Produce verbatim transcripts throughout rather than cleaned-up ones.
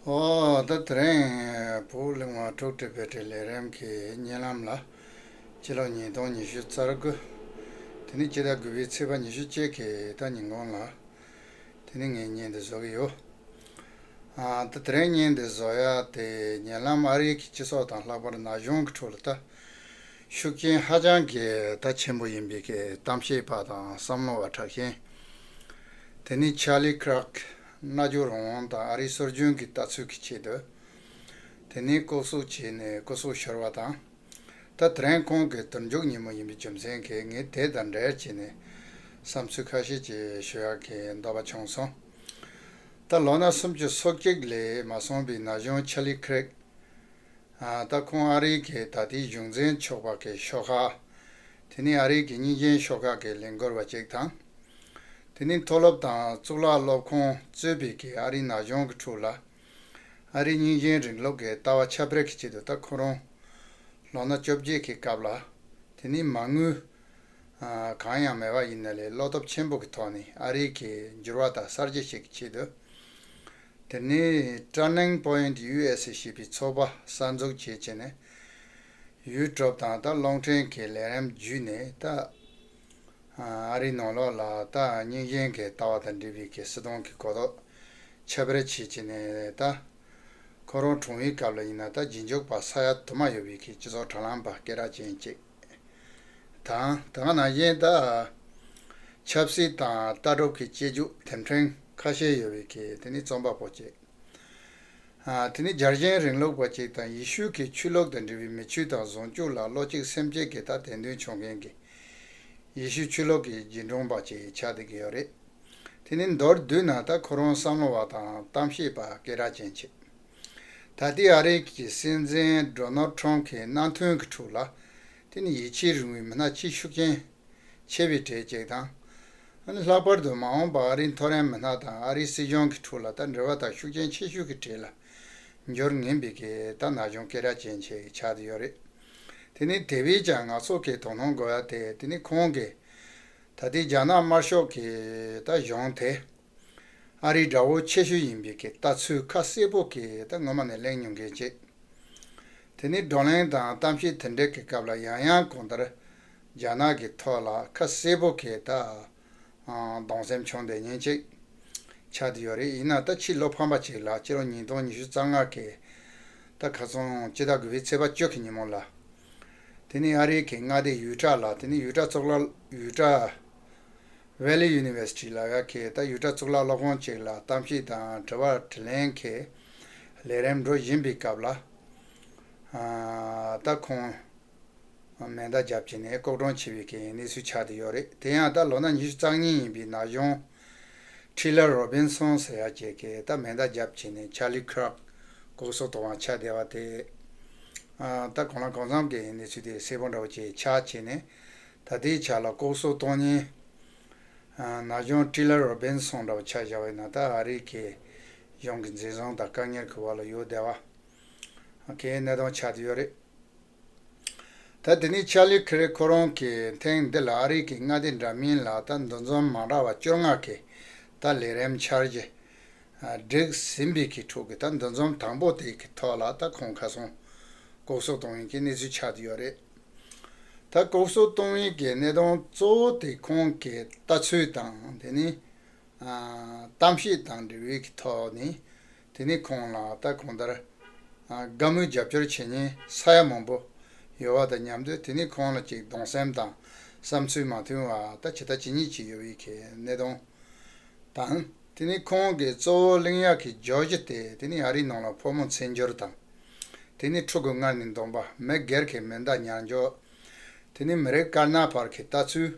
ཨོ་ད་དེ་རིང་བོད་གླིང་བ་འབྲུག་བགྲེས་པའི་གྲས་ལས་རིམ་གྱི་བརྙན་ལམ་ལ། སྤྱི་ལོ་ཉིས་སྟོང་ཉི་ཤུ་རྩ་དགུ། དེ་ནི་སྤྱི་ཟླ་དགུ་པའི་ཚེས་པ་ཉི་ཤུ་གཅིག་གི་ད་ཉིན་གུང་ལ། དེ་ནི་ངས་བརྙན་འདི་བཟོ་གི་ཡོད། ཨ་ད་དེ་རིང་བརྙན་འདི་བཟོ་ཡ་དེ་བརྙན་ལམ་ཨ་རིའི་གི་སྤྱི་ཚོགས་དང་ལྷག་པར་ན་གཞོན་གྱི་ཁྲོད་ལ་ད། ཤུགས་རྐྱེན་ཧ་ཅང་གི་ད་ཆེན་པོ་ཡིན་པའི་གི་གཏམ་བཤད་པ་དང་བསམ་བློ་བ་དྲག་ཤན། དེ་ནི་ཆར་ལི་ཁི་རག་མནའ་གཅོད་རང་དབང་དང་ཨ་རིའི་སྲོལ་རྒྱུན་གྱི་ལྟ་ཚུལ་གྱི་ཆེད་དུ། དེ་ནི་ལྐོག་གསོད་བྱས་ནས་སྐུ་སྲོག་ཤོར་བ་དང་། ད་དེ་རིང་ཁོང་གི་དུར་འཇུག་ཉིན་མོ་ཡིན་པའི་རྒྱུ་མཚན་གྱིས་ངས་དེ་དང་འབྲེལ་བྱས་ནས་བསམ་ཚུལ་ཁ་ཤས་ཅིག་ཞུ་ཡག་གི་འདོད་པ་བྱུང་སོང་། ད་ལོ་ན་སུམ་ཅུ་སོ་གཅིག་ལས་མ་སོང་བའི་ན་གཞོན་ཆར་ལི་ཁི་རག་ད་ཁོང་ཨ་རིའི་གི་ད་ལྟའི་གཞུང་འཛིན་ཚོགས་པ་གི་ཤོག་ཁག་དེ་ནི་ཨ་རིའི་གི་སྙིང་རྗེ་ཤོག་ཁག་གི་ལས་འགུལ་བ་ཅིག་དང་། དེ་ནི་མཐོ་སློབ་དང་གཙུག་ལག་སློབ་ཁང་གཙོས་པའི་གི་ཨ་རིའི་ན་གཞོན་གྱི་ཁྲོད་ལ། ཨ་རིའི་སྙིང་རྗེ་རིང་ལུགས་ཀྱི་ལྟ་བ་ཁྱབ་སྤེལ་གྱི་ཆེད་དུ་ད་ཁོ་རང་ལོ་ན་བཅོ་བརྒྱད་ཀྱི་སྐབས་ལ། དེ་ནི་མ་དངུལ་གང་ཡང་མེད་པ་ཡིན་ན་ལས་བློ་སྟོབས་ཆེན་པོ་གི་ཐོག་ནས་ཨ་རིའི་གི་འགྱུར་བ་དང་གསར་བརྗེ་ཞིག་གི་ཆེད་དུ། དེ་ནས་Turning Point U S A ཞེས་པའི་ཚོགས་པ་གསར་འཛུགས་བྱས་བྱས་ནས། ཡུལ་གྲུབ་དང་ད་རླུང་འཕྲིན་གྱི་ལས་རིམ་བརྒྱུད་ནས་ད། ཨ་རིའི་ནང་ལོགས་ལ་ད་སྙིང་རྗེ་གི་ལྟ་བ་དང་འབྲེལ་བའི་གི་སྲིད་དོན་གྱི་གོ་རྟོགས་ཁྱབ་སྤེལ་བྱས་བྱས་ནས་ད། ཁོ་རང་གྲོངས་པའི་སྐབས་ལ་ཡིན་ན་ད་རྗེས་འཇུག་པ་ས་ཡ་དུ་མ་ཡོད་པའི་གི་སྤྱི་ཚོགས་དྲ་ལམ་པ་སྐད་གྲགས་ཅན་ཅིག་དང་། དེ་ག་ནང་བཞིན་ད་ཆབ་སྲིད་དང་ལྟ་གྲུབ་ཀྱི་དཔྱད་འཇུག་དེབ་ཕྲེང་ཁ་ཤས་ཡོད་པའི་གི་དེ་ནི་རྩོམ་པ་པོ་ཅིག་ཨ་དེ་ནི་རྒྱལ་ཞེན་རིང་ལུགས་པ་ཅིག་དང་ཡེ་ཤུ་གི་ཆོས་ལུགས་དང་འབྲེལ་བའི་མི་ཆོས་དང་བཟང་སྤྱོད་ལ་བློ་གཅིག་སེམས་གཅིག་གི་ད་དད་འདུན་བྱུང་མཁན་གྱི་ཡེ་ཤུ་ཆོས་ལུགས་ཀྱི་རྗེས་འབྲང་པ་ཅིག་ཆགས་བསྡད་ཀྱི་ཡོད་རེད། དེ་ནི་མདོར་བསྡུས་ན་ད་ཁོ་རང་བསམ་བློ་བ་དང་གཏམ་བཤད་པ་སྐད་གྲགས་ཅན་ཅིག་ད་ལྟའི་ཨ་རིའི་གི་སྲིད་འཛིན་ཌོ་ནལ་ཊམ་གྱི་མནའ་མཐུན་གྱི་ཁྲོད་ལ་དེ་ནི་ཡིད་ཆེས་རུང་བའི་མི་སྣ་ཆེས་ཤུགས་རྐྱེན་ཆེ་བའི་གྲས་ཅིག་དང་། ལྷག་པར་དུ་མ་འོངས་པ་ཨ་རིའི་མཐོ་རིམ་མི་སྣ་དང་ཨ་རིའི་སྲིད་གཞུང་གི་ཁྲོད་ལ་ད་འབྲེལ་བ་དང་ཤུགས་རྐྱེན་ཆེ་ཤོས་ཀྱི་གྲས་ལ་འགྱུར་ངེས་པའི་གི་ད་ན་གཞོན་སྐད་གྲགས་ཅན་ཞིག་ཆགས་བསྡད་ཡོད་རེད། དེ་ནི་དེ་བས་ཀྱང་ང་ཚོ་གི་དོ་སྣང་དགོས་ཡ་དེ་དེ་ནི་ཁོང་གི་ད་ལྟའི་རྒྱ་ནག་དམར་ཤོག་གི་ད་གཞུང་དེ། ཨ་རིའི་དགྲ་བོ་ཆེ་ཤོས་ཡིན་པའི་གི་ལྟ་ཚུལ་ཁ་གསལ་པོ་གི་ད་སྔོན་མ་ནས་གླེང་མྱོང་མཁན་ཅིག་དེ་ནི་བགྲོ་གླེང་དང་གཏམ་བཤད་དེ་འདྲ་གི་སྐབས་ལ་ཡང་ཡང་གང་ལྟར་རྒྱ་ནག་གི་ཐོག་ལ་ཁ་གསལ་པོ་གི་ད་གདུང་སེམས་བྱུང་བསྡད་མཁན་ཅིག་ཆགས་བསྡད་ཡོད་རེད། ཡིན་ན་ད་ཕྱི་ལོ་ཕམ་པ་ཅིག་ལ་སྤྱི་ལོ་ཉིས་སྟོང་ཉི་ཤུ་རྩ་ལྔ་གི་ད་ཁ་སང་སྤྱི་ཟླ་དགུ་པའི་ཚེས་པ་བཅུ་གི་ཉིན་མོ་ལ། དེ་ནི་ཨ་རིའི་གི་མངའ་སྡེ་ཡུ་ཊ་ལ་དེ་ནི་ཡུ་ཊ་གཙུག་ལག་ཡུ་ཊ་Valley University ལབ་ཡ་གི་ད་ཡུ་ཊ་གཙུག་ལག་སློབ་ཁང་ཅིག་ལ་གཏམ་བཤད་དང་དྲི་བ་དྲིས་ལན་གི་ལས་རིམ་འགྲོ་བཞིན་པའི་སྐབས་ལ། ཨ་ད་ཁོང་མེ་མདའ་བརྒྱབ་བྱས་ནས་ལྐོག་གྲོངས་བྱས་པའི་གི་གནས་ཚུལ་ཆགས་བསྡད་ཡོད་རེད། དེ་ཡང་ད་ལོ་ན་ཉི་ཤུ་རྩ་གཉིས་ཡིན་པའི་ན་གཞོན་Taylor Robinson ཟེར་ཡ་ཅིག་གིས་ད་མེ་མདའ་བརྒྱབ་བྱས་ནས་Charlie Kirk ལྐོག་གསོད་གཏོང་བ་ཆགས་བསྡད་པ་དེ། ཨ་ད་གང་ལ་གང་འཚམ་གི་གནས་ཚུལ་དེ་གསལ་པོ་འདྲ་བོ་ཅིག་ཆགས་བྱས་ནས། ད་ལྟའི་ཆ་ལ་ལྐོག་གསོད་གཏོང་མཁན་ན་གཞོན་Taylor Robinson འདྲ་བོ་ཆ་བཞག་པ་ཡིན་ན་ད་ཨ་རི་གི་གཞུང་གི་འཛིན་བཟུང་དང་བཀག་ཉར་གྱི་འོག་ལ་ཡོད་བསྡད་པ་གི་གནད་དོན་ཆགས་བསྡད་ཡོད་རེད། ད་དེ་ནས་Charlie Kirk ཁོ་རང་གིས་ཐེངས་འདི་ལ་ཨ་རི་གི་མངའ་སྡེ་འདྲ་མིན་ལ་ད་འདུ་འཛོམས་མ་འདྲ་བ་བཅོ་ལྔ་གི་ད་ལས་རིམ་འཆར་གཞི་སྒྲིག་ཟིན་པའི་གི་ཁྲོད་ཀྱི་ད་འདུ་འཛོམས་དང་པོ་དེ་གི་ཐོག་ལ་ད་ཁོང་ཁ་སང་ལྐོག་གསོད་གཏོང་ཡིན་གྱི་གནས་ཚུལ་ཆགས་བསྡད་ཡོད་རེད། ད་ལྐོག་གསོད་གཏོང་བའི་གི་གནད་དོན་གཙོ་བོ་དེ་ཁོང་གི་ལྟ་ཚུལ་དང་དེ་ནི་ཨ་གཏམ་བཤད་དང་འབྲེལ་བའི་གི་ཐོག་ནས་དེ་ནི་ཁོང་ལ་ད་གང་ལྟར་ཨ་དགའ་མོས་རྒྱབ་སྐྱོར་བྱེད་མཁན་ས་ཡ་མང་པོ་ཡོད་པ་དང་མཉམ་དུ་དེ་ནི་ཁོང་ལ་ཅིག་གདུང་སེམས་དང་བསམ་ཚུལ་མ་མཐུན་པ་ད་ཇི་ལྟ་ཇི་སྙེད་ཅིག་ཡོད་པའི་གི་གནད་དོན་དང་། དེ་ནི་ཁོང་གིས་གཙོ་བོ་གླེང་ཡག་གི་བརྗོད་གཞི་དེ་དེ་ནི་ཨ་རིའི་ནང་ལ་ཕོ་མོ་བཙན་སྦྱོར་དང་། དེ་ནི་ཕྲུ་གུ་མངལ་ནས་འདོན་པ་མི་སྒེར་གྱི་མེ་མདའ་ཉར་འཇོག་དེ་ནི་མི་རིགས་དཀར་ནག་བར་གྱི་ལྟ་ཚུལ།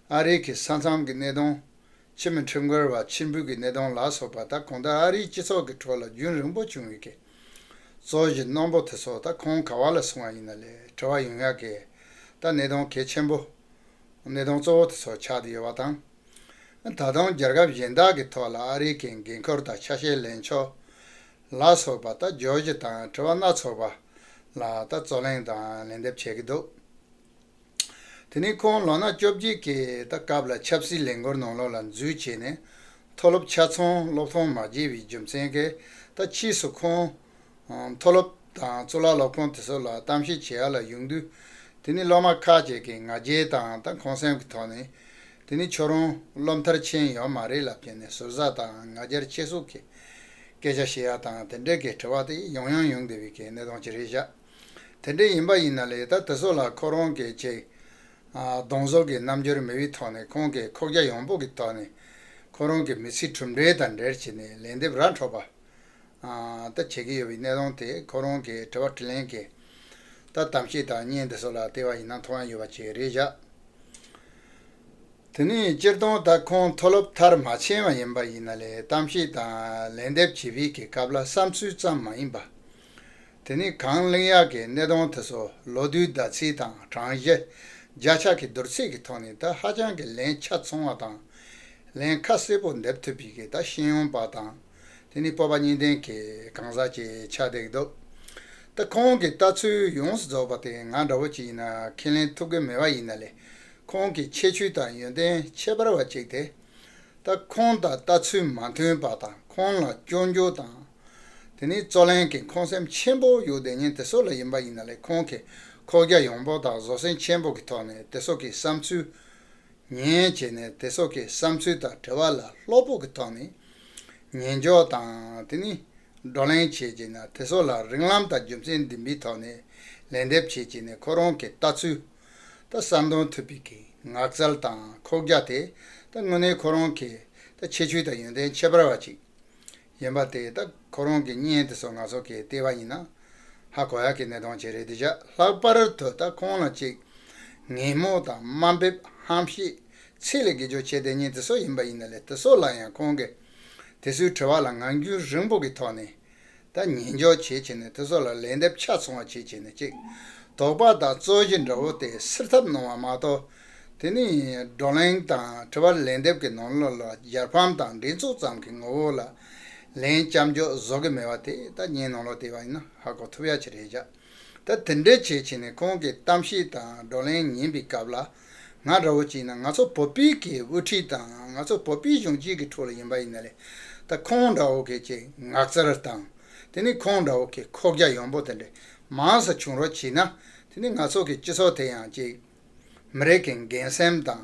ཨ་རིའི་གི་ས་མཚམས་ཀྱི་གནད་དོན། ཁྱིམ་མི་ཁྲིམས་འགལ་བ་ཕྱིར་འབུད་ཀྱི་གནད་དོན་ལ་སོགས་པ་ད་གང་ལྟར་ཨ་རིའི་སྤྱི་ཚོགས་ཀྱི་ཁྲོད་ལ་རྒྱུན་རིང་པོ་བྱུང་བའི་གི་རྩོད་གཞི་རྣོན་པོ་དེ་ཚོ་ད་ཁོང་ག་བ་ལ་སོང་བ་ཡིན་ན་ལས་དྲི་བ་ཡོང་ཡག་གི་ད་གནད་དོན་གལ་ཆེན་པོ། གནད་དོན་གཙོ་བོ་དེ་ཚོ་ཆགས་བསྡད་ཡོད་པ་དང་། ད་དུང་རྒྱལ་ཁབ་གཞན་དག་གི་ཐོག་ལ་ཨ་རིའི་གི་འགན་ཁུར་དང་ཆ་ཤས་ལེན་ཕྱོགས་ལ་སོགས་པ་ད་བརྗོད་གཞི་དང་དྲི་བ་སྣ་ཚོགས་པ་ལ་ད་རྩོད་གླེང་དང་ལན་འདེབས་བྱེད་ཀྱི་འདུག་དེ་ནས་ཁོང་ལོ་ན་བཅོ་བརྒྱད་ཀྱི་ད་སྐབས་ལ་ཆབ་སྲིད་ལས་འགུལ་ནང་ལོགས་ལ་འཛུལ་བྱས་ནས་མཐོ་སློབ་ཆ་ཚང་སློབ་ཐོན་མ་བརྒྱབ་པའི་རྒྱུ་མཚན་གྱིས་ ད་ཕྱིས་སུ་ཁོང་མཐོ་སློབ་དང་གཙུག་ལག་སློབ་ཁང་དེ་ཚོ་ལ་གཏམ་བཤད་བྱེད་ཡ་ལ་ཡོང་དུས། དེ་ནི་སློབ་མ་ཁག་ཅིག་གིས་ང་རྒྱལ་དང་ད་ཁོང་སེམས་ཀྱི་ཐོག་ནས། དེ་ནི་ཁྱོད་རང་སློབ་མཐར་ཕྱིན་ཡོད་མ་རེད་ལབ་ཀྱིན་ནས་ཟུར་ཟ་དང་ང་རྒྱལ་ཆེ་སོགས་ཀྱི་སྐད་ཆ་བཤད་ཡ་དང་དེ་འདྲའི་གི་དྲི་བ་དེ་ཡང་ཡང་ཡོང་བསྡད་པའི་གི་གནས་སྟངས་ཅིག་རེད་བཞག་དེ་འདྲ་ཡིན་པ་ཡིན་ན་ལས་ད་དེ་ཚོ་ལ་ཁོ་རང་གིས་ཅིག་གདོང་བཟོ་གི་རྣམ་འགྱུར་མེད་པའི་ཐོག་ནས་ཁོང་གིས་ཁོག་རྒྱ་ཡངས་པོ་གི་ཐོག་ནས་ཁོ་རང་གི་མི་ཚེ་གྲུབ་འབྲས་དང་འབྲེལ་བྱས་ནས་ལན་འདེབས་ར་འཕྲོད་པ། ད་བྱེད་ཀྱི་ཡོད་པའི་གནས་སྟངས་དེ་ཁོ་རང་གི་དྲི་བ་དྲིས་ལན་གྱི་ད་གཏམ་བཤད་དང་བརྙན་དེ་ཚོ་ལ་བལྟས་པ་ཡིན་ན་མཐོང་ཡ་ཡོད་པ་ཅིག་རེད་བཞག་དེ་ནས་སྤྱིར་བཏང་ད་ཁོང་མཐོ་སློབ་མཐར་མ་ཕྱིན་པ་ཡིན་པ་ཡིན་ན་ལས་གཏམ་བཤད་དང་ལན་འདེབས་བྱེད་པའི་གི་སྐབས་ལ་བསམ་ཚུལ་ཙམ་མ་ཡིན་པ། དེ་ནས་གང་གླེང་ཡག་གི་གནད་དོན་དེ་ཚོ་ལོ་དུས་ཟླ་ཚེས་དང་གྲངས་གཞི་བརྒྱ་ཆ་གི་བསྡུར་ཚད་ཀྱི་ཐོག་ནས་ད་ཧ་ཅང་གི་ལན་ཆ་ཚང་བ་དང་། ལན་ཁ་གསལ་པོ་འདེབས་ཐུབ་པའི་གི་ད་ཤེས་ཡོན་པ་དང་། དེ་ནི་སྤོབས་པ་གཉིས་ལྡན་གྱི་གང་ཟག་ཅིག་ཆགས་བསྡད་ཀྱི་འདུག་ད་ཁོང་གི་ལྟ་ཚུལ་ཡོངས་སུ་རྫོགས་པ་དེ་ང་འདྲ་བོ་ཅིག་ཡིན་ན་ཁས་ལེན་ཐུབ་ཀྱི་མེད་པ་ཡིན་ན་ལས། ཁོང་གི་ཁྱད་ཆོས་དང་ཡོན་ཏན་ཁྱད་པར་བ་ཅིག་དེ། ད་ཁོང་དང་ལྟ་ཚུལ་མ་མཐུན་པ་དང་ཁོང་ལ་སྐྱོན་བརྗོད་དང་། དེ་ནི་རྩོད་གླེང་གི་ཁོང་སེམས་ཆེན་པོ་ཡོད་བསྡད་མཁན་དེ་ཚོ་ལ་ཡིན་པ་ཡིན་ན་ལས་ཁོང་གི་ཁོག་རྒྱ་ཡངས་པོ་དང་བཟོད་བསྲན་ཆེན་པོ་གི་ཐོག་ནས་དེ་ཚོ་གི་བསམ་ཚུལ་ཉན་བྱས་ནས་དེ་ཚོ་གི་བསམ་ཚུལ་དང་དྲི་བ་ལ་བློ་སྤོབས་ཀྱི་ཐོག་ནས་ཉན་འཇོག་དང་དེ་ནི་བགྲོ་གླེང་བྱས་བྱས་ན་དེ་ཚོ་ལ་རིགས་ལམ་དང་རྒྱུ་མཚན་ལྡན་པའི་ཐོག་ནས་ལན་འདེབས་བྱས་བྱས་ནས་ཁོ་རང་གི་ལྟ་ཚུལ་ད་གསལ་སྟོན་ཐུབ་པའི་གི་ངག་རྩལ་དང་ཁོག་རྒྱ་དེ་ད་དངོས་གནས་ཁོ་རང་གི་ད་ཁྱད་ཆོས་དང་ཡོན་ཏན་ཁྱད་པར་བ་ཅིག་ཡིན་པ་དེ་ད་ཁོ་རང་གི་བརྙན་དེ་ཚོ་ང་ཚོ་གིས་བལྟས་པ་ཡིན་ན་ཧ་གོ་ཡག་གི་གནད་དོན་ཅིག་རེད་དེ་བཞག་ལྷག་པར་དུ་ད་ཁོང་ལ་ཅིག་ངན་སྨོད་དང་དམའ་འབེབས་ཧམ་བཤད་ཚད་ལས་བརྒལ་འཇོག་བྱས་བསྡད་མཁན་དེ་ཚོ་ཡིན་པ་ཡིན་ན་ལས་དེ་ཚོ་ལ་ཡང་ཁོང་གིས་དེ་ཚོའི་དྲི་བ་ལ་ངང་རྒྱུན་རིང་པོ་གི་ཐོག་ནས་ད་ཉན་འཇོག་བྱེད་བྱས་ནས་དེ་ཚོ་ལ་ལན་འདེབས་ཆ་ཚང་བ་བྱེད་བྱས་ནས་ཅིག་དོགས་པ་དང་རྩོད་གཞི་འདྲ་བོ་དེ་སེལ་ཐབས་གནང་བ་མ་གཏོགས། དེ་ནི་བགྲོ་གླེང་དང་དྲི་བ་ལན་འདེབས་ཀྱི་ནང་ལོགས་ལ་རྒྱལ་ཕམ་དང་འགྲན་ཚོགས་ཙམ་གྱི་ངོ་བོ་ལ་ལན་རྐྱབ་འཇོག་བཟོ་གི་མེད་པ་དེ་ད་བརྙན་ནང་ལོགས་བལྟས་པ་ཡིན་ན་ཧ་གོ་ཐུབ་ཡ་ཅིག་རེད་བཞག་ད་དེ་འདྲའི་བྱས་བྱས་ནས་ཁོང་གི་གཏམ་བཤད་དང་བགྲོ་གླེང་ཉན་པའི་སྐབས་ལ་ང་འདྲ་བོ་ཅིག་ཡིན་ན་ང་ཚོ་བོད་པའི་གི་དབུ་ཁྲིད་དང་ང་ཚོ་བོད་པའི་གཞོན་སྐྱེས་ཀྱི་ཁྲོད་ལ་ཡིན་པ་ཡིན་ན་ལས་ད་ཁོང་འདྲ་བོ་གི་ཅིག་ངག་རྩལ་དང་དེ་ནི་ཁོང་འདྲ་བོ་གི་ཁོག་རྒྱ་ཡངས་པོ་དེ་འདྲ་མང་ཙམ་བྱུང་རོགས་བྱས་ན་དེ་ནི་ང་ཚོ་གི་སྤྱི་ཚོགས་དེ་ཡང་ཅིག་མི་རིགས་ཀྱི་འགན་སེམས་དང་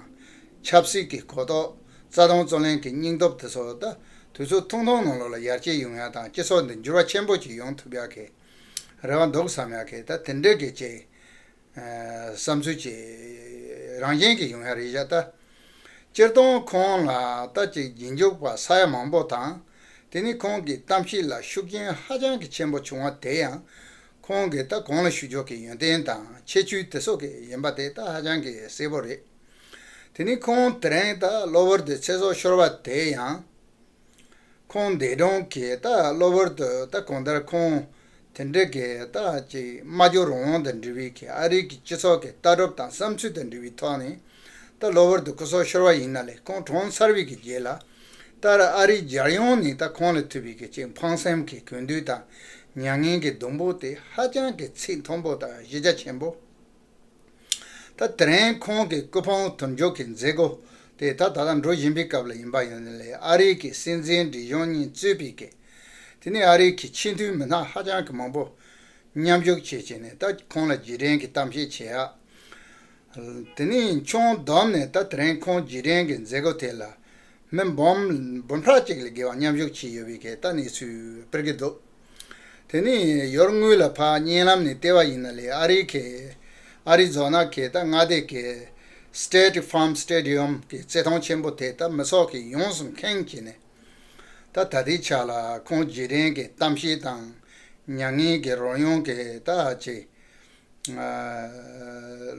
ཆབ་སྲིད་ཀྱི་གོ་རྟོགས་རྩ་དང་རྩོད་གླེང་གི་སྙིང་སྟོབས་དེ་ཚོ་ད་དུས་ཚོད་ཐུང་ཐུང་ནང་ལོགས་ལ་ཡར་རྒྱས་ཡོང་ཡ་དང་སྤྱི་ཚོགས་འདི་འགྱུར་བ་ཆེན་པོ་ཅིག་ཡོང་ཐུབ་ཡ་གི་རེ་བ་འདུག་བསམ་ཡ་གི་ད་དེ་འདྲའི་གི་ཅིག་བསམ་ཚུལ་ཅིག་རང་བཞིན་གྱི་ཡོང་ཡ་རེད་བཞག་ད། སྤྱིར་བཏང་ཁོང་ལ་ད་ཅིག་རྗེས་འཇུག་པ་ས་ཡ་མང་པོ་དང་། དེ་ནི་ཁོང་གི་གཏམ་བཤད་ལ་ཤུགས་རྐྱེན་ཧ་ཅང་གི་ཆེན་པོ་བྱུང་བ་དེ་ཡང་ཁོང་གི་ད་གོང་ལ་ཞུ་ཕྱོགས་ཀྱི་ཡོན་ཏན་དང་ཁྱད་ཆོས་དེ་སོགས་ཀྱི་ཡིན་པ་དེ་ད་ཧ་ཅང་གི་གསལ་པོ་རེད། དེ་ནི་ཁོང་དེ་རིང་ད་གློ་བུར་དུ་ཚེ་སྲོག་ཤོར་བ་དེ་ཡང་། ཁོང་འདས་གྲོངས་ཀྱི་ད་གློ་བུར་དུ་ད་གང་ལྟར་ཁོང་དེ་འདྲ་གི་ད་ཅིག་སྨྲ་བརྗོད་རང་དབང་དང་འབྲེལ་བའི་གི་ཨ་རིའི་གི་སྤྱི་ཚོགས་ཀྱི་ལྟ་གྲུབ་དང་བསམ་ཚུལ་དང་འབྲེལ་བའི་ཐོག་ནས་ད་གློ་བུར་དུ་སྐུ་སྲོག་ཤོར་བ་ཡིན་ན་ལས་ཁོང་གྲོངས་ཚར་བའི་གི་རྗེས་ལ་ད་ཨ་རིའི་རྒྱལ་ཡོངས་ནས་ད་ཁོང་ལ་ཐུག་པའི་གི་ཅིག་ཕངས་སེམས་ཀྱི་གུས་འདུད་དང་མྱ་ངན་གྱི་སྡོང་པོ་དེ་ཧ་ཅང་གི་ཚད་མཐོན་པོ་དང་གཞི་རྒྱ་ཆེན་པོ། ད་དེ་རིང་ཁོང་གི་སྐུ་ཕུང་དུར་འཇོག་གི་མཛད་སྒོ་དེ་ད་ད་ལྟ་འགྲོ་བཞིན་པའི་སྐབས་ལ་ཡིན་པ་ཡིན་ནའི་ཨ་རིའི་གི་སྲིད་འཛིན་སྒྲིག་གཞུང་གཉིས་གཙོས་པའི་གི་དེ་ནས་ཨ་རིའི་གི་ཆེས་མཐོའི་མི་སྣ་ཧ་ཅང་གི་མང་པོ་མཉམ་ཞུགས་བྱས་བྱས་ནས་ད་ཁོང་ལ་རྗེས་དྲན་གྱི་གཏམ་བཤད་བྱེད་ཡ། དེ་ནས་ཆུང་བསྡོམས་ནས་ད་དེ་རིང་ཁོང་རྗེས་དྲན་གྱི་མཛད་སྒོ་དེ་ལ་མི་འབུམ་འབུམ་ཕྲག་གཅིག་ལས་བརྒལ་བ་མཉམ་ཞུགས་བྱས་ཡོད་པའི་གི་ད་གནས་ཚུལ་སྤེལ་གྱི་འདུག་དེ་ནས་ཡར་སྔོན་ལ་ཕར་བརྙན་ལམ་ནས་བལྟས་པ་ཡིན་ན་ལས་ཨ་རིའི་གི་ཨ་རི་ཛོ་ན་གི་ད་མངའ་སྡེ་གི་State Farm Stadium གི་རྩེད་ཐང་ཆེན་པོ་དེ་ད་མི་ཚོགས་ཀྱིས་ཡོངས་སུ་ཁེངས་བྱས་ནས་ད་ད་ལྟའི་ཆ་ལ་ཁོང་རྗེས་དྲན་གྱི་གཏམ་བཤད་དང་མྱ་ངན་གྱི་རོལ་དབྱངས་ཀྱི་ད་ཅིག་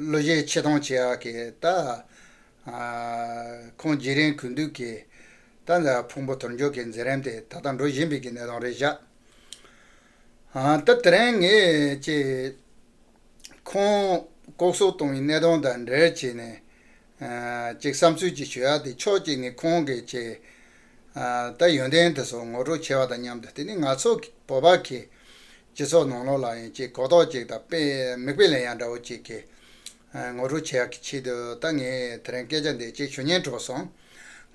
གླུ་གཞས་ཆེ་མཐོང་བྱེད་ཡག་གི་ད་ཁོང་རྗེས་དྲན་གུས་འདུད་ཀྱི་ད་ཕུང་པོ་དུར་འཇོག་གི་མཛད་རིམ་དེ་ད་ལྟ་འགྲོ་བཞིན་པའི་གི་གནས་སྟངས་རེད་བཞག་ད་དེ་རིང་ངས་ཅིག་ཁོང་ལྐོག་གསོད་གཏོང་བའི་གནད་དོན་དང་འབྲེལ་བྱས་ནས་ཅིག་བསམ་ཚུལ་ཅིག་ཞུ་ཡག་དེ་ཕྱོགས་གཅིག་ནས་ཁོང་གིས་ཅིག་ད་ཡོན་ཏན་དེ་ཚོ་ངོ་སྤྲོད་བྱས་པ་དང་མཉམ་དུ་དེ་ནི་ང་ཚོ་བོད་པ་གི་སྤྱི་ཚོགས་ནང་ལོགས་ལ་ཡང་ཅིག་གོ་རྟོགས་ཅིག་དང་དཔེ་མིག་དཔེ་ལེན་ཡག་འདྲ་བོ་ཅིག་གི་ངོ་སྤྲོད་བྱེད་ཡག་གི་ཆེད་དུ་ད་ངས་དེ་རིང་སྐད་ཆ་འདི་ཅིག་ཞུ་སྙིང་བྲོ་སོང་།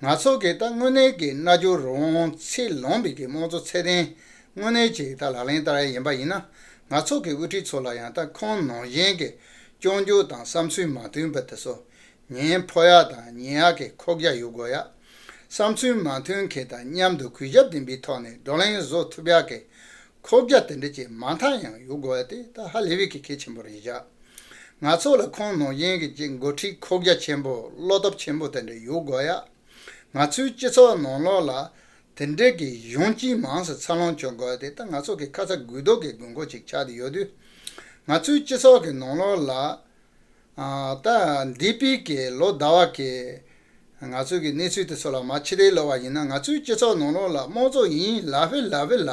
ང་ཚོ་གི་ད་དངོས་གནས་ཀྱི་རྣལ་འབྱོར་རང་དབང་ཚད་ལོངས་པའི་གི་དམངས་གཙོ་ཚད་ལྡན་ དངོས་གནས་ཅིག་ད་ལག་ལེན་བསྟར་ཡ་ཡིན་པ་ཡིན་ན། ང་ཚོ་གི་དབུ་ཁྲིད་ཚོ་ལ་ཡང་ད་ཁོང་ནང་བཞིན་གྱི་སྐྱོན་བརྗོད་དང་བསམ་ཚུལ་མ་མཐུན་པ་དེ་ཚོ་ཉན་ཕོད་ཡ་དང་ཉན་ཡ་གི་ཁོག་རྒྱ་ཡོད་དགོས་ཡ། བསམ་ཚུལ་མ་མཐུན་མཁན་དང་མཉམ་དུ་གུས་ཞབས་ལྡན་པའི་ཐོག་ནས་བགྲོ་གླེང་བཟོ་ཐུབ་ཡ་གི་ཁོག་རྒྱ་དེ་འདྲ་ཅིག་མ་མཐའ་ཡང་ཡོད་དགོས་ཡ་དེ་ད་ཧ་ལས་པའི་གི་གལ་ཆེན་པོ་རེད་བཞག་ང་ཚོ་ལ་ཁོང་ནང་བཞིན་གྱི་ཅིག་འགོ་ཁྲིད་ཁོག་རྒྱ་ཆེན་པོ་བློ་སྟོབས་ཆེན་པོ་དེ་འདྲ་ཡོད་དགོས་ཡ། ང་ཚོའི་སྤྱི་ཚོགས་ནང་ལོགས་ལ་དེ་འདྲའི་གི་གཞོན་སྐྱེས་མང་ཙམ་འཚར་ལོངས་བྱུང་དགོས་ཏེ་ད་ང་ཚོ་གི་ཁ་ཚ་དགོས་གཏུགས་ཀྱི་དགོས་མཁོ་ཅིག་ཆགས་ཏེ་ཡོད་དུས། ང་ཚོའི་སྤྱི་ཚོགས་ཀྱི་ནང་ལོགས་ལ་ཨ་ད་འདས་པའི་གི་ལོ་ཟླ་བ་གི་ང་ཚོའི་གི་གནས་ཚུལ་དེ་ཚོ་ལ་མ་ཕྱི་བལྟས་ལོག་པ་ཡིན་ན། ང་ཚོའི་སྤྱི་ཚོགས་ནང་ལོགས་ལ་དམངས་གཙོ་ཡིན་ལབ་ཕེ་ལབ་ཕེ་ལ་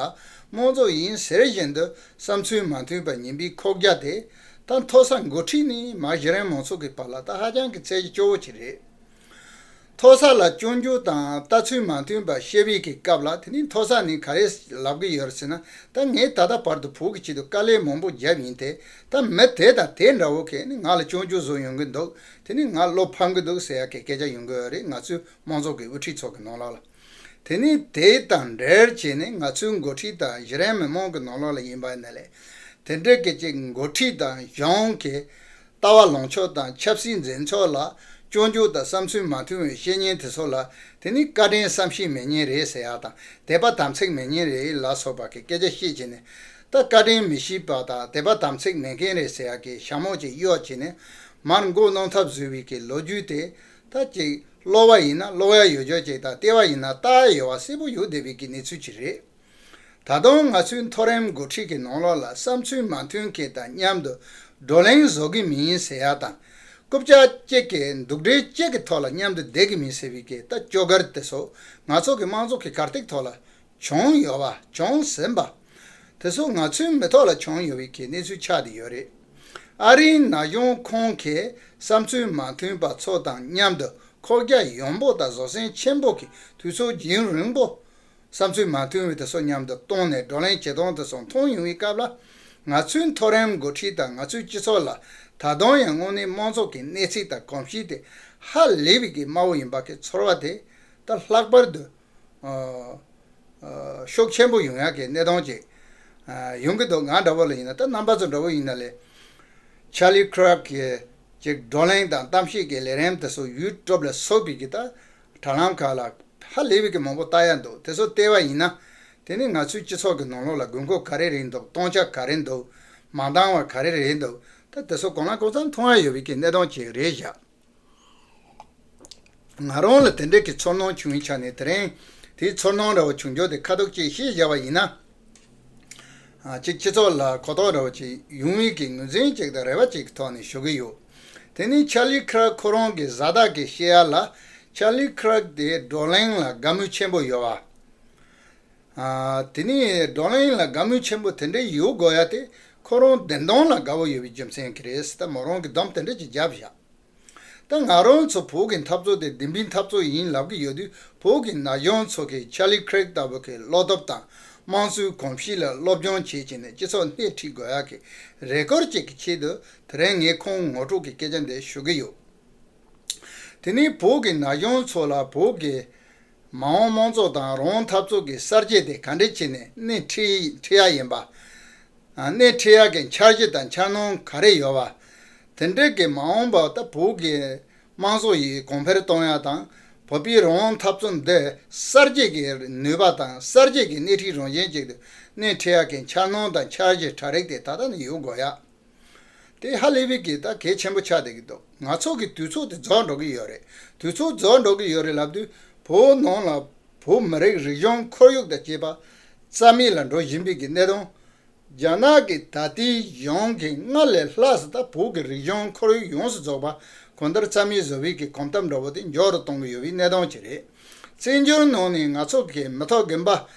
དམངས་གཙོ་ཡིན་ཟེར་བཞིན་དུ་བསམ་ཚུལ་མ་མཐུན་པ་ཉན་པའི་ཁོག་རྒྱ་དེ་ད་མཐོ་ས་འགོ་ཁྲིད་ནས་མར་གཞི་རིམ་མང་ཚོགས་ཀྱི་བར་ལ་ད་ཧ་ཅང་གི་ཚད་གཞི་སྐྱོ་བོ་ཅིག་རེད། མཐོ་ས་ལ་སྐྱོན་བརྗོད་དང་ལྟ་ཚུལ་མ་མཐུན་པ་བཤད་པའི་གི་སྐབས་ལ་དེ་ནི་མཐོ་ས་ནས་ག་རེ་ལབ་གི་ཡོད་རེད་ཟེར་ན། ད་ངས་ད་ལྟ་བར་དུ་བོད་ཀྱི་ཆེད་དུ་དཀའ་ལས་མང་པོ་བརྒྱབ་ཡིན་ཏེ། ད་མི་དེ་དང་དེ་འདྲ་བོ་གས་ནི་ང་ལ་སྐྱོན་བརྗོད་བཟོ་ཡོང་གི་འདུག་དེ་ནི་ང་བློ་ཕམ་གི་འདུག་ཟེར་ཡ་གི་སྐད་ཆ་ཡོང་གི་ཡོད་རེད། ང་ཚོའི་དམངས་གཙོ་གི་དབུ་ཁྲིད་ཚོ་གི་ནང་ལོགས་ལ། དེ་ནི་དེ་དང་འབྲེལ་བྱས་ནས་ང་ཚོའི་འགོ་ཁྲིད་དང་གཞི་རིམ་མི་མང་གི་ནང་ལོགས་ལ་ཡིན་པ་ཡིན་ན་ལས། དེ་འདྲའི་སྐད་ཅིག་འགོ་ཁྲིད་དང་གཞུང་གི་ལྟ་བ་ལངས་ཕྱོགས་དང་ཆབ་སྲིད་འཛིན་ཕྱོགས་ལ་སྐྱོན་བརྗོད་དང་བསམ་ཚུལ་མ་མཐུན་པའི་བཤད་མཁན་དེ་ཚོ་ལ་དེ་ནི་བཀའ་དྲིན་བསམ་ཤེས་མེད་མཁན་རེད་ཟེར་ཡ་དང་། དད་པ་དམ་ཚིག་མེད་མཁན་རེད་ལ་སོགས་པ་གི་སྐད་ཆ་བཤད་བྱས་ནས། ད་བཀའ་དྲིན་མི་ཤེས་པ་དང་དད་པ་དམ་ཚིག་མེད་མཁན་རེད་ཟེར་ཡ་གི་ཞྭ་མོ་ཅིག་གཡོགས་བྱས་ནས་མར་མགོ་གནོན་ཐབས་བཟོས་པའི་གི་ལོ་རྒྱུས་དེ། ད་ཅིག་ཀློག་པ་ཡིན་ན་ཀློག་ཡ་ཡོད་ཆོག་ཅིག་དང་བལྟས་པ་ཡིན་ན་ལྟ་ཡ་ཡོད་པ་གསལ་པོ་ཡོད་བསྡད་པའི་གི་གནས་ཚུལ་ཅིག་རེད། ད་དུང་ང་ཚོའི་མཐོ་རིམ་འགོ་ཁྲིད་ཀྱི་ནང་ལོགས་ལ་བསམ་ཚུལ་མ་མཐུན་མཁན་དང་མཉམ་དུ་བགྲོ་གླེང་བཟོ་གི་མིན་ཟེར་ཡ་དང་། རྐུབ་བཀྱག་གཅིག་གི་འདུག་འདྲེ་གཅིག་གི་ཐོག་ལ་མཉམ་དུ་བསྡད་ཀྱི་མིན་ཟེར་བའི་གི་ད་སྐྱོ་གར་དེ་ཚོ་ང་ཚོ་གི་དམངས་གཙོ་གི་གར་སྟེགས་ཐོག་ལ་བྱུང་ཡོད་པ་བྱུང་ཟིན་པ། དེ་ཚོ་ང་ཚོའི་མི་ཐོག་ལ་བྱུང་ཡོད་པའི་གི་གནས་ཚུལ་ཆགས་བསྡད་ཡོད་རེད། ཨ་རིའི་ན་གཞོན་ཁོང་གིས་བསམ་ཚུལ་མ་མཐུན་པ་ཚོ་དང་མཉམ་དུ་ཁོག་རྒྱ་ཡངས་པོ་དང་བཟོད་བསྲན་ཆེན་པོ་གི་དུས་ཚོད་རྒྱུན་རིང་པོ། བསམ་ཚུལ་མ་མཐུན་པའི་དེ་ཚོ་མཉམ་དུ་བཏོན་ནས་བགྲོ་གླེང་བྱེད་སྟངས་དེ་ཚོ་མཐོང་ཡོང་བའི་སྐབས་ལ། ང་ཚོའི་མཐོ་རིམ་འགོ་ཁྲིད་དང་ང་ཚོའི་སྤྱི་ཚོགས་ལ་ད་དུང་ཡང་དངོས་གནས་དམངས་གཙོ་གི་གནས་ཚད་དང་གོམས་གཤིས་དེ་ཧ་ལས་པའི་གི་དམའ་བོ་ཡིན་པ་གི་ཚོར་བ་དེ་ད་ལྷག་པར་དུ་ཨ་ཨ་ཤུགས་ཆེན་པོ་ཡོང་ཡག་གི་གནས་སྟངས་ཅིག་ཨ་ཡོང་གི་འདུག་ང་འདྲ་བོ་ལ་ཡིན་ན། ད་རྣམ་པ་ཚོ་འདྲ་བོ་ཡིན་ན་ལས། ཆར་ལི་ཁི་རག་གི་ཅིག་བགྲོ་གླེང་དང་གཏམ་བཤད་ཀྱི་ལས་རིམ་དེ་ཚོ་ཡུ་ཊུབ་ལ་བཟོས་པའི་གི་ད་དྲ་ལམ་ཁག་ལ་ཧ་ལས་པའི་གི་མང་པོ་ལྟ་ཡ་འདུག་དེ་ཚོ་བལྟས་པ་ཡིན་ན། དེ་ནི་ང་ཚོའི་སྤྱི་ཚོགས་ཀྱི་ནང་ལོགས་ལ་དགོས་མཁོ་ག་རེ་རེད་འདུག་སྟོང་ཆ་ག་རེ་འདུག་མ་འདང་བ་ག་རེ་རེད་འདུག་ད་དེ་ཚོ་གང་ལ་གང་འཚམ་མཐོང་ཡ་ཡོད་པའི་གི་གནས་སྟངས་ཅིག་རེད་བཞག་ང་རང་ལ་དེ་འདྲའི་གི་ཚོར་སྣང་བྱུང་བའི་ཆ་ནས་དེ་རིང་དེའི་ཚོར་སྣང་འདྲ་བོ་བྱུང་རྒྱུ་དེ་ཁ་ཐུག་ཅིག་བཤད་བཞག་པ་ཡིན་ན། ཨ་ཅིག་སྤྱི་ཚོགས་ལ་གོ་རྟོགས་འདྲ་བོ་ཅིག་ཡོང་བའི་གི་ངོས་འཛིན་ཅིག་དང་རེ་བ་ཅིག་གི་ཐོག་ནས་ཞུ་གི་ཡོད། དེ་ནི་ཆར་ལི་ཁི་རག་ཁོ་རང་གི་བཟའ་ཟླ་གི་བཤད་ཡ་ལ། ཆར་ལི་ཁི་རག་དེ་བགྲོ་གླེང་ལ་དགའ་མོས་ཆེན་པོ་ཡོད་པ། ཨ་དེ་ནི་བགྲོ་གླེང་ལ་དགའ་མོས་ཆེན་པོ་དེ་འདྲ་ཡོད་དགོས་ཡ་དེ་ཁོ་རང་བདེན་དོན་ལ་དགའ་བོ་ཡོད་པའི་རྒྱུ་མཚན་གྱིས་རེད། ད་མོ་རང་གི་སྡོམ་དེ་འདྲ་ཅིག་བརྒྱབ་བཞག་ད་ང་རང་ཚོ་བོད་ཀྱི་འཐབ་རྩོད་དེ་བདེན་པའི་འཐབ་རྩོད་ཡིན་ལབ་ཀྱི་ཡོད་དུས། བོད་ཀྱི་ན་གཞོན་ཚོ་གིས་ཆར་ལི་ཁི་རག་ལྟ་བུ་གི་བློ་སྟོབས་དང་དམངས་གཙོའི་གོམས་གཤིས་ལ་སློབ་སྦྱོང་བྱེད་བྱས་ནས་སྤྱི་ཚོགས་སྣེ་ཁྲིད་དགོས་ཡག་གི་རེ་སྐུལ་ཅིག་གི་ཆེད་དུ་དེ་རིང་ངས་ཁོང་ངོ་སྤྲོད་ཀྱི་སྐད་ཆ་འདི་ཞུ་གི་ཡོད། དེ་ནི་བོད་ཀྱི་ན་གཞོན་ཚོ་ལ་བོད་ཀྱི་མ་འོངས་དམངས་གཙོ་དང་རང་དབང་འཐབ་རྩོད་ཀྱི་གསར་བརྗེ་དེ་ག་འདྲས་བྱས་ནས་སྣེ་ཁྲིད་ཁྲིད་ཡག་ཡིན་པ། སྣེ་ཁྲིད་ཡག་གི་འཆར་གཞི་དང་འཆར་སྣང་ག་རེ་ཡོད་པ། དེ་འདྲའི་གི་མ་འོངས་པ་ད་བོད་ཀྱི་དམངས་གཙོ་ཡི་གོང་འཕེལ་གཏོང་ཡག་དང་། བོད་པའི་རང་དབང་འཐབ་རྩོད་འདི་གསར་བརྗེ་གི་ནུས་པ་དང་གསར་བརྗེ་གི་སྣེ་ཁྲིད་རང་བཞིན་ཅིག་ཏུ་སྣེ་ཁྲིད་ཡག་གི་འཆར་སྣང་དང་འཆར་གཞི་གྲ་སྒྲིག་དེ་ད་ལྟ་ནས་ཡོད་དགོས་ཡག་དེ་ཧ་ལས་པའི་གི་ད་གལ་ཆེན་པོ་ཆགས་བསྡད་ཀྱི་འདུག་ང་ཚོ་གི་དུས་ཚོད་དེ་རྫོགས་འགྲོ་གི་ཡོད་རེད། དུས་ཚོད་རྫོགས་འགྲོ་གི་ཡོད་རེད་ལབ་དུས། བོད་ནང་ལ་བོད་མི་རིགས་རིག་གཞུང་ཁོར་ཡུག་དང་བཅས་པ་རྩ་མེད་ལ་འགྲོ་བཞིན་པའི་གི་གནས་སྟངས། རྒྱ་ནག་གིས་ད་ལྟའི་གཞུང་གིས་སྔར་ལས་ལྷག་ཙམ་ད་བོད་ཀྱི་རིག་གཞུང་ཁོར་ཡུག་ཡོངས་སུ་རྫོགས་པ་གང་ལྟར་རྩ་མེད་བཟོ་བའི་གི་གོམ་སྟབས་འདྲ་བོ་དེ་མགྱོགས་རུ་གཏོང་གི་ཡོད་པའི་གནས་སྟངས་ཅིག་རེད། བཙན་བྱོལ་ནང་ནས་ང་ཚོ་གི་མི་ཐོག་རྒན་པ་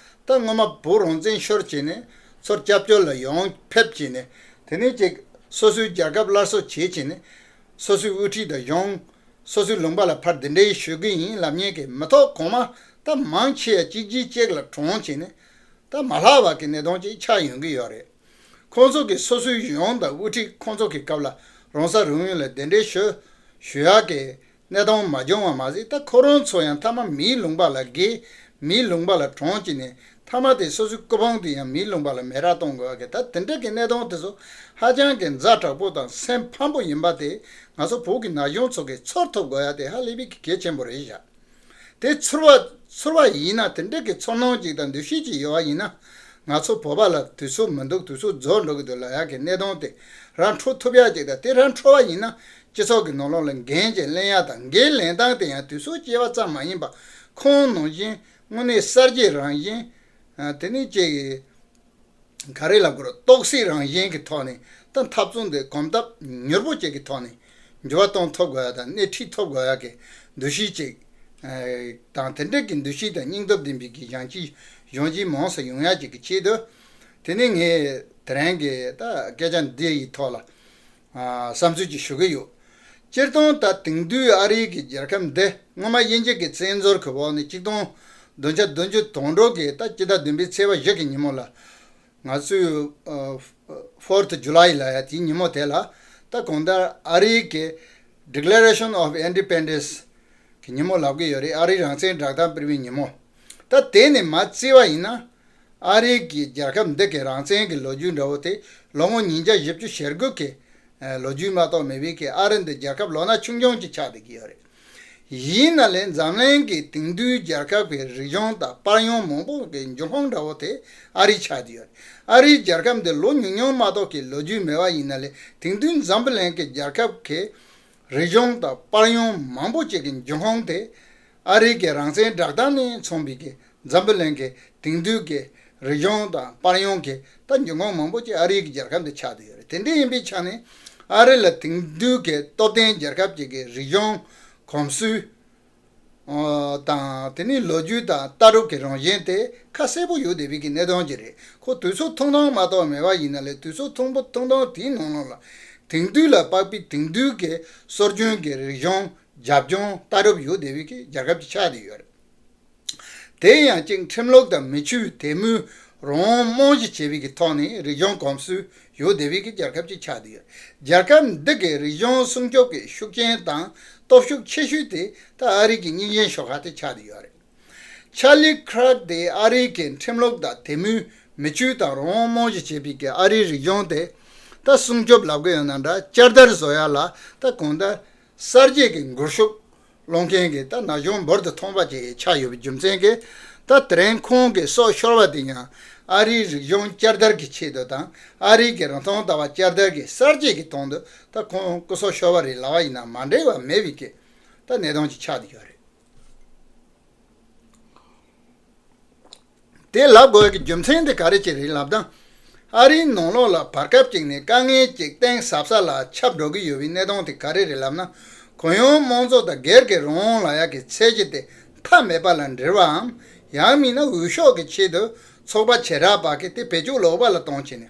ད་སྔོན་མ་བོད་རང་བཙན་ཤོར་བྱས་ནས་ཚུར་སྐྱབས་བཅོལ་ལ་ཡོང་ཕེབས་བྱས་ནས། དེ་ནས་ཅིག་སོ་སོའི་རྒྱལ་ཁབ་སླར་གསོ་བྱེད་བྱས་ནས། སོ་སོའི་དབུ་ཁྲིད་དང་གཞུང་། སོ་སོའི་ལུང་པ་ལ་ཕར་འདི་འདྲའི་ཞུ་གི་ཡིན་ལབ་མཁན་གྱི་མི་ཐོག་གོང་མ་ད་མང་ཆེ་བ་གཅིག་རྗེས་གཅིག་ལ་གྲོངས་བྱས་ནས། ད་མ་ལྷག་པ་གི་གནས་སྟངས་ཅིག་ཆགས་ཡོང་གི་ཡོད་རེད། ཁོང་ཚོ་གི་སོ་སོའི་གཞུང་དང་དབུ་ཁྲིད་ཁོང་ཚོ་གི་སྐབས་ལ་རང་ས་རང་ཡུལ་ལ་གདན་འདྲེན་ཞུ་ཞུ་ཡག་གི་གནས་སྟངས་མ་བྱུང་བ་མ་ཟད། ད་ཁོ་རང་ཚོ་ཡང་མཐའ་མ་མིའི་ལུང་པ་ལ་བརྒལ། མིའི་ལུང་པ་ལ་གྲོངས་ཀྱི་ནས། ད་ མཐའ་མ་དེ་སོ་སོའི་སྐུ་ཕུང་དེ་ཡང་མིའི་ལུང་པ་ལ་མེ་རག་གཏོང་དགོས་ཡ་གི། ད་དེ་འདྲ་གི་གནད་དོན་དེ་ཚོ་ཧ་ཅང་གི་ཛ་དྲག་པོ་དང་སེམས་ཕམ་པོ་ཡིན་པ་དེ། ང་ཚོ་བོད་ཀྱི་ན་གཞོན་ཚོ་གིས་ཚོར་ཐུབ་དགོས་ཡ་དེ་ཧ་ལས་པའི་གི་གལ་ཆེན་པོ་རེད་བཞག་དེ་ཚོར་བ་ཚོར་བ་ཡིན་ན། དེ་འདྲ་གི་ཚོར་སྣང་ཅིག་དང་འདུ་ཤེས་ཅིག་ཡོད་པ་ཡིན་ན། ང་ཚོ་བོད་པ་ལ་དུས་ཚོད་མི་འདུག་དུས་ཚོད་རྫོགས་འགྲོ་གི་འདུག་ལབ་ཡ་གི་གནད་དོན་དེ་ར་འཕྲོད་ཐུབ་ཡ་ཅིག་དང་། དེ་ར་འཕྲོད་པ་ཡིན་ན་སྤྱི་ཚོགས་ཀྱི་ནང་ལོགས་ལ་འགན་ཅིག་ལེན་ཡ་དང་། འགན་ལེན་སྟངས་དེ་ཡང་དུས་ཚོད་སྐྱེལ་བ་ཙམ་མ་ཡིན་པ། ཁོང་ནང་བཞིན་དངོས་གནས་གསར་བརྗེའི་རང་བཞིན། ཨ། དེ་ནི་ཅིག་ག་རེ་ལབ་དགོས་རེད། རྟོག་སའི་རང་བཞིན་གྱི་ཐོག་ནས། ད་འཐབ་རྩོད་འདི་གོམ་སྟབས་མྱུར་པོ་ཅིག་གི་ཐོག་ནས་འགྱུར་བ་གཏོང་ཐུབ་དགོས་ཡ་དང་། སྣེ་ཁྲིད་ཐུབ་དགོས་ཡ་གི་འདུ་ཤེས་ཅིག་ཨ། དང་། དེ་འདྲ་གི་འདུ་ཤེས་དང་སྙིང་སྟོབས་ལྡན་པའི་གི་གཞོན་སྐྱེས་གཞོན་སྐྱེས་མང་ཙམ་ཡོང་ཡ་ཅིག་གི་ཆེད་དུ། དེ་ནི་ངས་དེ་རིང་གི་ད་སྐད་ཆ་འདི་ཡི་ཐོག་ལ། ཨ། བསམ་ཚུལ་ཅིག་ཞུ་གི་ཡོད། སྤྱིར་བཏང་ད་དེང་དུས་ཨ་རིའི་གི་རྒྱལ་ཁབ་འདི་སྔོན་མ་དབྱིན་ཇི་གི་བཙན་འཛུལ་གི་འོག་ནས་ཆིག་སྟོང་བདུན་བརྒྱ་བདུན་ཅུ་དོན་དྲུག་གི་ད་སྤྱི་ཟླ་བདུན་པའི་ཚེས་པ་བཞི་གི་ཉིན་མོ་ལ། ང་ཚོས་ཨ་Fourth July ལབ་ཡ་དེའི་ཉིན་མོ་དེ་ལ། ད་གང་ལྟར་ཨ་རིའི་གི་Declaration of Independence གི་ཉིན་མོ་ལབ་གི་ཡོད་རེད། ཨ་རིའི་རང་བཙན་བསྒྲགས་གཏམ་སྤེལ་བའི་ཉིན་མོ། ད་དེ་ནས་མར་བརྩིས་པ་ཡིན་ན། ཨ་རི་གི་རྒྱལ་ཁབ་འདི་གི་རང་བཙན་གྱི་ལོ་རྒྱུས་འདྲ་བོ་དེ་ལོ་ངོ་ཉིས་བརྒྱ་བཞི་བཅུ་ཞེ་དགུ་གི་ལོ་རྒྱུས་མ་གཏོགས་མེད་པའི་གི། ཨ་རི་འདི་རྒྱལ་ཁབ་ལོ་ན་ཆུང་ཆུང་ཅིག་ཆགས་བསྡད་ཀྱི་ཡོད་རེད། ཡིན་ན་ལས་འཛམ་གླིང་གི་དེང་དུས་རྒྱལ་ཁབ་ཀྱི་རིག་གཞུང་དང་དཔལ་ཡོན་མང་པོ་གི་འབྱུང་ཁུངས་འདྲ་བོ་དེ་ཨ་རི་ཆགས་བསྡད་ཡོད་རེད། ཨ་རིའི་རྒྱལ་ཁབ་འདི་ལོ་ཉུང་ཉུང་མ་གཏོགས་ཀྱི་ལོ་རྒྱུས་མེད་པ་ཡིན་ན་ལས། དེང་དུས་འཛམ་བུ་གླིང་གི་རྒྱལ་ཁབ་ཀྱི་རིག་གཞུང་དང་དཔལ་ཡོན་མང་པོ་ཅིག་གི་འབྱུང་ཁུངས་དེ་ཨ་རིའི་གི་རང་བཙན་བསྒྲགས་གཏམ་ནས་མཚོན་པའི་གི། འཛམ་བུ་གླིང་གི་དེང་དུས་ཀྱི་རིག་གཞུང་དང་དཔལ་ཡོན་གྱི་ད་འབྱུང་ཁུངས་མང་པོ་ཅིག་ཨ་རིའི་གི་རྒྱལ་ཁབ་འདི་ཆགས་བསྡད་ཡོད་རེད། དེ་འདྲ་ཡིན་པའི་ཆ་ནས། ཨ་རི་ལ་དེང་དུས་ཀྱི་སྟོབས་ལྡན་རྒྱལ་ཁབ་ཅིག་གི་རིག་གཞུང་། གོམས་སྲོལ། ཨོ། དང་། དེ་ནས་ལོ་རྒྱུས་དང་ལྟ་གྲུབ་ཀྱི་རང་བཞིན་དེ་ཁ་གསལ་པོ་ཡོད་བསྡད་པའི་གི་གནད་དོན་ཅིག་རེད། ཁོ་དུས་ཚོད་ཐུང་ཐུང་མ་གཏོགས་མེད་པ་ཡིན་ན་ལས། དུས་ཚོད་ཐུང་པོ་ཐུང་ཐུང་དེའི་ནང་ལོགས་ལ་དེང་དུས་ལ་དཔག་པའི་དེང་དུས་ཀྱི་སྲོལ་རྒྱུན་གྱི་རིག་གཞུང་། རྒྱབ་ལྗོངས། ལྟ་གྲུབ་ཡོད་བསྡད་པའི་གི་རྒྱལ་ཁབ་ཅིག་ཆགས་བསྡད་ཡོད་རེད། དེ་ཡང་ཅིག་ཁྲིམས་ལུགས་དང་མི་ཆོས་དད་མོས་རང་དབང་རྨང་གཞི་བྱས་པའི་གི་ཐོག་ནས་རིག་གཞུང་གོམས་སྲོལ་ཡོད་བསྡད་པའི་གི་རྒྱལ་ཁབ་ཅིག་ཆགས་བསྡད་ཡོད། རྒྱལ་ཁབ་འདི་གི་རིག་གཞུང་སྲུང་སྐྱོབ་ཀྱི་ཤུགས་རྐྱེན་དང་སྟོབས་ཤུགས་ཆེ་ཤོས་དེ་ད་ཨ་རི་གི་རྙིང་ཞེན་ཤོག་ཁག་དེ་ཆགས་བསྡད་ཡོད་རེད། ཆར་ལི་ཁི་རག་དེ་ཨ་རི་གི་ཁྲིམས་ལུགས་དང་དད་མོས། མི་ཆོས་དང་རང་དབང་རྨང་གཞི་བྱས་པའི་གི་ཨ་རིའི་རིག་གཞུང་དེ་ད་སྲུང་སྐྱོབ་ལབ་གི་ཡོད་ན་འདྲ། བསྐྱར་དར་བཟོ་ཡ་ལ་ད་གང་ལྟར་གསར་བརྗེ་གི་འགུལ་ཤུགས་སློང་མཁན་གྱི་ད་ན་གཞོན་འབུར་དུ་ཐོན་པ་ཅིག་ཆགས་ཡོད་པའི་རྒྱུ་མཚན་གྱིས། ད་དེ་རིང་ཁོང་གི་སྲོག་ཤོར་བ་དེ་ཡང་ཨ་རིའི་རིག་གཞུང་བསྐྱར་དར་གྱི་ཆེད་དུ་དང་། ཨ་རི་གི་རིན་ཐང་ལྟ་བ་བསྐྱར་དར་གྱི་གསར་བརྗེ་གི་དོན་དུ་ད་ཁོང་སྐུ་སྲོག་ཤོར་བ་རེད་ལབ་པ་ཡིན་ན་མ་འགྲིག་པ་མེད་པའི་གི་ད་གནད་དོན་ཅིག་ཆགས་བསྡད་ཡོད་རེད། དེ་ལབ་དགོས་ཀྱི་རྒྱུ་མཚན་དེ་ག་རེ་ཅིག་རེད་ལབ་ན། ཨ་རིའི་ནང་ལོགས་ལ་བར་སྐབས་ཅིག་ནས་དཀའ་ངལ་ཅིག་གཏིང་ཟབ་ས་ལ་ཁྱབ་འགྲོ་གི་ཡོད་པའི་གནད་དོན་དེ་ག་རེ་རེད་ལབ་ན། གུ་ཡངས་དམངས་གཙོ་དང་སྒེར་གྱི་རང་དབང་ལབ་ཡག་གི་ཚད་གཞི་དེ་མཐའ་མེད་པ་ལ་འགྲིལ་བའམ། ཡང་མིན་ན་འོས་ཤོག་གི་ཆེད་དུ་ཚོགས་པ་བྱེ་བྲག་པ་གིས་དེ་བེད་སྤྱོད་ལོག་པ་ལ་གཏོང་བྱས་ནས།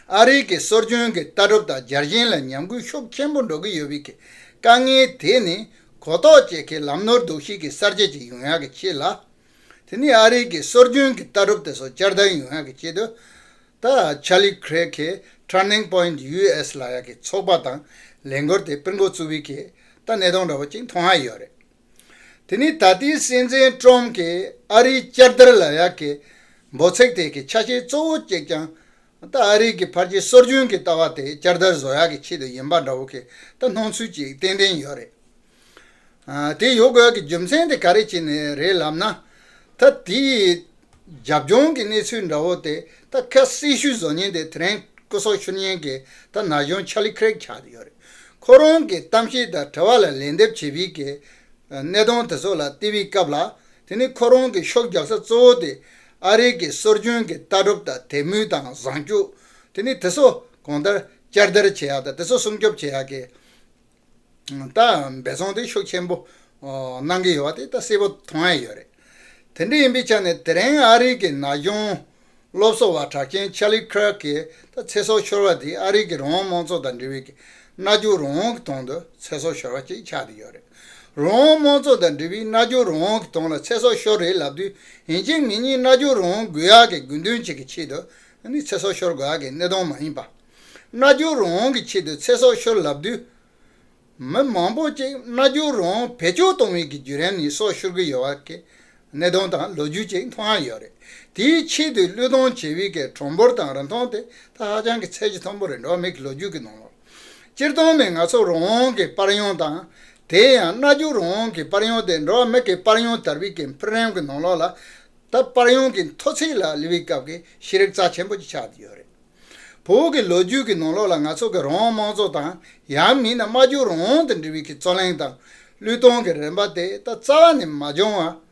ཨ་རིའི་གི་སྲོལ་རྒྱུན་གྱི་ལྟ་གྲུབ་དང་རྒྱལ་ཞེན་ལ་ཉམས་རྒུད་ཤུགས་ཆེན་པོ་འགྲོ་གི་ཡོད་པའི་གི་དཀའ་ངལ་དེ་ནི་གོ་རྟོགས་བཅས་ཀྱི་ལམ་ནོར་ལྡོག་ཤེས་ཀྱི་གསར་བརྗེ་ཅིག་ཡོང་ཡག་གི་ཆེད་ལ། དེ་ནི་ཨ་རིའི་གི་སྲོལ་རྒྱུན་གྱི་ལྟ་གྲུབ་དེ་ཚོ་བསྐྱར་དར་ཡོང་ཡག་གི་ཆེད་དུ། ད་ཆར་ལི་ཁི་རག་གིས་Turning Point ཡུ་ཨེས་ལབ་ཡག་གི་ཚོགས་པ་དང་ལས་འགུལ་དེ་སྤེལ་འགོ་བཙུགས་པའི་གི་ད་གནད་དོན་འདྲ་བོ་ཅིག་མཐོང་ཡག་ཡོད་རེད། དེ་ནི་ད་ལྟའི་སྲིད་འཛིན་ཀྲོམ་གྱིས་ཨ་རིའི་བསྐྱར་དར་ལབ་ཡག་གི་འབོད་ཚིག་དེ་གི་ཆ་ཤས་གཙོ་བོ་གཅིག་ཀྱང་། ད་ཨ་རིའི་གི་ཕལ་ཆེར་སྲོལ་རྒྱུན་གྱི་ལྟ་བ་དེ་བསྐྱར་དར་བཟོ་ཡག་གི་ཆེད་དུ་ཡིན་པ་འདྲ་བོ་གི་ད་སྣང་ཚུལ་ཅིག་ཏན་ཏན་ཡོད་རེད། ཨ། དེ་ཡོད་དགོས་ཀྱི་རྒྱུ་མཚན་དེ་ག་རེ་བྱས་ནས་རེད་ལབ་ན། ད་དེའི་རྒྱབ་ལྗོངས་ཀྱི་གནས་ཚུལ་འདྲ་བོ་དེ་ད་ཁ་གསལ་ཤོས་བཟོ་མཁན་དེ་དེ་རིང་སྐུ་སྲོག་ཤོར་མཁན་གྱི་ད་ན་གཞོན་ཆར་ལི་ཁི་རག་ཆགས་ཡོད་རེད། ཁོ་རང་གི་གཏམ་བཤད་དང་དྲི་བ་ལ་ལན་འདེབས་བྱེད་པའི་གི་གནད་དོན་དེ་ཚོ་ལ་བལྟས་པའི་སྐབས་ལ། དེ་ནི་ཁོ་རང་གི་ཤུགས་རྒྱག་ས་གཙོ་བོ་དེ་ཨ་རིའི་གི་སྲོལ་རྒྱུན་གྱི་ལྟ་གྲུབ་དང་དད་མོས་དང་བཟང་སྤྱོད། དེ་ནི་དེ་ཚོ་གང་ལྟར་བསྐྱར་དར་བྱེད་ཡག་དང་དེ་ཚོ་སྲུང་སྐྱོབ་བྱེད་ཡག་གི་ད་འབད་བརྩོན་དེ་ཤུགས་ཆེན་པོ་གནང་གི་ཡོད་པ་དེ་ད་གསལ་པོ་མཐོང་ཡག་ཡོད་རེད། དེ་འདྲ་ཡིན་པའི་ཆ་ནས་དེ་རིང་ཨ་རིའི་གི་ན་གཞོན་སློབ་གསོ་བ་གྲགས་ཅན་ཆར་ལི་ཁི་རག་གི་ད་ཚེ་སྲོག་ཤོར་བ་དེ་ཨ་རིའི་གི་རང་དབང་དམངས་གཙོ་དང་འབྲེལ་བའི་གི་མནའ་གཅོག་རང་དབང་གི་དོན་དུ་ཚེ་སྲོག་ཤོར་བ་ཅིག་ཆགས་བསྡད་ཡོད་རེད། རང་དབང་དམངས་གཙོ་དང་འབྲེལ་བའི་མནའ་གཅོག་རང་དབང་གི་དོན་ལ་ཚེ་སྲོག་ཤོར་རེད་ལབ་དུས། ཡིན་གཅིག་མིན་གཉིས་མནའ་གཅོག་རང་དབང་དགོས་ཡག་གི་དགོས་འདུན་ཅིག་གི་ཆེད་དུ་ནི་ཚེ་སྲོག་ཤོར་དགོས་ཡག་གི་གནད་དོན་མ་ཡིན་པ། མནའ་གཅོག་རང་དབང་གི་ཆེད་དུ་ཚེ་སྲོག་ཤོར་ལབ་དུས། མི་མང་པོ་ཅིག་མནའ་གཅོག་རང་དབང་བེད་སྤྱོད་གཏོང་བའི་གི་བརྒྱུད་རིམ་ནས་སྲོག་ཤོར་གི་ཡོད་པ་གི་ གནད་དོན་དང་ལོ་རྒྱུས་ཅིག་མཐོང་ཡ་ཡོད་རེད། དེའི་ཆེད་དུ་བློས་གཏོང་བྱེད་པའི་གི་གྲངས་འབོར་དང་རིན་ཐང་དེ་ད་ཧ་ཅང་གི་ཚད་གཞི་མཐོན་པོ་རེད། འགྲོ་བ་མི་གི་ལོ་རྒྱུས་ཀྱི་ནང་ལོགས་སྤྱིར་བཏང་ནས་ང་ཚོ་རང་དབང་གི་པར་ཡང་དང་། དེ་ཡང་སྨྲ་བརྗོད་རང་དབང་གི་པར་ཡང་དེ་འགྲོ་བ་མི་གི་པར་ཡང་དར་བའི་གི་འཕེལ་རིམ་གྱི་ནང་ལོགས་ལ། ད་པར་ཡང་གི་མཐོ་ཚད་ལ་སླེབས་པའི་སྐབས་ཀྱི་ཤེས་རིག་རྩ་ཆེན་པོ་ཅིག་ཆགས་བསྡད་ཡོད་རེད། བོད་ཀྱི་ལོ་རྒྱུས་ཀྱི་ནང་ལོགས་ལ་ང་ཚོ་གི་རང་དབང་དམངས་གཙོ་དང་། ཡང་མིན་ན་སྨྲ་བརྗོད་རང་དབང་དང་འབྲེལ་བའི་གི་རྩོད་གླེང་དང་། བློས་གཏོང་གི་རིམ་པ་དེ་ད་རྩ་བ་ནས་མ་བྱུང་བ།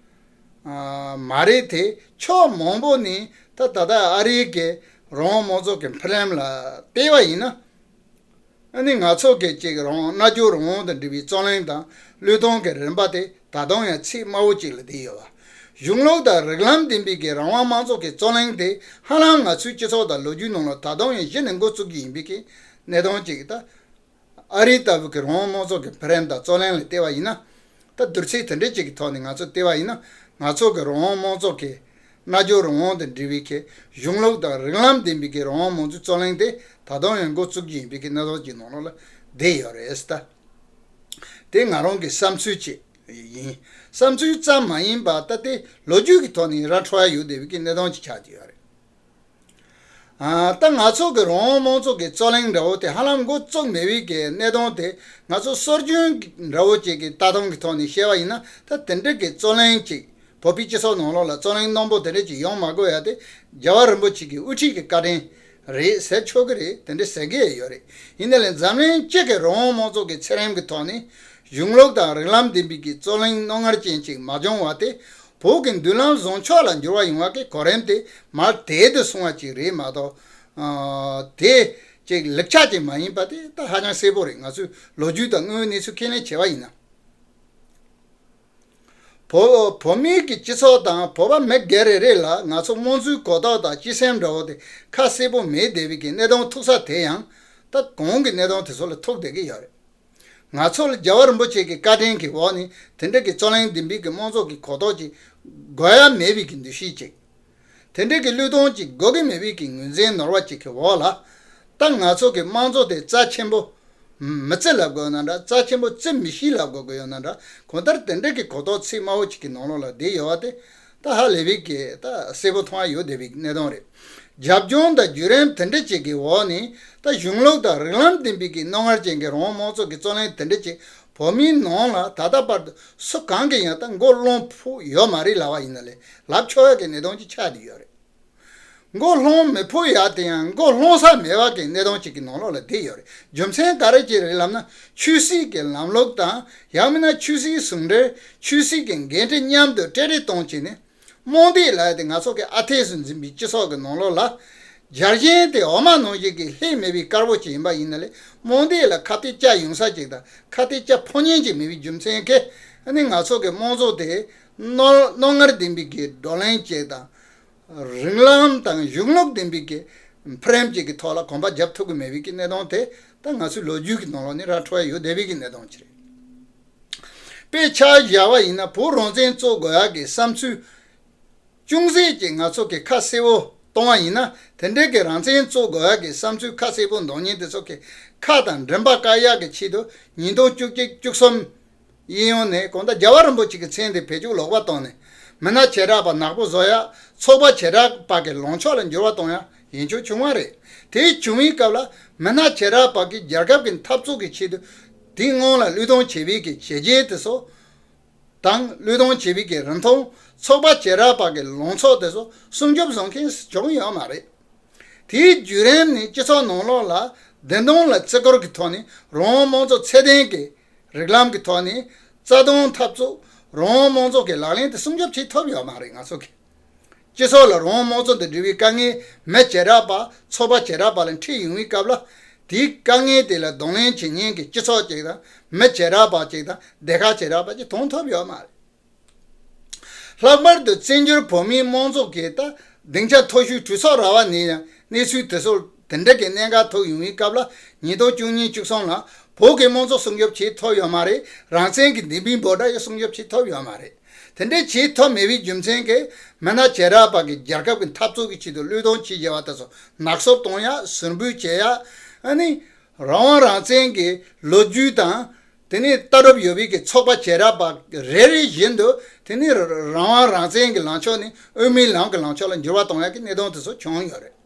ཨ། མ་རེད་དེ། ཕྱོགས་མང་པོ་ནས་ད་ད་ལྟ་ཨ་རིའི་གི་རང་དབང་དམངས་གཙོ་གི་འཕེལ་རིམ་ལ་བལྟས་པ་ཡིན་ན། ཨ་ནི་ང་ཚོ་གི་ཅིག་རང་དབང་སྨྲ་བརྗོད་རང་དབང་དང་འབྲེལ་བའི་རྩོད་གླེང་དང་བློས་གཏོང་གི་རིམ་པ་དེ་ད་དུང་ཡང་ཚད་དམའ་བོ་ཅིག་ལ་བསྡད་ཡོད་པ། གཞུང་ལུགས་དང་རིགས་ལམ་ལྡན་པའི་གི་རང་དབང་དམངས་གཙོ་གི་རྩོད་གླེང་དེ་ཧ་ལམ་ང་ཚོའི་སྤྱི་ཚོགས་དང་ལོ་རྒྱུས་ནང་ལ་ད་དུང་ཡང་གཞི་ནས་འགོ་བཙུགས་ཀྱི་ཡིན་པའི་གི་གནད་དོན་ཅིག་ད། ཨ་རི་ལྟ་བུ་གི་རང་དབང་དམངས་གཙོ་གི་འཕེལ་རིམ་དང་རྩོད་གླེང་ལ་བལྟས་པ་ཡིན་ན། ད་བསྡུར་ཚད་དེ་འདྲ་ཅིག་གི་ཐོག་ནས་ང་ཚོ་བལྟས་པ་ཡིན་ན། ང་ཚོ་གི་རང་དབང་དམངས་གཙོ་གི་སྨྲ་བརྗོད་རང་དབང་དང་འབྲེལ་བའི་གི་གཞུང་ལུགས་དང་རིགས་ལམ་ལྡན་པའི་གི་རང་དབང་དམངས་གཙོའི་རྩོད་གླེང་དེ་ད་དུང་ཡང་འགོ་བཙུགས་ཀྱི་ཡིན་པའི་གི་གནས་སྟངས་ཀྱི་ནང་ལོགས་ལ་བསྡད་ཡོད་རེད་ད། དེ་ང་རང་གི་བསམ་ཚུལ་ཅིག་ཡིན། བསམ་ཚུལ་ཙམ་མ་ཡིན་པ་ད་དེ་ལོ་རྒྱུས་ཀྱི་ཐོག་ནས་ར་འཕྲོད་ཡ་ཡོད་བསྡད་པའི་གི་གནས་སྟངས་ཅིག་ཆགས་བསྡད་ཡོད་རེད། ཨ། ད་ང་ཚོ་གི་རང་དབང་དམངས་གཙོ་གི་རྩོད་གླེང་འདྲ་བོ་དེ་ཧ་ལམ་འགོ་བཙུགས་མེད་པའི་གི་གནད་དོན་དེ་ང་ཚོ་སྲོལ་རྒྱུན་འདྲ་བོ་ཅིག་གི་ལྟ་སྟངས་ཀྱི་ཐོག་ནས་བཤད་པ་ཡིན་ན། ད་དེ་འདྲ་གི་རྩོད་གླེང་ཅིག་བོད་པའི་སྤྱི་ཚོགས་ནང་ལོགས་ལ་རྩོད་གླེང་རྣོན་པོ་དེ་འདྲ་ཅིག་ཡོང་མ་དགོས་ཡ་དེ་རྒྱལ་བ་རིན་པོ་ཆེ་གི་དབུ་ཁྲིད་ཀྱི་བཀའ་དྲིན་རེད་ཟེར་ཆོག་གི་རེད། དེ་འདྲ་ཟེར་གི་ཡོད་རེད། ཡིན་ནའི་ལས་འཛམ་གླིང་སྤྱི་གི་རང་དབང་དམངས་གཙོ་གི་ཚད་རིམ་གྱི་ཐོག་ནས་གཞུང་ལུགས་དང་རིགས་ལམ་ལྡན་པའི་གི་རྩོད་གླེང་རྣོ་ངར་ཅན་ཅིག་མ་བྱུང་བ་དེ། བོད་ཀྱི་མདུན་ལམ་བཟང་ཕྱོགས་ལ་འགྱུར་བ་ཡོང་བ་གི་གོ་རིམ་དེ་མར་དལ་དུ་སོང་བ་ཅིག་རེད་མ་གཏོགས། ཨ། དེ་ཅིག་ལེགས་ཆ་ཅིག་མ་ཡིན་པ་དེ་ད་ཧ་ཅང་གསལ་པོ་རེད། ང་ཚོས་ལོ་རྒྱུས་དང་དངོས་ཡོད་གནས་ཚུལ་ཁས་ལེན་བྱས་པ་ཡིན་ན། བོད་བོད་མིའི་གི་སྤྱི་ཚོགས་དང་བོད་པ་མི་སྒེར་རེ་རེ་ལ་ང་ཚོ་དམངས་གཙོའི་གོ་རྟོགས་དང་སྤྱི་སེམས་འདྲ་བོ་དེ་ཁ་གསལ་པོ་མེད་བསྡད་པའི་གི་གནད་དོན་ཐུག་ས་དེ་ཡང་ད་གོང་གི་གནད་དོན་དེ་ཚོ་ལ་ཐུག་བསྡད་ཀྱི་ཡོད་རེད། ང་ཚོ་ལ་རྒྱལ་བ་རིན་པོ་ཆེ་གི་བཀའ་དྲིན་གྱི་འོག་ནས་དེ་འདྲ་གི་རྩོད་གླེང་ལྡན་པའི་གི་དམངས་གཙོ་གི་གོ་རྟོགས་ཅིག་དགོས་ཡ་མེད་པའི་གི་འདུ་ཤེས་ཅིག་དེ་འདྲ་གི་བློས་གཏོང་ཅིག་དགོས་ཀྱི་མེད་པའི་གི་ངོས་འཛིན་ནོར་བ་ཅིག་གི་འོག་ལ། ད་ང་ཚོ་གི་དམངས་གཙོ་དེ་རྩ་ཆེན་པོ་མི་བརྩི་ལབ་དགོས་ན་འདྲ། རྩ་ཆེན་པོ་བརྩི་མི་ཤེས་ལབ་དགོས་ཀྱི་ཡོད་ན་འདྲ། གང་ལྟར་དེ་འདྲ་གི་གོ་རྟོགས་ཚད་དམའ་བོ་ཅིག་གི་ནང་ལོགས་ལ་བསྡད་ཡོད་པ་དེ། ད་ཧ་ལས་པའི་གི་ད་གསལ་པོ་མཐོང་ཡ་ཡོད་བསྡད་པའི་གནད་དོན་རེད། རྒྱབ་ལྗོངས་དང་བརྒྱུད་རིམ་དེ་འདྲ་ཅིག་གི་འོག་ནས་ད་གཞུང་ལུགས་དང་རིགས་ལམ་ལྡན་པའི་གི་རྣོ་ངར་ཅན་གྱི་རང་དབང་དམངས་གཙོ་གི་རྩོད་གླེང་དེ་འདྲ་ཅིག་བོད་མིའི་ནང་ལ་ད་ལྟ་བར་དུ་སུ་གང་གིས་ཡང་ད་མགོ་སློང་ཕོད་ཡོད་མ་རེད་ལབ་པ་ཡིན་ན་ལས་ལབ་ཆོག་ཡ་གི་གནད་དོན་ཅིག་ཆགས་བསྡད་ཡོད་རེད། མགོ་སློང་མི་ཕོད་ཡ་དེ་ཡང་མགོ་སློང་ས་མེད་པ་གི་གནད་དོན་ཅིག་གི་ནང་ལོགས་ལ་བསྡད་ཡོད་རེད། རྒྱུ་མཚན་ག་རེ་ཅིག་རེད་ལབ་ན། ཆོས་སྲིད་ཀྱི་ལམ་ལུགས་དང་ཡང་མིན་ན་ཆོས་སྲིད་ཟུང་འབྲེལ། ཆོས་སྲིད་ཀྱི་འགན་འཁྲི་མཉམ་དུ་སྤྲད་རེས་གཏོང་བྱས་ནས། རྨོངས་དད་ལབ་ཡ་དེ་ང་ཚོ་གི་ཨ་འཐས་སུ་འཛིན་པའི་སྤྱི་ཚོགས་ཀྱི་ནང་ལོགས་ལ། རྒྱལ་ཞེན་དེ་འོ་མ་ནང་བཞིན་གྱི་ལྷད་མེད་པའི་དཀར་པོ་ཅིག་ཡིན་པ་ཡིན་ན་ལས། རྨོངས་དད་ལ་ཁ་གཏད་བཅག་ཡོང་ས་ཅིག་དང་ཁ་གཏད་བཅག་ཕོད་མཁན་ཅིག་མེད་པའི་རྒྱུ་མཚན་གྱིས། ཨ་ནི་ང་ཚོ་གི་དམངས་གཙོ་དེ་རྣོ་རྣོ་ངར་ལྡན་པའི་གི་བགྲོ་གླེང་ཅིག་དང་། རིགས་ལམ་དང་གཞུང་ལུགས་ལྡན་པའི་གི་འཕེལ་རིམ་ཅིག་གི་ཐོག་ལ་གོམ་པ་རྒྱབ་ཐུབ་ཀྱི་མེད་པའི་གི་གནད་དོན་དེ་ད་ང་ཚོའི་ལོ་རྒྱུས་ཀྱི་ནང་ལོགས་ནས་ར་འཕྲོད་ཡ་ཡོད་བསྡད་པའི་གི་གནད་དོན་ཅིག་རེད། དཔེ་ཆ་བཞག་པ་ཡིན་ན་བོད་རང་བཙན་རྩོད་དགོས་ཡ་གི་བསམ་ཚུལ་ཅུང་ཟད་ཅིག་ང་ཚོ་གི་ཁ་གསལ་པོ་གཏོང་བ་ཡིན་ན། དེ་འདྲའི་གི་རང་བཙན་རྩོད་དགོས་ཡ་གི་བསམ་ཚུལ་ཁ་གསལ་པོ་འདོན་མཁན་དེ་ཚོ་གི་ཁ་དང་མགྲིན་པ་བཀག་ཡ་གི་ཆེད་དུ་ཉིས་སྟོང་བཅུ་གཅིག་བཅུ་གསུམ། གཡས་གཡོན་ནས་གང་ལྟར་རྒྱལ་བ་རིན་པོ་ཆེ་གི་མཚན་དེ་བེད་སྤྱོད་ལོག་པ་བཏང་ནས། མི་སྣ་བྱེ་བྲག་པ་ནག་པོ་བཟོ་ཡ། ཚོགས་པ་བྱེ་བྲག་པ་གི་ལངས་ཕྱོགས་ལ་འགྱུར་བ་གཏོང་ཡ་ཡིན་ཆོག་བྱུང་བ་རེད། དེ་བྱུང་བའི་སྐབས་ལ་མི་སྣ་བྱེ་བྲག་པ་གིས་རྒྱལ་ཁབ་ཀྱི་འཐབ་རྩོད་ཀྱི་ཆེད་དུ་དེའི་སྔོན་ལ་བློས་གཏོང་བྱས་པའི་གི་བྱས་རྗེས་དེ་ཚོ་དང་། བློས་གཏོང་བྱས་པའི་གི་རིན་ཐང་། ཚོགས་པ་བྱེ་བྲག་པ་གི་ལངས་ཕྱོགས་དེ་ཚོ་སྲུང་སྐྱོབ་བཟོ་མཁན་བྱུང་ཡོད་མ་རེད། དེའི་བརྒྱུད་རིམ་ནས་སྤྱི་ཚོགས་ནང་ལོགས་ལ་བདེན་དོན་ལ་བརྩི་བཀུར་གྱི་ཐོག་ནས་རང་དབང་དམངས་གཙོ་ཚད་ལྡན་གྱི་རིགས་ལམ་གྱི་ཐོག་ནས་རྩ་དོན་འཐབ་རྩོད་རང་དབང་དམངས་གཙོ་གི་ལག་ལེན་དེ་སྲུང་སྐྱོབ་བྱེད་ཐུབ་ཡོད་མ་རེད། ང་ཚོ་གི་སྤྱི་ཚོགས་ལ་རང་དབང་དམངས་གཙོ་དང་འབྲེལ་བའི་དཀའ་ངལ་མི་བྱེ་བྲག་པ། ཚོགས་པ་བྱེ་བྲག་པ་ལ་འཕྲད་ཡོང་བའི་སྐབས་ལ། དེའི་དཀའ་ངལ་དེ་ལ་གདོང་ལེན་བྱེད་མཁན་གྱི་སྤྱི་ཚོགས་ཅིག་དང་། མི་བྱེ་བྲག་པ་ཅིག་དང་། སྡེ་ཁག་བྱེ་བྲག་པ་ཅིག་མཐོང་ཐུབ་ཡོད་མ་རེད། ལྷག་པར་དུ་བཙན་བྱོལ་བོད་མིའི་དམངས་གཙོ་གི་ད་སྡིངས་ཆ་མཐོ་ཤོས་གྲོས་ཚོགས་ར་བ་ནས་ཡང་གནས་ཚུལ་དེ་ཚོ་དེ་འདྲ་གི་གནད་འགག་ཐུག་ཡོང་བའི་སྐབས་ལ། ཉིས་སྟོང་བཅུ་གཉིས་བཅུ་གསུམ་ལ་བོད་ཀྱི་དམངས་གཙོ་སྲུང་སྐྱོབ་བྱེད་ཐུབ་ཡོད་མ་རེད། རང་བཙན་གྱི་བདེན་པའི་འབོད་སྒྲ་ཡང་སྲུང་སྐྱོབ་བྱེད་ཐུབ་ཡོད་མ་རེད། དེ་འདྲ་བྱེད་ཐུབ་མེད་པའི་རྒྱུ་མཚན་གྱིས་མི་སྣ་བྱེ་བྲག་པ་གིས་རྒྱལ་ཁབ་ཀྱི་འཐབ་རྩོད་ཀྱི་ཆེད་དུ་བློས་གཏོང་བྱེད་བཞིན་པ་དེ་ཚོ་ནག་སུབ་གཏོང་ཡ། ཟུར་འབུད་བྱེད་ཡ། ཨ་ནི་རང་དབང་རང་བཙན་གྱི་ལོ་རྒྱུས་དང་། དེ་ནས་ལྟ་གྲུབ་ཡོད་པའི་གི་ཚོགས་པ་བྱེ་བྲག་པ་རེ་རེ་བཞིན་དུ་དེ་ནས་རང་དབང་རང་བཙན་གྱི་ལངས་ཕྱོགས་ནས་དབུ་མའི་ལམ་གྱི་ལངས་ཕྱོགས་ལ་འགྱུར་བ་གཏོང་ཡག་གི་གནད་དོན་དེ་ཚོ་བྱུང་ཡོད་རེད།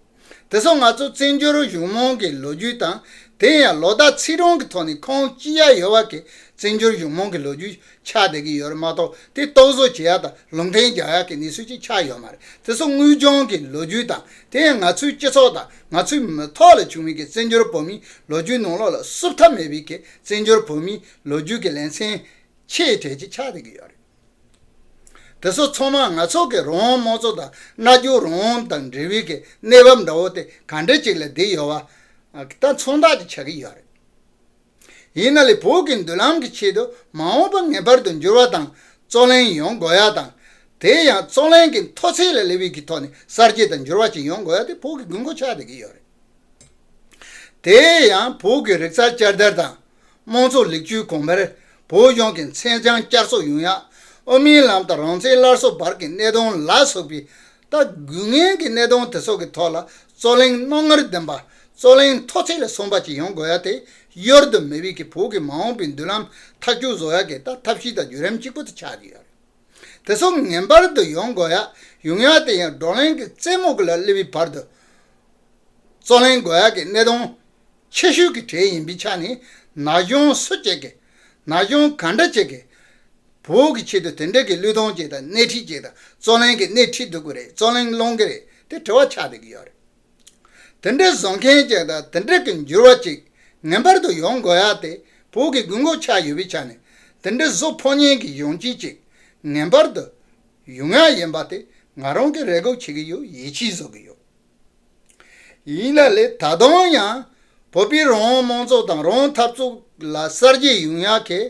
དེ་ཚོ་ང་ཚོ་བཙན་བྱོལ་གཞུང་མང་གི་ལོ་རྒྱུས་དང་དེ་ཡང་ལོ་ཟླ་ཚིག་རིང་གི་ཐོག་ནས་ཁུངས་སྐྱེལ་ཡ་ཡོད་པ་གི་བཙན་བྱོལ་གཞུང་མང་གི་ལོ་རྒྱུས་ཆགས་བསྡད་ཀྱི་ཡོད་རེད་མ་གཏོགས། དེ་རྟོག་བཟོ་བྱེད་ཡ་དང་ལུང་བསྟན་རྒྱག་ཡ་གི་གནས་ཚུལ་ཅིག་ཆགས་ཡོད་མ་རེད། དེ་ཚོ་དངོས་བྱུང་གི་ལོ་རྒྱུས་དང་དེ་ཡང་ང་ཚོའི་སྤྱི་ཚོགས་དང་ང་ཚོའི་མི་ཐོག་ལ་བྱུང་བའི་གི་བཙན་བྱོལ་བོད་མིའི་ལོ་རྒྱུས་ནང་ལོགས་ལ་བསུབ་ཐབས་མེད་པའི་གི་བཙན་བྱོལ་བོད་མིའི་ལོ་རྒྱུས་ཀྱི་ལེ་ཚན་ཆེ་གྲས་ཅིག་ཆགས་བསྡད་ཀྱི་ཡོད་རེད། དེ་ཚོ་ཚང་མ་ང་ཚོ་གི་རང་དབང་དམངས་གཙོ་དང་རྣལ་འབྱོར་རང་དབང་དང་འབྲེལ་བའི་གི་གནས་བབ་འདྲ་བོ་དེ་ག་འདྲ་ཅིག་ལ་བསྡད་ཡོད་པ་ད་མཚོན་རྟགས་ཅིག་ཆགས་ཀྱི་ཡོད་རེད། ཡིན་ན་ལས་བོད་ཀྱི་མདུན་ལམ་གྱི་ཆེད་དུ་མ་འོངས་པ་ངེས་པར་དུ་འགྱུར་བ་དང་རྩོད་གླེང་ཡོང་དགོས་ཡ་དང་། དེ་ཡང་རྩོད་གླེང་གི་མཐོ་ཚད་ལ་སླེབས་པའི་གི་ཐོག་ནས་གསར་བརྗེ་དང་འགྱུར་བ་ཅིག་ཡོང་དགོས་ཡ་དེ་བོད་ཀྱི་དགོས་མཁོ་ཆགས་བསྡད་ཀྱི་ཡོད་རེད། དེ་ཡང་བོད་ཀྱི་རིག་རྩལ་བསྐྱར་དར་དང་། དམངས་གཙོ་ལེགས་བཅོས་གོང་འཕེལ། བོད་གཞུང་གི་མཚན་བྱང་བསྐྱར་གསོ་ཡོང་ཡ། དབུ་མའི་ལམ་དང་རང་བཙན་སླར་གསོ་བར་གྱི་གནད་དོན་ལ་སོགས་པའི་ད་དགོས་ངེས་ཀྱི་གནད་དོན་དེ་ཚོ་གི་ཐོག་ལ་རྩོད་གླེང་རྣོ་ངར་ལྡན་པ། རྩོད་གླེང་མཐོ་ཚད་ལ་སོན་པ་ཅིག་ཡོང་དགོས་ཡ་དེ་གཡོལ་དུ་མེད་པའི་གི་བོད་ཀྱི་མ་འོངས་པའི་མདུན་ལམ་ཐག་གཅོད་བཟོ་ཡ་གི་ད་ཐབས་ཤེས་དང་བརྒྱུད་རིམ་གཅིག་པུ་དེ་ཆགས་ཀྱི་ཡོད་རེད། དེ་ཚོ་ངེས་པར་དུ་ཡོང་དགོས་ཡ། ཡོང་ཡ་དེ་ཡང་བགྲོ་གླེང་གི་རྩེ་མོ་གི་ལ་སླེབས་པའི་བར་དུ་རྩོད་གླེང་དགོས་ཡ་གི་གནད་དོན་ཆེ་ཤོས་ཀྱི་གྲས་ཡིན་པའི་ཆ་ནས། ན་གཞོན་སུ་གཅིག་གིས། ན་གཞོན་ག་འདྲ་གཅིག་གིས་བོད་ཀྱི་ཆེད་དུ་དེ་འདྲ་གི་བློས་གཏོང་བྱེད་དང་སྣེ་ཁྲིད་བྱེད་དང་རྩོད་གླེང་གི་སྣེ་ཁྲིད་འདུག་གི་རེད། རྩོད་གླེང་སློང་གི་རེད། དེ་དྲི་བ་ཆགས་བསྡད་ཀྱི་ཡོད་རེད། དེ་འདྲའི་བཟོ་མཁན་ཅིག་དང་དེ་འདྲ་གི་འགྱུར་བ་ཅིག་ངེས་པར་དུ་ཡོང་དགོས་ཡ་དེ་བོད་ཀྱི་དགོས་མཁོ་ཆགས་ཡོད་པའི་ཆ་ནས། དེ་འདྲའི་བཟོ་ཕོད་མཁན་གྱི་གཞོན་སྐྱེས་ཅིག་ངེས་པར་དུ་ཡོང་ཡ་ཡིན་པ་དེ་ང་རང་གིས་རེ་སྒུག་བྱེད་ཀྱི་ཡོད། ཡིད་ཆེས་བཟོ་གི་ཡོད། ཡིན་ན་ལས་ད་དུང་ཡང་བོད་པའི་རང་དབང་དམངས་གཙོ་དང་རང་འཐབ་རྩོད་ལ་གསར་བརྗེ་ཡོང་ཡ་གི་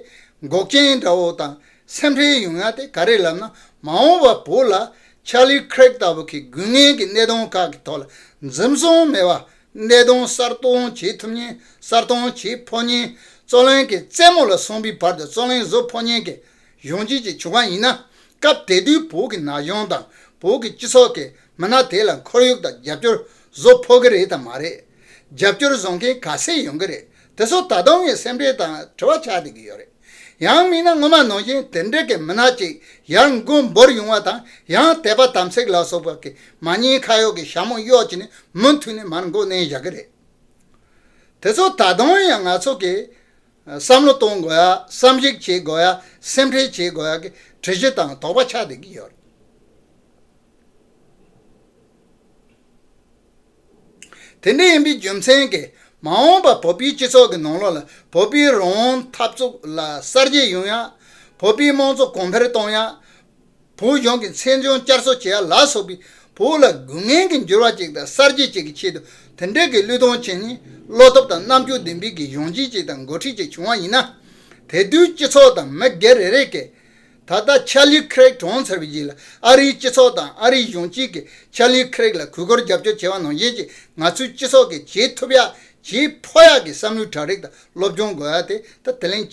འགོག་རྐྱེན་འདྲ་བོ་དང་སེམས་ཁྲལ་ཡོང་ཡ་དེ་ག་རེ་ལབ་ན། མ་འོངས་པ་བོད་ལ་ཆར་ལི་ཁི་རེག་ལྟ་བུ་གི་དགོས་ངེས་ཀྱི་གནད་དོན་ཁག་གི་ཐོག་ལ་འཛིན་བཟུང་མེད་པ་གནད་དོན་གསར་གཏོང་བྱེད་ཐུབ་མཁན། གསར་གཏོང་བྱེད་ཕོད་མཁན། རྩོད་གླེང་གི་རྩེ་མོ་ལ་སོན་པའི་བར་དུ་རྩོད་གླེང་བཟོ་ཕོད་མཁན་གྱི་གཞོན་སྐྱེས་ཅིག་བྱུང་བ་ཡིན་ན། སྐབས་དེ་དུས་བོད་ཀྱི་ན་གཞོན་དང་བོད་ཀྱི་སྤྱི་ཚོགས་ཀྱི་མི་སྣ་དེ་ལ་ཁོར་ཡུག་དང་རྒྱབ་སྐྱོར་བཟོ་ཕོད་ཀྱི་རེད་དམ་མ་རེད། རྒྱབ་སྐྱོར་བཟོ་མཁན་ག་ཚད་ཡོང་གི་རེད། དེ་ཚོ་ད་དུང་ངས་སེམས་ཁྲལ་དང་དྲི་བ་ཆགས་བསྡད་ཀྱི་ཡོད་རེད། ཡང་མིན་ན་སྔོན་མ་ནང་བཞིན་དེ་འདྲ་གི་མི་སྣ་ཅིག་ཡར་མགོ་འབོར་ཡོང་བ་དང་། ཡང་དད་པ་དམ་ཚིག་ལ་སོགས་པ་གི་མ་ཉེས་ཁ་གཡོགས་ཀྱི་ཞྭ་མོ་གཡོགས་བྱས་ནས་མུ་མཐུད་ནས་མར་མགོ་མནན་བཞག་གི་རེད། དེ་ཚོ་ད་དུང་ཡང་ང་ཚོ་གི་བསམ་བློ་གཏོང་དགོས་ཡ། བསམ་གཞིག་བྱེད་དགོས་ཡ། སེམས་ཁྲལ་བྱེད་དགོས་ཡ་གི་གྲོས་གཞི་དང་དོགས་པ་ཆགས་བསྡད་ཀྱི་ཡོད་རེད། དེ་འདྲ་ཡིན་པའི་རྒྱུ་མཚན་གྱིས་མ་འོངས་པ་བོད་པའི་སྤྱི་ཚོགས་ཀྱི་ནང་ལོགས་ལ་བོད་པའི་རང་དབང་འཐབ་རྩོད་ལ་གསར་བརྗེ་ཡོང་ཡ། བོད་པའི་དམངས་གཙོ་གོང་འཕེལ་གཏོང་ཡ། བོད་གཞུང་གི་མཚན་བྱང་བསྐྱར་གསོ་བྱེད་ཡ་ལ་སོགས་པའི་བོད་ལ་དགོས་ངེས་ཀྱི་འགྱུར་བ་ཅིག་དང་གསར་བརྗེ་ཅིག་གི་ཆེད་དུ་དེ་འདྲའི་གི་བློས་གཏོང་བྱེད་མཁན་བློ་སྟོབས་དང་རྣམ་དཔྱོད་ལྡན་པའི་གི་གཞོན་སྐྱེས་ཅིག་དང་འགོ་ཁྲིད་ཅིག་བྱུང་བ་ཡིན་ན། དེ་དུས་སྤྱི་ཚོགས་དང་མི་སྒེར་རེ་རེ་གིས། ད་ལྟ་ཆར་ལི་ཁི་རེག་གྲོངས་ཚར་བའི་རྗེས་ལ་ཨ་རིའི་སྤྱི་ཚོགས་དང་ཨ་རིའི་གཞོན་སྐྱེས་ཀྱིས་ཆར་ལི་ཁི་རེག་ལ་གུས་བཀུར་རྒྱབ་སྐྱོར་བྱས་པ་ནང་བཞིན་གྱི་ང་ཚོའི་སྤྱི་ཚོགས་ཀྱིས་བྱེད་ཐུབ་ཡ་བྱེད་ཕོད་ཡ་གི་བསམ་བློའི་གྲ་སྒྲིག་དང་སློབ་སྦྱོང་དགོས་ཡ་དེ་ད་དེ་རིང་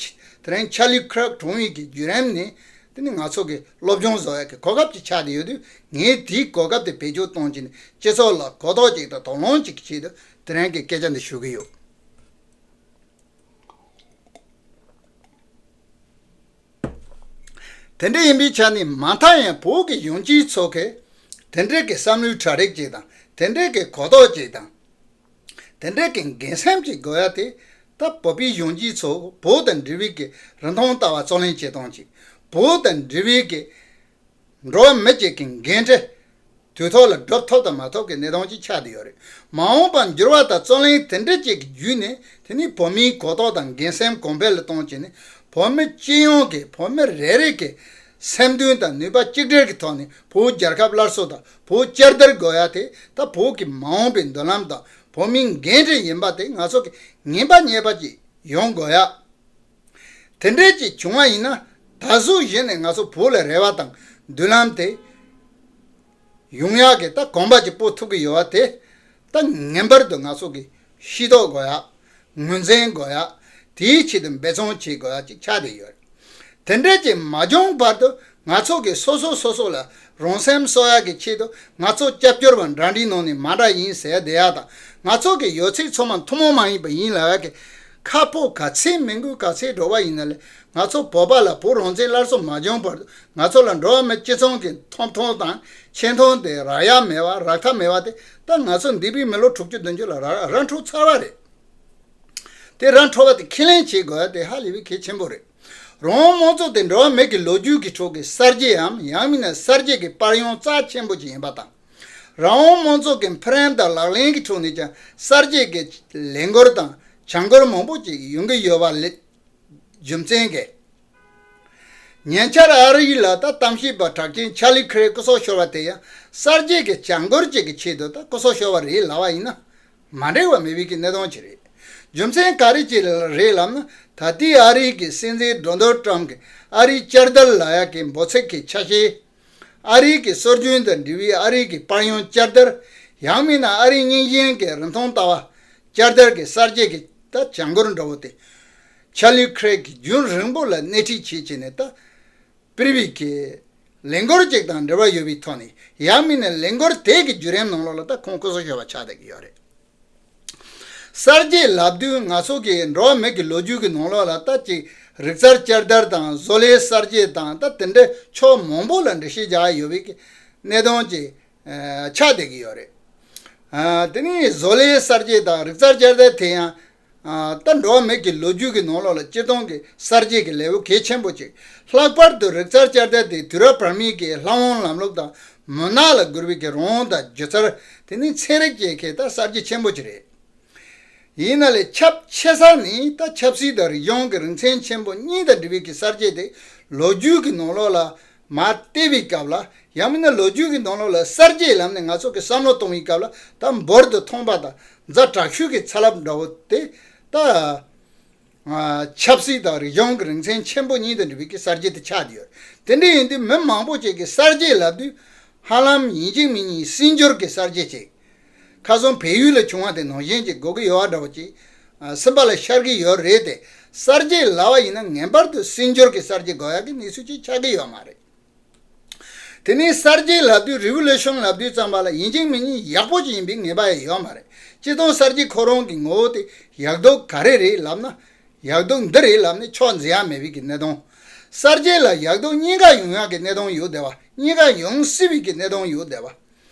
དེ་རིང་ཆར་ལི་ཁི་རེག་གྲོངས་ཡས་ཀྱི་བརྒྱུད་རིམ་ནས། དེ་ནི་ང་ཚོ་གི་སློབ་སྦྱོང་བཟོ་ཡ་གི་གོ་སྐབས་ཅིག་ཆགས་བསྡད་ཡོད་དུས། ངས་དེའི་གོ་སྐབས་དེ་བེད་སྤྱོད་གཏོང་བྱས་ནས་སྤྱི་ཚོགས་ལ་གོ་རྟོགས་ཅིག་དང་དོགས་སློང་ཅིག་གི་ཆེད་དུ་དེ་རིང་གི་སྐད་ཆ་འདི་ཞུ་གི་ཡོད། དེ་འདྲ་ཡིན་པའི་ཆ་ནས་མ་མཐའ་ཡང་བོད་ཀྱི་གཞོན་སྐྱེས་ཚོ་གིས་དེ་འདྲའི་གི་བསམ་བློའི་གྲ་སྒྲིག་ཅིག་དང་། དེ་འདྲའི་གི་གོ་རྟོགས་ཅིག་དང་། དེ་འདྲའི་གི་འགན་སེམས་ཅིག་དགོས་ཡ་དེ། ད་བོད་པའི་གཞོན་སྐྱེས་ཚོ་བོད་དང་འབྲེལ་བའི་གི་རིན་ཐང་ལྟ་བ་རྩོད་ལེན་བྱེད་སྟངས་ཅིག་བོད་དང་འབྲེལ་བའི་གི་འགྲོ་བ་མི་གཅིག་གི་འགན་འཁྲི་དུས་ཐོག་ལ་སྒྲུབ་ཐུབ་དང་མ་ཐུབ་ཀྱི་གནད་དོན་ཅིག་ཆགས་བསྡད་ཡོད་རེད། མ་འོངས་པར་འགྱུར་བ་དང་རྩོད་གླེང་དེ་འདྲ་ཅིག་གི་བརྒྱུད་ནས། དེ་ནི་བོད་མིའི་གོ་རྟོགས་དང་འགན་སེམས་གོང་འཕེལ་ལ་གཏོང་བྱས་ནས། བོད་མི་སྤྱི་ཡོངས་ཀྱི་བོད་མི་རེ་རེ་གི་སེམས་འདུན་དང་ནུས་པ་གཅིག་སྒྲིལ་གྱི་ཐོག་ནས་བོད་རྒྱལ་ཁབ་སླར་གསོ་དང་བོད་བསྐྱར་དར་དགོས་ཡ་དེ། ད་བོད་ཀྱི་མ་འོངས་པའི་མདུན་ལམ་དང་བོད་མིའི་འགན་འཁྲི་ཡིན་པ་དེ་ང་ཚོ་གི་ངེས་པ་རྙེད་པ་ཅིག་ཡོང་དགོས་ཡ། དེ་འདྲས་ཅིག་བྱུང་བ་ཡིན་ན། ད་གཟོད་གཞི་ནས་ང་ཚོ་བོད་ལ་རེ་བ་དང་མདུན་ལམ་དེ་ཡོང་ཡག་གི་ད་གོམ་པ་ཅིག་སྤོ་ཐུབ་ཀྱི་ཡོད་པ་དེ། ད་ངེས་པར་དུ་ང་ཚོ་གིས་ཤེས་རྟོགས་དགོས་ཡ། ངོས་འཛིན་དགོས་ཡ། དེའི་ཆེད་དུ་འབད་བརྩོན་བྱེད་དགོས་ཡ་ཅིག་ཆགས་བསྡད་ཡོད་རེད། དེ་འདྲས་ཅིག་མ་བྱུང་བར་དུ་ང་ཚོ་གིས་སོ་སོ་སོ་སོ་ལ་རང་སེམས་གསོ་ཡག་གི་ཆེད་དུ་ང་ཚོ་སྐྱབས་བཅོལ་བ་འདྲ་འདྲའི་ནང་ནས་མ་འདྲ་ཡིན་ཟེར་བསྡད་ཡ་དང་། ང་ཚོ་གི་ཡོད་ཚད་ཚང་མ་ཐུན་མོང་མ་ཡིན་པ་ཡིན་ལབ་ཡ་གི་ ཁ་ཕོ་ག་ཚད་མི་དགོས་ག་ཚད་འགྲོ་བ་ཡིན་ན་ལས་ང་ཚོ་བོད་པ་ལ་བོད་རང་བཙན་སླར་གསོ་མ་བྱུང་བར་དུ་ང་ཚོ་ལ་འགྲོ་བ་མི་སྤྱི་ཚོགས་ཀྱི་ཐོབ་ཐང་དང་ཆེ་མཐོང་དེ་རག་ཡ་མེད་པ་རག་ཐབས་མེད་པ་དེ་ད་ང་ཚོ་འདས་པའི་མི་ལོ་དྲུག་ཅུ་བདུན་ཅུ་ལ་ར་ར་འཕྲོད་ཚར་བ་རེད། དེ་ར་འཕྲོད་པ་དེ་ཁས་ལེན་བྱེད་དགོས་ཡ་དེ་ཧ་ལས་པའི་གལ་ཆེན་པོ་རེད། རང་དབང་དམངས་གཙོ་དེ་འགྲོ་བ་མི་གི་ལོ་རྒྱུས་ཀྱི་ཁྲོད་ཀྱི་གསར་བརྗེའམ་ཡང་མིན་ན་གསར་བརྗེ་གི་དཔལ་ཡོན་རྩ་ཆེན་པོ་ཅིག་ཡིན་པ་དང་། རང་དབང་དམངས་གཙོ་གི་འཕེལ་རིམ་དང་ལག་ལེན་གྱི་ཁྲོད་ནས་ཀྱང་གསར་བརྗེ་གི་ལས་འགུལ་དང་བྱ་འགུལ་མང་པོ་ཅིག་ཡོང་གི་ཡོད་པ་ལས་རྒྱུ་མཚན་གྱིས། ཉེ་ཆར་ཨ་རི་ལ་ད་གཏམ་བཤད་པ་གྲགས་ཅན་ཆར་ལི་ཁེ་རི་སྐུ་སྲོག་ཤོར་བ་དེ་ཡང་གསར་བརྗེ་གི་བྱ་འགུལ་ཅིག་གི་ཆེད་དུ་ད་སྐུ་སྲོག་ཤོར་བ་རེད་ལབ་པ་ཡིན་ན། མ་འགྲིག་པ་མེད་པའི་གི་གནད་དོན་ཅིག་རེད། རྒྱུ་མཚན་ག་རེ་ཅིག་རེད་ལབ་ན། ད་ལྟའི་ཨ་རིའི་གི་སྲིད་འཛིན་ཌོ་ནལ་ཊམ་གྱིས་ཨ་རིའི་བསྐྱར་དར་ལབ་ཡག་གི་འབོད་ཚིག་གི་ཆ་ཤས། ཨ་རིའི་གི་སྲོལ་རྒྱུན་དང་འབྲེལ་བའི་ཨ་རིའི་གི་དཔལ་ཡོན་བསྐྱར་དར། ཡང་མིན་ན་ཨ་རིའི་རྙིང་ཞེན་གྱི་རིན་ཐང་ལྟ་བ། བསྐྱར་དར་གྱི་གསར་བརྗེ་གི་ད་བྱ་འགུལ་འདྲ་བོ་དེ། ཆར་ལི་ཁེ་རི་གིས་རྒྱུན་རིང་པོ་ལ་སྣེ་ཁྲིད་བྱེད་བྱས་ནས་ད། པིར་བི་གི་ལས་འགུལ་ཅིག་དང་འབྲེལ་བ་ཡོད་པའི་ཐོག་ནས་ཡང་མིན་ན་ལས་འགུལ་དེ་གི་བརྒྱུད་རིམ་ནང་ལོགས་ལ་ད་ཁོང་སྐུ་སྲོག་ཤོར་བ་ཆགས་བསྡད་ཀྱི་ཡོད་རེད། གསར་བརྗེ་ལབ་དུས་ང་ཚོ་གི་འགྲོ་བ་མི་གི་ལོ་རྒྱུས་ཀྱི་ནང་ལོགས་ལ་ད་ཅིག་རིག་རྩལ་བསྐྱར་དར་དང་བཟོ་ལས་གསར་བརྗེ་དང་ད་དེ་འདྲའི་ཕྱོགས་མང་པོ་ལ་འགྲེལ་བཤད་རྒྱག་ཡ་ཡོད་པའི་གི་གནད་དོན་ཅིག་ཆགས་བསྡད་ཀྱི་ཡོད་རེད། དེ་ནས་བཟོ་ལས་གསར་བརྗེ་དང་རིག་རྩལ་བསྐྱར་དར་དེ་ཡང་། ད་འགྲོ་བ་མི་གི་ལོ་རྒྱུས་ཀྱི་ནང་ལོགས་ལ་སྤྱིར་བཏང་གི་གསར་བརྗེ་གི་ལེའུ་གལ་ཆེན་པོ་ཅིག་ལྷག་པར་དུ་རིག་རྩལ་བསྐྱར་དར་དེ་དུས་རབས་བར་མའི་གི་ལྷ་དབང་ལམ་ལུགས་དང་མུན་ནག་ལ་གྱུར་པའི་གི་རང་དབང་དང་སྒྱུ་རྩལ་དེ་ནི་ཚན་རིག་བཅས་ཀྱི་ད་གསར་བརྗེ་ཆེན་པོ་ཅིག་རེད། ཡིན་ན་ལས་ཁྱབ་ཆེ་ས་ནི་ད་ཆབ་སྲིད་དང་རིག་གཞུང་གི་རིག་ཚན་ཆེན་པོ་གཉིས་དང་འབྲེལ་བའི་གི་གསར་བརྗེ་དེ་ལོ་རྒྱུས་ཀྱི་ནང་ལོགས་ལ་མར་བལྟས་པའི་སྐབས་ལ་ཡང་མིན་ན་ལོ་རྒྱུས་ཀྱི་ནང་ལོགས་ལ་གསར་བརྗེའི་ལམ་ནས་ང་ཚོ་གི་བསམ་བློ་གཏོང་བའི་སྐབས་ལ་ད་འབུར་དུ་ཐོན་པ་དང་ཛ་དྲག་ཤོས་ཀྱི་ཚ་རླབས་འདྲ་བོ་དེ་ད། ཆབ་སྲིད་དང་རིག་གཞུང་གི་རིག་ཚན་ཆེན་པོ་གཉིས་དང་འབྲེལ་བའི་གི་གསར་བརྗེ་དེ་ཆགས་བསྡད་ཡོད། དེ་འདྲ་ཡིན་དུས་མི་མང་པོ་ཅིག་གིས་གསར་བརྗེ་ལབ་དུས་ཧ་ལམ་ཡིན་གཅིག་མིན་གཉིས་སྲིད་འགྱུར་གྱི་གསར་བརྗེ་ཅིག་ཁ་སང་བལ་ཡུལ་ལ་བྱུང་བ་དེ་ནང་བཞིན་ཅིག་དགོས་ཀྱི་ཡོད་པ་འདྲ་བོ་ཅིག་སེམས་པ་ལ་ཤར་གྱི་ཡོད་རེད་དེ། གསར་བརྗེ་ལབ་པ་ཡིན་ན་ངེས་པར་དུ་སྲིད་འགྱུར་གྱི་གསར་བརྗེ་དགོས་ཡག་གི་གནས་ཚུལ་ཅིག་ཆགས་ཀྱི་ཡོད་མ་རེད། དེ་ནས་གསར་བརྗེ་ལབ་དུས་རི་བོ་ལུ་ཤོན་ལབ་དུས་ཙམ་པ་ལ་ཡིན་གཅིག་མིན་གཉིས་ཡག་པོ་ཅིག་ཡིན་པའི་ངེས་པ་ཡང་ཡོད་མ་རེད། སྤྱིར་བཏང་གསར་བརྗེ་ཁོ་རང་གི་ངོ་བོ་དེ་ཡག་སྡུག་ག་རེ་རེད་ལབ་ན། ཡག་སྡུག་འདི་རེད་ལབ་ནས་ཕྱོགས་འཛིན་ཡ་མེད་པའི་གི་གནད་དོན། གསར་བརྗེ་ལ་ཡག་སྡུག་གཉིས་ཀ་ཡོང་ཡག་གི་གནད་དོན་ཡོད་བསྡད་པ། གཉིས་ཀ་ཡོང་སྲིད་པའི་གི་གནད་དོན་ཡོད་བསྡད་པ།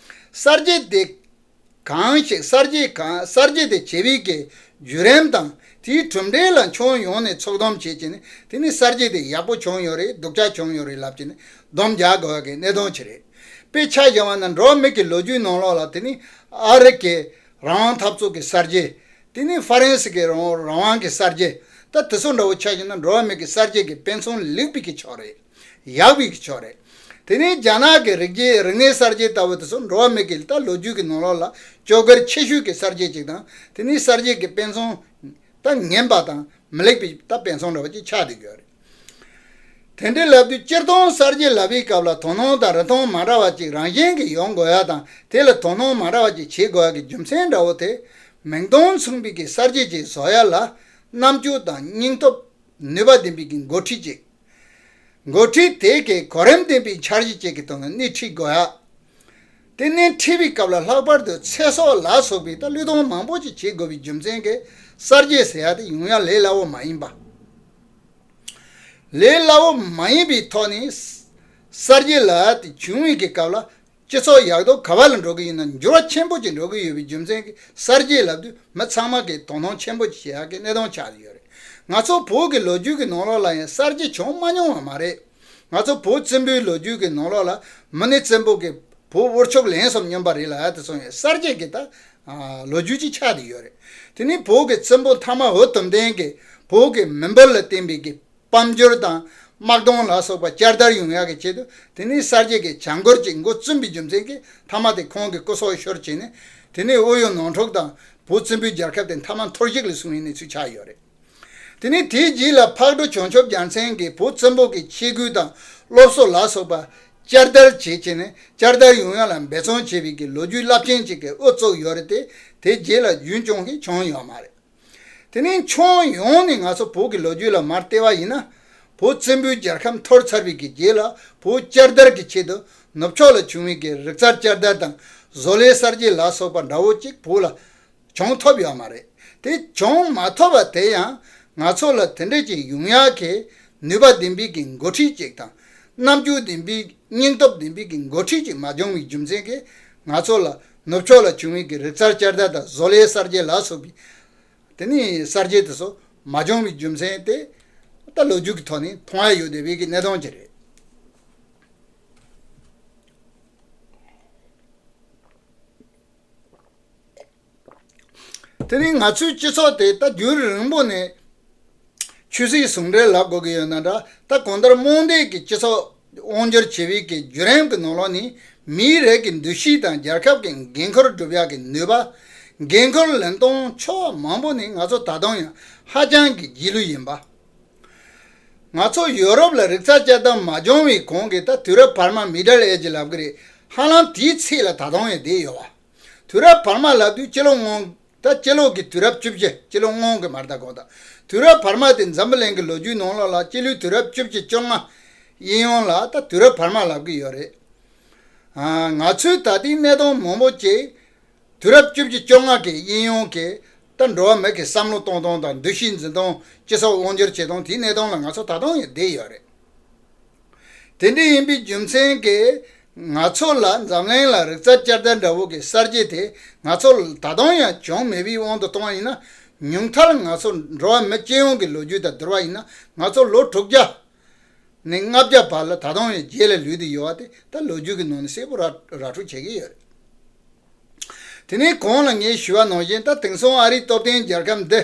གསར་བརྗེ་དེ་གང་ཞིག་གསར་བརྗེ་གང་གསར་བརྗེ་དེ་བྱེད་པའི་གི་བརྒྱུད་རིམ་དང་དེའི་གྲུབ་འབྲས་ལ་ཁྱོན་ཡོངས་ནས་ཚོད་བགམ་བྱེད་ཀྱི་ནི་དེ་ནི་གསར་བརྗེ་དེ་ཡག་པོ་བྱུང་ཡོད་རེད་སྡུག་ཅག་བྱུང་ཡོད་རེད་ལབ་ཀྱི་ནི་སྡོམ་རྒྱག་དགོས་ཡག་གི་གནད་དོན་ཅིག་རེད། དཔེ་ཆ་བཞག་པ་ན་འགྲོ་བ་མི་གི་ལོ་རྒྱུས་ནང་ལོགས་ལ་དེ་ནི་ཨ་རི་གི་རང་དབང་འཐབ་རྩོད་ཀྱི་གསར་བརྗེ། དེ་ནི་ཧྥ་རན་སི་གི་རང་རང་དབང་གི་གསར་བརྗེ། ད་དེ་ཚོ་འདྲ་བོ་ཆ་བཞག་ན་འགྲོ་བ་མི་གི་གསར་བརྗེ་གི་དཔེ་མཚོན་ལེགས་པའི་གི་ཕྱོགས་རེད། ཡག་པའི་གི་ཕྱོགས་རེད། དེ་ནི་རྒྱ་ནག་གི་རིག་རྒྱས་རིག་གནས་གསར་བརྗེ་ལྟ་བུ་དེ་ཚོ་འགྲོ་བ་མི་གི་ད་ལོ་རྒྱུས་ཀྱི་ནང་ལོགས་ལ་སྐྱོ་གར་ཆེ་ཤོས་ཀྱི་གསར་བརྗེ་ཅིག་དང་དེ་ནི་གསར་བརྗེ་གི་དཔེ་མཚོན་ད་ངན་པ་དང་མི་ལེགས་པའི་ད་དཔེ་མཚོན་འདྲ་བ་ཅིག་ཆགས་བསྡད་ཀྱི་ཡོད་རེད། དེ་འདྲའི་ལབ་དུས་སྤྱིར་བཏང་གསར་བརྗེ་ལབ་པའི་སྐབས་ལ་དོ་སྣང་དང་རིན་ཐང་མ་འདྲ་བ་ཅིག་རང་བཞིན་གྱིས་ཡོང་དགོས་ཡ་དང་དེ་ལ་དོ་སྣང་མ་འདྲ་བ་ཅིག་བྱེད་དགོས་ཡ་གི་རྒྱུ་མཚན་འདྲ་བོ་དེ་མིང་དོན་མཚུངས་པའི་གི་གསར་བརྗེ་ཅིག་བཟོ་ཡ་ལ་རྣམ་དཔྱོད་དང་སྙིང་སྟོབས་ནུས་པ་ལྡན་པའི་གི་འགོ་ཁྲིད་ཅིག་འགོ་ཁྲིད་དེ་གའི་གོ་རིམ་ལྡན་པའི་འཆར་གཞི་ཅིག་གི་ཐོག་ནས་སྣེ་ཁྲིད་དགོས་ཡ། དེ་སྣེ་ཁྲིད་པའི་སྐབས་ལ་ལྷག་པར་དུ་ཚེ་སྲོག་ལ་སོགས་པའི་ད་བློས་གཏོང་མང་པོ་ཅིག་བྱེད་དགོས་པའི་རྒྱུ་མཚན་གྱིས་གསར་བརྗེ་ཟེར་ཡ་དེ་ཡོང་ཡ་ལས་སླ་བོ་མ་ཡིན་པ། ལས་སླ་བོ་མ་ཡིན་པའི་ཐོག་ནས་གསར་བརྗེ་ལབ་ཡ་དེ་བྱུང་བའི་གི་སྐབས་ལ། སྤྱི་ཚོགས་ཡག་སྡུག་ག་བ་ལ་འགྲོ་གི་ཡིན་ན་འགྱུར་བ་ཆེན་པོ་ཅིག་འགྲོ་གི་ཡོད་པའི་རྒྱུ་མཚན་གྱིས་གསར་བརྗེ་ལབ་དུས་མི་ཚང་མ་གིས་དོ་སྣང་ཆེན་པོ་ཅིག་བྱེད་ཡག་གི་གནད་དོན་ཆགས་ཡོད་རེད། ང་ཚོ་བོད་ཀྱི་ལོ་རྒྱུས་ཀྱི་ནང་ལོགས་ལ་ཡང་གསར་བརྗེ་བྱུང་མ་མྱོང་བ་མ་རེད། ང་ཚོ་བོད་བཙན་པོའི་ལོ་རྒྱུས་ཀྱི་ནང་ལོགས་ལ་མུ་ནེ་བཙན་པོ་གིས་བོད་དབུ་ཕྱུག་ལན་གསུམ་བསྙོན་པ་རེད་ལབ་ཡ་དེ་ཚོ་ཡང་གསར་བརྗེ་གི་ད་ལོ་རྒྱུས་ཅིག་ཆགས་བསྡད་ཡོད་རེད། དེ་ནི་བོད་ཀྱི་བཙན་པོ་མཐའ་མ་འུ་དུམ་བསྟན་གྱིས་བོད་ཀྱི་མི་འབོར་ལ་བརྟེན་པའི་གི་དཔལ་འབྱོར་དང་དམག་དོན་ལ་སོགས་པ་བསྐྱར་དར་ཡོང་ཡག་གི་ཆེད་དུ་དེ་ནི་གསར་བརྗེ་གི་བྱ་འགུལ་ཅིག་འགོ་བཙུགས་པའི་རྒྱུ་མཚན་གྱིས་མཐའ་མ་དེ་ཁོང་གི་སྐུ་སྲོག་ཤོར་བྱས་ནས་དེ་ནི་དབུས་གཡོན་ནང་འཁྲུག་དང་བོད་བཙན་པོའི་རྒྱལ་ཁབ་དེ་མཐའ་མ་འཐོར་ཞིག་ལ་སོང་བའི་གནས་ཚུལ་ཆགས་ཡོད་རེད། དེ་ནི་དེའི་རྗེས་ལ་ཕག་གྲུ་བྱང་ཆུབ་རྒྱལ་མཚན་གྱིས་བོད་བཙན་པོ་གི་ཆས་གོས་དང་སློབ་གསོ་ལ་སོགས་པ་བསྐྱར་དར་བྱེད་བྱས་ནས་བསྐྱར་དར་ཡོང་ཡག་ལ་འབད་བརྩོན་བྱས་པའི་གི་ལོ་རྒྱུས་རླབས་ཆེན་ཅིག་གི་དབུ་བཙུགས་ཡོད་རེད་དེ་དེའི་རྗེས་ལ་རྒྱུན་སྐྱོང་གི་བྱུང་ཡོད་མ་རེད། དེ་ནས་ཕྱོགས་ཡོངས་ནས་ང་ཚོ་བོད་ཀྱི་ལོ་རྒྱུས་ལ་མར་བལྟས་པ་ཡིན་ན། བོད་བཙན་པོའི་རྒྱལ་ཁབ་འཐོར་ཚར་བའི་གི་རྗེས་ལ་བོད་བསྐྱར་དར་གྱི་ཆེད་དུ་ནུབ་ཕྱོགས་ལ་བྱུང་བའི་གི་རིག་རྩལ་བསྐྱར་དར་དང་བཟོ་ལས་གསར་བརྗེ་ལ་སོགས་པ་འདྲ་བོ་གཅིག་བོད་ལ་བྱུང་ཐུབ་ཡོད་མ་རེད། དེ་བྱུང་མ་ཐུབ་པ་དེ་ཡང་ང་ཚོ་ལ་དེ་འདྲ་ཅིག་ཡོང་ཡག་གི་ནུས་པ་ལྡན་པའི་གི་འགོ་ཁྲིད་ཅིག་དང་རྣམ་འགྱུར་ལྡན་པའི་སྙིང་སྟོབས་ལྡན་པའི་གི་འགོ་ཁྲིད་ཅིག་མ་བྱུང་བའི་རྒྱུ་མཚན་གྱིས་ང་ཚོ་ལ་ནུབ་ཕྱོགས་ལ་བྱུང་བའི་གི་རིག་རྩལ་བསྐྱར་ཟློས་དང་བཟོ་ལས་གསར་བརྗེ་ལ་སོགས་པའི་དེ་ནི་གསར་བརྗེ་དེ་ཚོ་མ་བྱུང་བའི་རྒྱུ་མཚན་དེ་ད་ལོ་རྒྱུས་ཀྱི་ཐོག་ནས་མཐོང་ཡ་ཡོད་བསྡད་པའི་གི་གནད་དོན་ཅིག་རེད། དེ་ནི་ང་ཚོའི་སྤྱི་ཚོགས་དེ་ད་རྒྱུན་རིང་པོ་ནས་ཆོས་སྲིད་ཟུང་འབྲེལ་ལབ་དགོས་ཀྱི་ཡོད་ན་འདྲ། ད་གང་ལྟར་རྨོངས་དད་ཀྱི་སྤྱི་ཚོགས་དབང་སྒྱུར་བྱེད་པའི་གི་བརྒྱུད་རིམ་གྱི་ནང་ལོགས་ནས་མིའི་རིགས་ཀྱི་འདུ་ཤེས་དང་རྒྱལ་ཁབ་ཀྱི་འགན་ཁུར་སྒྲུབ་ཡག་གི་ནུས་པ། འགན་ཁུར་ལེན་སྟངས་ཕྱོགས་མང་པོ་ནས་ང་ཚོ་ད་དུང་ཡང་ཧ་ཅང་གི་རྗེས་ལུས་ཡིན་པ། ང་ཚོ་ཡོ་རོབ་ལ་རིག་རྩལ་བསྐྱར་ཟློས་མ་བྱུང་བའི་གོང་གི་ད་དུས་རབས་བར་མ་མི་ཌལ་ཨེ་ཇི་ལབ་ཀྱི་རེད། ཧ་ལམ་དེའི་ཚད་ལ་ད་དུང་ཡང་བསྡད་ཡོད་པ། དུས་རབས་བར་མ་ལབ་དུས་སྤྱི་ལོ་སྔོན་ད་སྤྱི་ལོ་གི་དུས་རབས་བཅུ་བཞི། སྤྱི་ལོ་སྔོན་གྱི་མ་རེད་ད་གོ། ད་དུས་རབས་བར་མ་དེ་འཛམ་བུ་གླིང་གི་ལོ་རྒྱུས་ནང་ལོགས་ལ་སྤྱི་ལོའི་དུས་རབས་བཅུ་བཞི་བཅོ་ལྔ་དབྱིན་ཡུལ་ལ་ད་དུས་རབས་བར་མ་ལབ་ཀྱི་ཡོད་རེད། ཨ་ང་ཚོའི་ད་ལྟའི་གནས་སྟངས་མང་པོ་ཅིག་དུས་རབས་བཅུ་བཞི་བཅོ་ལྔ་གི་དབྱིན་ཡུལ་གྱི་ད་འགྲོ་བ་མི་གི་བསམ་བློ་གཏོང་སྟངས་དང་འདུ་ཤེས་འཛིན་སྟངས། སྤྱི་ཚོགས་དབང་སྒྱུར་བྱེད་སྟངས་དེའི་གནས་སྟངས་ལ་ང་ཚོ་ད་དུང་ཡང་བསྡད་ཡོད་རེད། དེ་འདྲ་ཡིན་པའི་རྒྱུ་མཚན་གྱིས་ང་ཚོ་ལ་འཛམ་གླིང་ལ་རིག་རྩལ་བསྐྱར་ཟློས་འདྲ་བོ་གི་གསར་བརྗེ་དེ་ང་ཚོ་ལ་ད་དུང་ཡང་བྱུང་མེད་པའི་དབང་དུ་གཏོང་བ་ཡིན་ན། ཉུང་མཐར་ང་ཚོ་འགྲོ་བ་མི་སྤྱི་ཡོངས་ཀྱི་ལོ་རྒྱུས་དང་བསྡུར་བ་ཡིན་ན་ང་ཚོ་ལོ་དྲུག་བརྒྱ་ནས་ལྔ་བརྒྱ་བར་ལ་ད་དུང་ཡང་རྗེས་ལ་ལུས་ཏེ་ཡོད་པ་དེ་ད་ལོ་རྒྱུས་ཀྱི་ནང་ནས་གསལ་པོ་ར་ར་སྤྲོད་བྱེད་ཀྱི་ཡོད་རེད། དེ་ནས་གོང་ལ་ངས་ཞུས་པ་ནང་བཞིན་ད་དེང་སང་ཨ་རིའི་སྟོབས་ལྡན་རྒྱལ་ཁབ་འདི་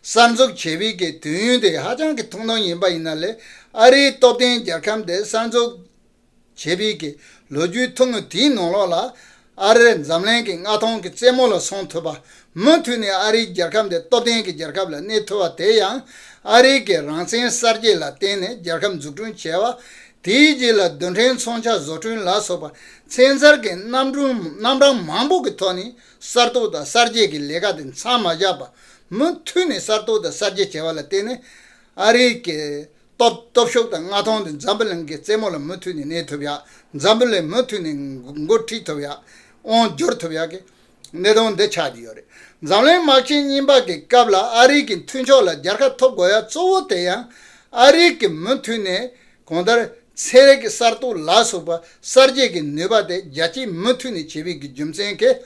གསར་འཛུགས་བྱས་པའི་གི་དུས་ཡུན་དེ་ཧ་ཅང་གི་ཐུང་ཐུང་ཡིན་པ་ཡིན་ན་ལས། ཨ་རིའི་སྟོབས་ལྡན་རྒྱལ་ཁབ་འདི་གསར་འཛུགས་བྱས་པའི་གི་ལོ་རྒྱུས་ཐུང་ངུ་དེའི་ནང་ལོགས་ལ་ཨ་རི་འཛམ་གླིང་གི་མངའ་ཐང་གི་རྩེ་མོ་ལ་སོང་ཐུབ་པ། མུ་མཐུད་ནས་ཨ་རིའི་རྒྱལ་ཁབ་འདི་སྟོབས་ལྡན་གྱི་རྒྱལ་ཁབ་ལ་གནས་ཐུབ་པ་དེ་ཡང་ཨ་རིའི་གི་རང་བཙན་གསར་བརྗེ་ལ་བརྟེན་ནས་རྒྱལ་ཁབ་འཛུགས་སྐྲུན་བྱས་པ། དེའི་རྗེས་ལ་རྡུལ་ཕྲན་མཚོན་ཆ་བཟོ་སྐྲུན་ལ་སོགས་པ་ཚན་རྩལ་གྱི་རྣམ་གྲངས་རྣམ་གྲངས་མང་པོ་གི་ཐོག་ནས་གསར་གཏོད་དང་གསར་བརྗེ་གི་ལས་ཀ་དེ་མཚམས་མ་བཞག་པར་མུ་མཐུད་ནས་གསར་གཏོད་དང་གསར་བརྗེ་བྱས་པ་ལ་བརྟེན་ནས་ཨ་རིའི་གི་སྟོབས་སྟོབས་ཤུགས་དང་མངའ་ཐང་དེ་འཛམ་བུ་གླིང་གི་རྩེ་མོ་ལ་མུ་མཐུད་ནས་གནས་ཐུབ་ཡག་འཛམ་བུ་གླིང་མུ་མཐུད་ནས་འགོ་ཁྲིད་ཐུབ་ཡག་དབང་བསྒྱུར་ཐུབ་ཡག་གི་གནད་དོན་འདི་ཆགས་ཀྱི་ཡོད་རེད། འཛམ་གླིང་དམག་ཆེན་གཉིས་པ་གི་སྐབས་ལ་ཨ་རི་གི་མཐུན་ཕྱོགས་ལ་རྒྱལ་ཁ་ཐོབ་དགོས་ཡ་གཙོ་བོ་དེ་ཡང་ཨ་རི་གི་མུ་མཐུད་ནས་གང་ལྟར་ཚན་རིག་གི་གསར་གཏོད་ལ་སོགས་པ་གསར་བརྗེ་གི་ནུས་པ་དེ་རྒྱ་སྐྱེད་མུ་མཐུད་ནས་བྱེད་པའི་གི་རྒྱུ་མཚན་གྱིས།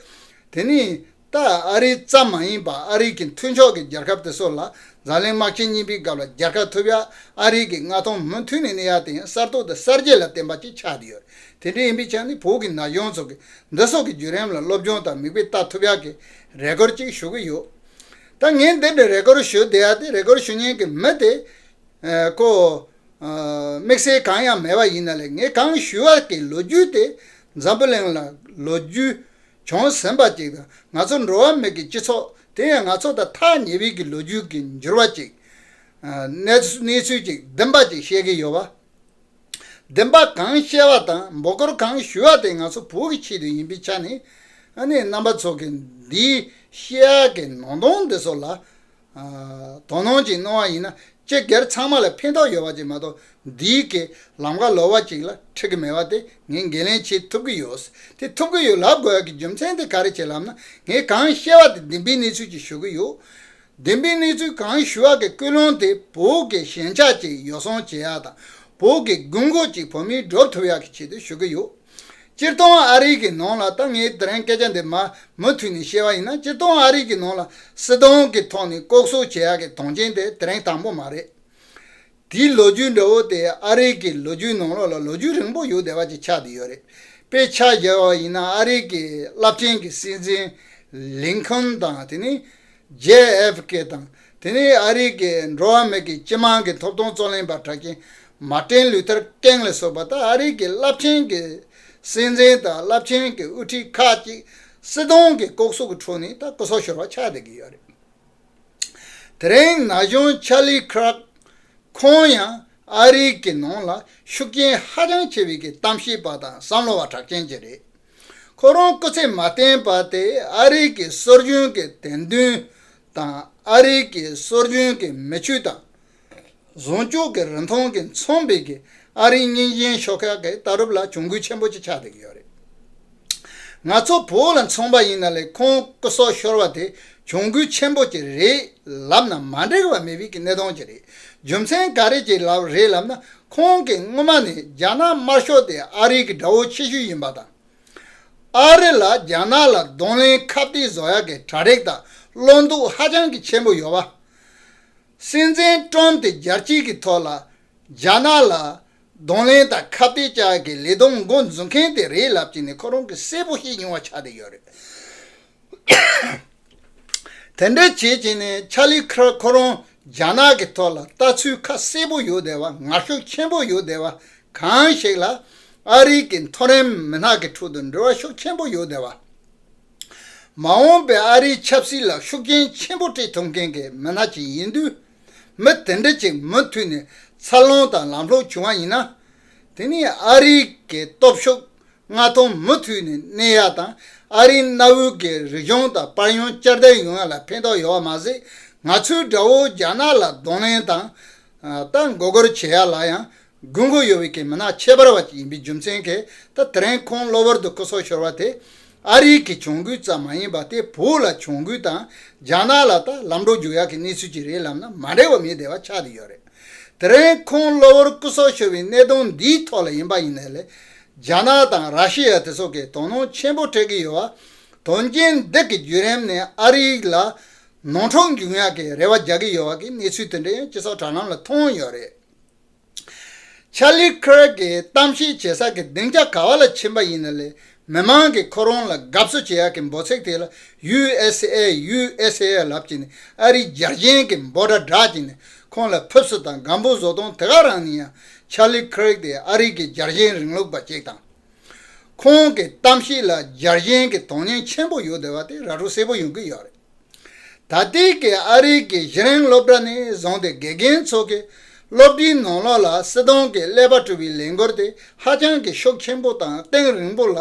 དེ་ནི་ད་ཨ་རི་ཙམ་མ་ཡིན་པར་ཨ་རི་གི་མཐུན་ཕྱོགས་ཀྱི་རྒྱལ་ཁབ་དེ་ཚོ་ལ་འཛམ་གླིང་དམག་ཆེན་གཉིས་པའི་སྐབས་ལ་རྒྱལ་ཁ་ཐོབ་ཡ། ཨ་རི་གི་མངའ་ཐང་མུ་མཐུད་ནས་གནས་ཡ་དེ་ཡང་གསར་གཏོད་དང་གསར་བརྗེ་ལ་བརྟེན་པ་ཅིག་ཆགས་བསྡད་ཡོད། དེ་འདྲ་ཡིན་པའི་ཆ་ནས་བོད་ཀྱི་ན་གཞོན་ཚོ་གི་འདི་སོགས་ཀྱི་བརྒྱུད་རིམ་ལ་སློབ་སྦྱོང་དང་མིག་དཔེ་ལྟ་ཐུབ་ཡག་གི་རེ་སྐུལ་ཅིག་ཞུ་གི་ཡོད། ད་ངས་འདི་འདྲ་རེ་སྐུལ་ཞུ་བསྡད་ཡ་དེ་རེ་སྐུལ་ཞུ་མཁན་གྱི་མི་དེ་ཨ་ཁོ་ཨ་དམིགས་བསལ་གང་ཡང་མེད་པ་ཡིན་ན་ལས། ངས་གང་ཞུ་བ་གི་ལོ་རྒྱུས་དེ་འཛམ་བུ་གླིང་ལ་ལོ་རྒྱུས་བྱུང་ཟིན་པ་ཅིག་དང་ང་ཚོ་འགྲོ་བ་མི་གི་སྤྱི་ཚོགས་དེ་ཡང་ང་ཚོ་དང་ཐག་ཉེ་བའི་གི་ལོ་རྒྱུས་ཀྱི་འགྱུར་བ་ཅིག་ཨ་གནས་གནས་ཚུལ་ཅིག་བདེན་པ་ཅིག་བཤད་ཀྱི་ཡོད་པ། བདེན་པ་གང་བཤད་པ་དང་འབོད་སྐུལ་གང་ཞུ་བ་དེ་ང་ཚོ་བོད་ཀྱི་ཆེད་དུ་ཡིན་པའི་ཆ་ནས། ཨ་ནི་རྣམ་པ་ཚོ་གི་འདིའི་བཤད་ཡག་གི་ནང་དོན་འདི་ཚོ་ལ་ཨ་དོ་སྣང་ཅིག་གནང་བ་ཡིན་ན་སྤྱི་སྒེར་ཚང་མ་ལ་ཕན་ཐོགས་ཡོད་པ་ཅིག་མ་གཏོགས་འདིའི་གི་ལམ་ཁ་ལོག་པ་ཅིག་ལ་འཁྲིད་གི་མེད་པ་དེ་ངས་འགན་ལེན་བྱེད་ཐུབ་ཀྱི་ཡོད། དེ་ཐུབ་ཀྱི་ཡོད་ལབ་དགོས་ཡག་གི་རྒྱུ་མཚན་དེ་ག་རེ་བྱེད་ལབ་ན། ངས་གང་བཤད་པ་དེ་བདེན་པའི་གནས་ཚུལ་ཅིག་ཞུ་གི་ཡོད། བདེན་པའི་གནས་ཚུལ་གང་ཞུ་བ་གི་ཀུན་སློང་དེ་བོད་ཀྱི་ཞེན་ཆགས་ཅིག་ཡོ་བསྲང་བྱེད་ཡག་དང་། བོད་ཀྱི་དགོས་མཁོ་ཅིག་བོད་མིའི་སྒྲུབ་ཐུབ་ཡག་གི་ཆེད་དུ་ཞུ་གི་ཡོད། སྤྱིར་བཏང་ཨ་རི་གི་ནང་ལ་ད་ངས་དེ་རིང་སྐད་ཆ་འདི་མ་མུ་མཐུད་ནས་བཤད་པ་ཡིན་ན། སྤྱིར་བཏང་ཨ་རི་གི་ནང་ལ་སྲིད་དོན་གྱི་ཐོག་ནས་ལྐོག་གསོད་བྱེད་ཡག་གི་དོན་རྐྱེན་དེ་དེ་རིང་དང་པོ་མ་རེད། དེའི་ལོ་རྒྱུས་འདྲ་བོ་དེ་ཨ་རི་གི་ལོ་རྒྱུས་ནང་ལོགས་ལ་ལོ་རྒྱུས་རིང་པོ་ཡོད་བསྡད་པ་ཅིག་ཆགས་བསྡད་ཡོད་རེད། དཔེ་ཆ་བཞག་པ་ཡིན་ན་ཨ་རི་གི་རླབས་ཆེན་གྱི་སྲིད་འཛིན་ལིན་ཁོན་དང་། དེ་ནས་ཇེ་ཨེཕ་ཀེ་དང་། དེ་ནས་ཨ་རི་གི་འགྲོ་བ་མི་གི་སྤྱི་དམངས་ཀྱི་ཐོབ་ཐང་རྩོད་ལེན་པ་གྲགས་ཅན་མར་ཏིན་ལུ་ཐར་ཀིང་ལ་སོགས་པ་ད་ཨ་རི་གི་རླབས་ཆེན་གྱི་སྲིད་འཛིན་དང་རླབས་ཆེན་གྱི་དབུ་ཁྲིད་ཁག་ཅིག་སྲིད་དོན་གྱི་ལྐོག་གསོད་ཀྱི་ཁྲོད་ནས་ད་སྐུ་སྲོག་ཤོར་བ་ཆགས་བསྡད་ཀྱི་ཡོད་རེད། དེ་རིང་ན་གཞོན་ཆར་ལི་ཁི་རག་ཁོང་ཡང་ཨ་རིའི་གི་ནང་ལ་ཤུགས་རྐྱེན་ཧ་ཅང་ཆེ་བའི་གི་གཏམ་བཤད་པ་དང་བསམ་བློ་བ་གྲགས་ཅན་ཅིག་རེད། ཁོ་རང་སྐུ་ཚེ་མ་བརྟན་པ་དེ་ཨ་རིའི་གི་སྲོལ་རྒྱུན་གྱི་དད་འདུན་དང་ཨ་རིའི་གི་སྲོལ་རྒྱུན་གྱི་མི་ཆོས་དང་བཟང་སྤྱོད་ཀྱི་རིན་ཐང་གི་མཚོན་པའི་གི་ཨ་རིའི་སྙིང་རྗེའི་ཤོག་ཁག་གི་ལྟ་གྲུབ་ལ་གྱོང་གུད་ཆེན་པོ་ཅིག་ཆགས་བསྡད་ཀྱི་ཡོད་རེད། ང་ཚོ་བོད་ལ་མཚོན་པ་ཡིན་ན་ལས་ཁོང་སྐུ་སྲོག་ཤོར་བ་དེ་ གྱོང་གུད་ཆེན་པོ་ཅིག་རེད་ལབ་ན་མ་འགྲིག་པ་མེད་པའི་གི་གནད་དོན་ཅིག་རེད། རྒྱུ་མཚན་ག་རེ་ཅིག་ལབ་རེད་ལབ་ན། ཁོང་གིས་སྔོན་མ་ནས་རྒྱ་ནག་དམར་ཤོག་དེ་ཨ་རིའི་གི་དགྲ་བོ་ཆེ་ཤོས་ཡིན་པ་དང་། ཨ་རི་ལ་རྒྱ་ནག་ལ་གདོང་ལེན་ཁ་གཏད་བཟོ་ཡག་གི་གྲ་སྒྲིག་དང་བློ་འདུག་ཧ་ཅང་གི་ཆེན་པོ་ཡོད་པ། སྲིད་འཛིན་ཀྲོམ་དེ་རྒྱལ་སྤྱིའི་གི་ཐོག་ལ་རྒྱ་ནག་ལ་གདོང་ལེན་དང་ཁ་གཏད་བཅག་གི་ལས་དོན་འགོ་འཛུགས་མཁན་དེ་རེད་ལབ་ཀྱི་ནས་ཁོ་རང་གི་གསལ་པོ་ཤེས་མྱོང་བ་ཆགས་བསྡད་ཡོད་རེད། དེ་འདྲ་བྱེད་ཀྱི་ནས་ཆཱ་ལི་ཁྲེག་ཁོ་རང་རྒྱ་ནག་གི་ཐོག་ལ་ལྟ་ཚུལ་ཁ་གསལ་པོ་ཡོད་བསྡད་པ། ངར་ཤུགས་ཆེན་པོ་ཡོད་བསྡད་པ་གང་ཞིག་ལ་ཨ་རིའི་གི་མཐོ་རིམ་མི་སྣ་གི་ཁྲོད་དུ་འབྲེལ་བ་ཤུགས་ཆེན་པོ་ཡོད་བསྡད་པ། མ་འོངས་པའི་ཨ་རིའི་ཆབ་སྲིད་ལ་ཤུགས་རྐྱེན་ཆེན་པོ་སྤྲད་ཐུབ་མཁན་གྱི་མི་སྣ་ཅིག་ཡིན་དུས། མི་དེ་འདྲ་ཅིག་མུ་མཐུད་ནས་འཚར་ལོངས་དང་ལམ་ལྷོང་བྱུང་བ་ཡིན་ན། དེ་ནི་ཨ་རིའི་གི་སྟོབས་ཤུགས་མངའ་ཐང་མུ་མཐུད་ནས་གནས་ཡ་དང་། ཨ་རིའི་གནའ་བོའི་གི་རིག་གཞུང་དང་དཔལ་ཡོན་བསྐྱར་ལྡན་ཡོང་ཡ་ལ་ཕན་ཐོགས་ཡོད་པ་མ་ཟད། ང་ཚོའི་དགྲ་བོ་རྒྱ་ནག་ལ་གདོང་ལེན་དང་། ད་མགོ་སྒུར་བྱེད་ཡ་ལ་ཡང་དགོས་མཁོ་ཡོད་པའི་གི་མི་སྣ་ཁྱད་པར་བ་ཅིག་ཡིན་པའི་རྒྱུ་མཚན་གྱིས། ད་དེ་རིང་ཁོང་གློ་བུར་དུ་སྐུ་སྲོག་ཤོར་བ་དེ། ཨ་རིའི་གི་གྱོང་གུད་ཙམ་མ་ཡིན་པ་དེ་བོད་ལ་གྱོང་གུད་དང་རྒྱ་ནག་ལ་ད་ལམ་འགྲོ་རྒྱུག་ཡག་གི་གནས་ཚུལ་ཅིག་རེད་ལབ་ན་མ་འགྲིག་པ་མེད་བསྡད་པ་ཆགས་བསྡད་ཡོད་རེད། དེ་རིང་ཁོང་གློ་བུར་སྐུ་སྲོག་ཤོར་བའི་གནད་དོན་འདིའི་ཐོག་ལ་ཡིན་པ་ཡིན་ནའི་ལས། རྒྱ་ནག་དང་ར་ཤི་ཡ་དེ་ཚོ་གིས་དོ་སྣང་ཆེན་པོ་སྤྲད་ཀྱི་ཡོད་པ། དོན་རྐྱེན་འདི་གི་བརྒྱུད་རིམ་ནས་ཨ་རི་ལ་ནོར་འཁྲུལ་འབྱུང་ཡག་གི་རེ་བ་རྒྱག་གི་ཡོད་པ་གི་གནས་ཚུལ་དེ་འདྲ་ཡང་སྤྱི་ཚོགས་དྲ་ལམ་ལ་མཐོང་ཡོད་རེད། ཆཱ་ལི་ཁྲེག་གིས་གཏམ་བཤད་བྱེད་ས་གི་སྡིངས་ཆ་ག་བ་ལ་ཕྱིན་པ་ཡིན་ན་ལས། མི་མང་གིས་ཁོ་རང་ལ་དགའ་བསུ་བྱེད་ཡག་གི་འབོད་ཚིག་དེ་ལ་ཡུ་ཨེ་སི་ཨེ། ཡུ་ཨེ་སི་ཨེ་ལབ་ཀྱི་ནས་ཨ་རིའི་རྒྱལ་ཞེན་གྱི་འབོད་སྒྲ་བསྒྲགས་ཀྱི་ནས་ཁོང་ལ་ཕེབས་བསུ་དང་སྒམ་པོ་བཟོ་སྟངས་དེ་ག་རང་ནས་ཡང་ཆཱ་ལི་ཁྲེག་དེ་ཨ་རིའི་གི་རྒྱལ་ཞེན་རིང་ལུགས་པ་ཅིག་དང་། ཁོང་གི་གཏམ་བཤད་ལ་རྒྱལ་ཞེན་གྱི་དོན་སྙིང་ཆེན་པོ་ཡོད་བསྡད་པ་དེ་ར་སྤྲོད་གསལ་པོ་ཡོང་གི་ཡོད་རེད། ད་ལྟའི་གི་ཨ་རིའི་གི་གཞི་རིམ་སློབ་གྲྭ་ནས་བཟུང་སྟེ་དགེ་རྒན་ཚོ་གི་སློབ་གྲྭའི་ནང་ལོགས་ལ་སྲིད་དོན་གི་ཀླད་པ་དཀྲུག་པའི་ལས་འགུལ་དེ་ཧ་ཅང་གི་ཤུགས་ཆེན་པོ་དང་གཏིང་རིང་པོ་ལ་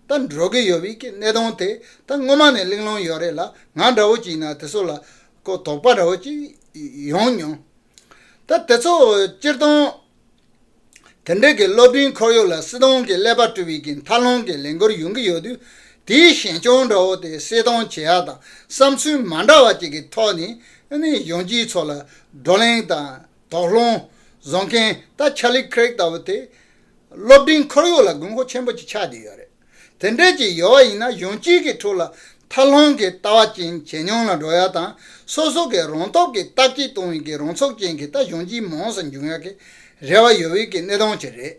ད་འགྲོ་གི་ཡོད་པའི་གི་གནད་དོན་དེ་ད་སྔོན་མ་ནས་གླེང་སློང་ཡོད་རེད་ལ། ང་འདྲ་བོ་ཅིག་ཡིན་ན་དེ་ཚོ་ལ་ཀོ་དོགས་པ་འདྲ་བོ་ཅིག་ཡོང་མྱོང་། ད་དེ་ཚོ་སྤྱིར་བཏང་དེ་འདྲའི་གི་སློབ་གྲྭའི་ཁོར་ཡུག་ལ་སྲིད་དོན་གྱི་ཀླད་པ་དཀྲུག་པའི་གི་འཐར་ལོངས་ཀྱི་ལས་འགུལ་ཡོང་གི་ཡོད་དུས། དེའི་ཞན་ཆུང་འདྲ་བོ་དེ་གསལ་སྟོན་བྱེད་ཡག་དང་བསམ་ཚུལ་མ་འདྲ་བ་ཅིག་གི་ཐོག་ནས་ཨ་ནི་གཞོན་སྐྱེས་ཚོ་ལ་བགྲོ་གླེང་དང་དོགས་སློང་བཟོ་མཁན་ད་ཆཱ་ལི་ཁྲེག་ལྟ་བུ་དེ་སློབ་གྲྭའི་ཁོར་ཡུག་ལ་དགོས་མཁོ་ཆེན་པོ་ཅིག་ཆགས་བསྡད་ཡོད་རེད། དེ་འདྲས་ཅིག་ཡོད་པ་ཡིན་ན་གཞོན་སྐྱེས་ཀྱི་ཁྲོད་ལ་འཐར་ལོངས་ཀྱི་ལྟ་བ་ཅན་ཇེ་ཉུང་ལ་འགྲོ་ཡ་དང་། སོ་སོ་གི་རང་སྟོབས་ཀྱིས་བརྟག་དཔྱད་གཏོང་བའི་གི་རང་ཚུགས་ཅན་གྱི་ད་གཞོན་སྐྱེས་མང་ཙམ་འབྱུང་ཡ་གི་རེ་བ་ཡོད་པའི་གི་གནད་དོན་ཅིག་རེད།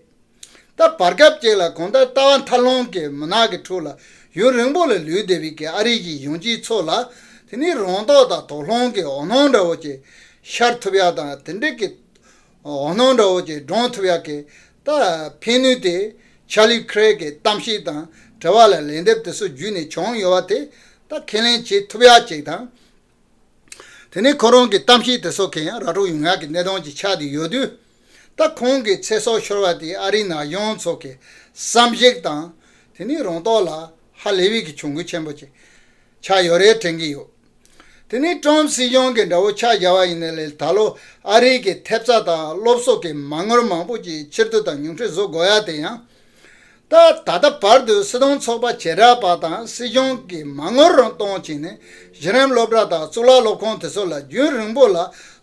ད་བར་སྐབས་ཅིག་ལ་གང་ལྟར་ལྟ་བ་འཐར་ལོངས་ཀྱི་མུན་ནག་གི་ཁྲོད་ལ་ཡུན་རིང་པོ་ལ་ལུས་བསྡད་པའི་གི་ཨ་རིའི་གི་གཞོན་སྐྱེས་ཚོ་ལ་དེ་ནི་རང་རྟོགས་དང་དོགས་སློང་གི་འོད་སྣང་འདྲ་བོ་ཅིག་ཤར་ཐུབ་ཡ་དང་། དེ་འདྲས་ཀྱི་འོད་སྣང་འདྲ་བོ་ཅིག་སྒྲོན་ཐུབ་ཡག་གི་ད་ཕན་ནུས་དེ་ཆཱ་ལི་ཁྲེག་གི་གཏམ་བཤད་དང་དྲི་བ་ལ་ལན་འདེབས་དེ་ཚོ་བརྒྱུད་ནས་བྱུང་ཡོད་པ་དེ་ད་ཁས་ལེན་བྱེད་ཐུབ་ཡག་ཅིག་དང་། དེ་ནས་ཁོ་རང་གི་གཏམ་བཤད་དེ་ཚོ་གི་ཡང་ར་སྤྲོད་ཡོང་ཡག་གི་གནད་དོན་ཅིག་ཆགས་བསྡད་ཡོད་དུས། ད་ཁོང་གི་ཚེ་སྲོག་ཤོར་བ་དེ་ཨ་རིའི་ན་གཞོན་ཚོ་གི་བསམ་གཞིགས་དང་། དེ་ནས་རང་རྟོགས་ལ་ཧ་ལས་པའི་གི་གྱོང་གུད་ཆེན་པོ་ཅིག་ཆགས་ཡོད་རེད་དྲན་གྱི་ཡོད། དེ་ནས་ཀྲོམ་སྲིད་གཞུང་གི་འདྲ་བོ་ཆ་བཞག་པ་ཡིན་ན་ལས། ད་ལོ་ཨ་རིའི་གི་ཐེབས་རྩ་དང་སློབ་གསོ་གི་མ་དངུལ་མང་པོ་ཅིག་ཕྱིར་བསྡུ་དང་ཉུང་འཕྲི་བཟོ་དགོས་ཡ་དེ་ཡང་། ད་ད་ལྟ་བར་དུ་སྲིད་དོན་ཚོགས་པ་བྱེ་བྲག་པ་དང་སྲིད་གཞུང་གི་མ་དངུལ་རང་གཏོང་བྱས་ནས་གཞི་རིམ་སློབ་གྲྭ་དང་གཙུག་ལག་སློབ་ཁང་དེ་ཚོ་ལ་རྒྱུན་རིང་པོ་ལ་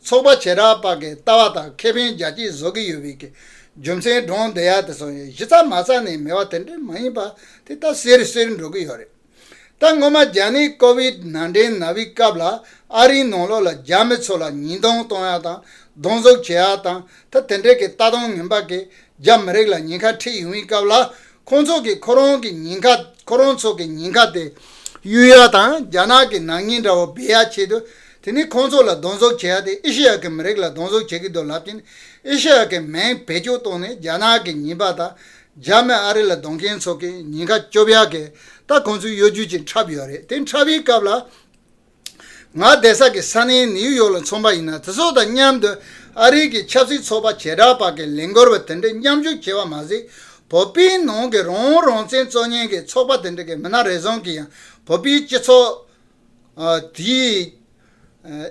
ཚོགས་པ་བྱེ་བྲག་པ་གི་ལྟ་བ་དང་ཁེ་ཕན་རྒྱ་སྐྱེད་བཟོ་གི་ཡོད་པའི་གི་རྒྱུ་མཚན་སྒྲོན་བསྡད་ཡ་དེ་ཚོ་ཡང་གཞི་རྩ་མ་རྩ་ནས་མེད་པ་དེ་འདྲ་མ་ཡིན་པ་དེ་ད་གསལ་རུ་གསལ་རུ་འགྲོ་གི་ཡོད་རེད། ད་སྔོན་མ་རྒྱ་ནད་ཀོ་བིད་ནང་འདྲེན་ན་བའི་སྐབས་ལ་ཨ་རིའི་ནང་ལོགས་ལ་རྒྱ་མི་ཚོ་ལ་ཉེས་རྡུང་གཏོང་ཡ་དང་གདོང་འཛུགས་བྱེད་ཡ་དང་། ད་དེ་འདྲའི་གི་ལྟ་སྟངས་ངན་པ་གི་རྒྱ་མི་རིགས་ལ་ཉེན་ཁ་འཁྲི་ཡོང་བའི་སྐབས་ལ། ཁོང་ཚོ་གིས་ཁོ་རང་གི་ཉེན་ཁ། ཁོ་རང་ཚོ་གི་ཉེན་ཁ་དེ་གཡོལ་ཡ་དང་རྒྱ་ནག་གི་ནག་ཉེས་འདྲ་བོ་སྦས་ཡ་ཆེད་དུ། དེ་ནི་ཁོང་ཚོ་ལ་གདོང་འཛུགས་བྱེད་ཡ་དེ་ཨེ་ཤེ་ཡ་གི་མི་རིགས་ལ་གདོང་འཛུགས་བྱེད་ཀྱི་འདུག་ལབ་ཀྱིན། ཨེ་ཤེ་ཡ་གི་མིང་བེད་སྤྱོད་བཏང་ནས་རྒྱ་ནག་གི་ཉེས་པ་དང་། རྒྱ་མི་ཨ་རི་ལ་གདོང་མཁན་ཚོ་གི་ཉེན་ཁ་སྐྱོབ་ཡག་གི་ད་ཁོང་ཚོའི་གཡོ་ཇུས་ཅིག་འཁྲབ་ཡོད་རེད། དེ་འཁྲབ་པའི་སྐབས་ལ། ང་བསྡད་ས་གི་ས་གནས་ནིའུ་ཡོག་ལ་མཚོན་པ་ཡིན་ན། དེ་ཚོ་དང་མཉམ་དུ་ཨ་རིའི་གི་ཆབ་སྲིད་ཚོགས་པ་བྱེ་བྲག་པ་གི་ལས་འགུལ་བ་དེ་འདྲས་མཉམ་ཞུགས་བྱས་པ་མ་ཟད། བོད་པའི་ནང་གི་རང་རང་བཙན་རྩོད་མཁན་གི་ཚོགས་པ་དེ་འདྲས་གི་མི་སྣ་རེ་ཟུང་གིས་ཡང་བོད་པའི་སྤྱི་ཚོགས། ཨ། དེའི་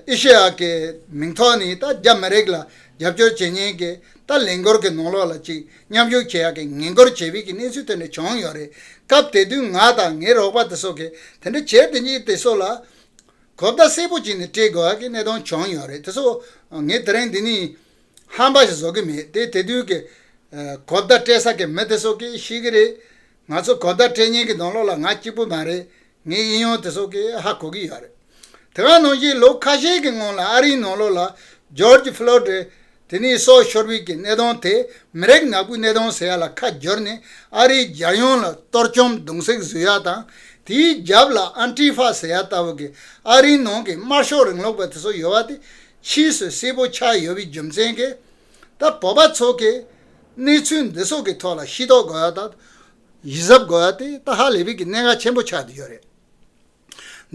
ཨེ་ཤེ་ཡ་གི་མིང་ཐོག་ནས་ད་རྒྱ་མི་རིགས་ལ་རྒྱབ་སྐྱོར་བྱེད་མཁན་གྱི་ད་ལས་འགུལ་གྱི་ནང་ལོགས་ལ་ཅིག་མཉམ་ཞུགས་བྱེད་ཡག་གི་ངན་སྐུལ་བྱས་པའི་གི་གནས་ཚུལ་དེ་འདྲ་བྱུང་ཡོད་རེད། སྐབས་དེ་དུས་ང་དང་ངའི་རོགས་པ་དེ་ཚོ་གིས་དེ་འདྲ་བྱས་དེ་གཉིས་དེ་ཚོ་ལ། གོ་བརྡ་གསལ་པོ་བྱས་ནས་སྤྲད་དགོས་ཡ་གི་གནད་དོན་བྱུང་ཡོད་རེད། དེ་ཚོ་ངས་དེ་རིང་འདི་ནས་ཧམ་པ་ཞིག་བཟོ་གི་མེད་དེ། དེ་དུས་ཀྱི་གོ་བརྡ་སྤྲད་ས་གི་མི་དེ་ཚོ་གིས་ཤེས་ཀྱི་རེད། ང་ཚོ་གོ་བརྡ་སྤྲད་མཁན་གྱི་ནང་ལོགས་ལ་ང་གཅིག་པུ་མ་རེད། ངའི་གཡས་གཡོན་དེ་ཚོ་གིས་ཧ་གོ་གི་ཡོད་རེད། དེ་ག་ནང་བཞིན་ལོ་ཁ་ཤས་ཀྱི་སྔོན་ལ་ཨ་རིའི་ནང་ལོགས་ལ་ཇོརྗ་ཕློའིཌ་དེ་ནས་སྲོག་ཤོར་བའི་གི་གནད་དོན་དེ་མི་རིགས་ནག་པོའི་གནད་དོན་ཟེར་ཡ་ལ་ཁ་བསྒྱུར་ནས་ཨ་རིའི་རྒྱལ་ཡོངས་ལ་གཏོར་བཅོམ་གདུང་སེམས་བཟོ་ཡ་དང་། དེའི་རྒྱབ་ལ་ཨན་ཊི་ཧྥ་ཟེར་ཡ་ལྟ་བུ་གི་ཨ་རིའི་ནང་གི་དམར་ཤོག་རིང་ལུགས་པ་དེ་ཚོ་ཡོད་པ་དེ་ཕྱིས་སུ་གསལ་པོ་ཆགས་ཡོད་པའི་རྒྱུ་མཚན་གྱིས། ད་བོད་པ་ཚོ་གིས་གནས་ཚུལ་འདི་ཚོ་གི་ཐོག་ལ་ཤེས་རྟོགས་དགོས་ཡ་དང་ཡིད་གཟབ་དགོས་ཡ་དེ་ད་ཧ་ལས་པའི་གི་གནད་འགག་ཆེན་པོ་ཆགས་བསྡད་ཡོད་རེད།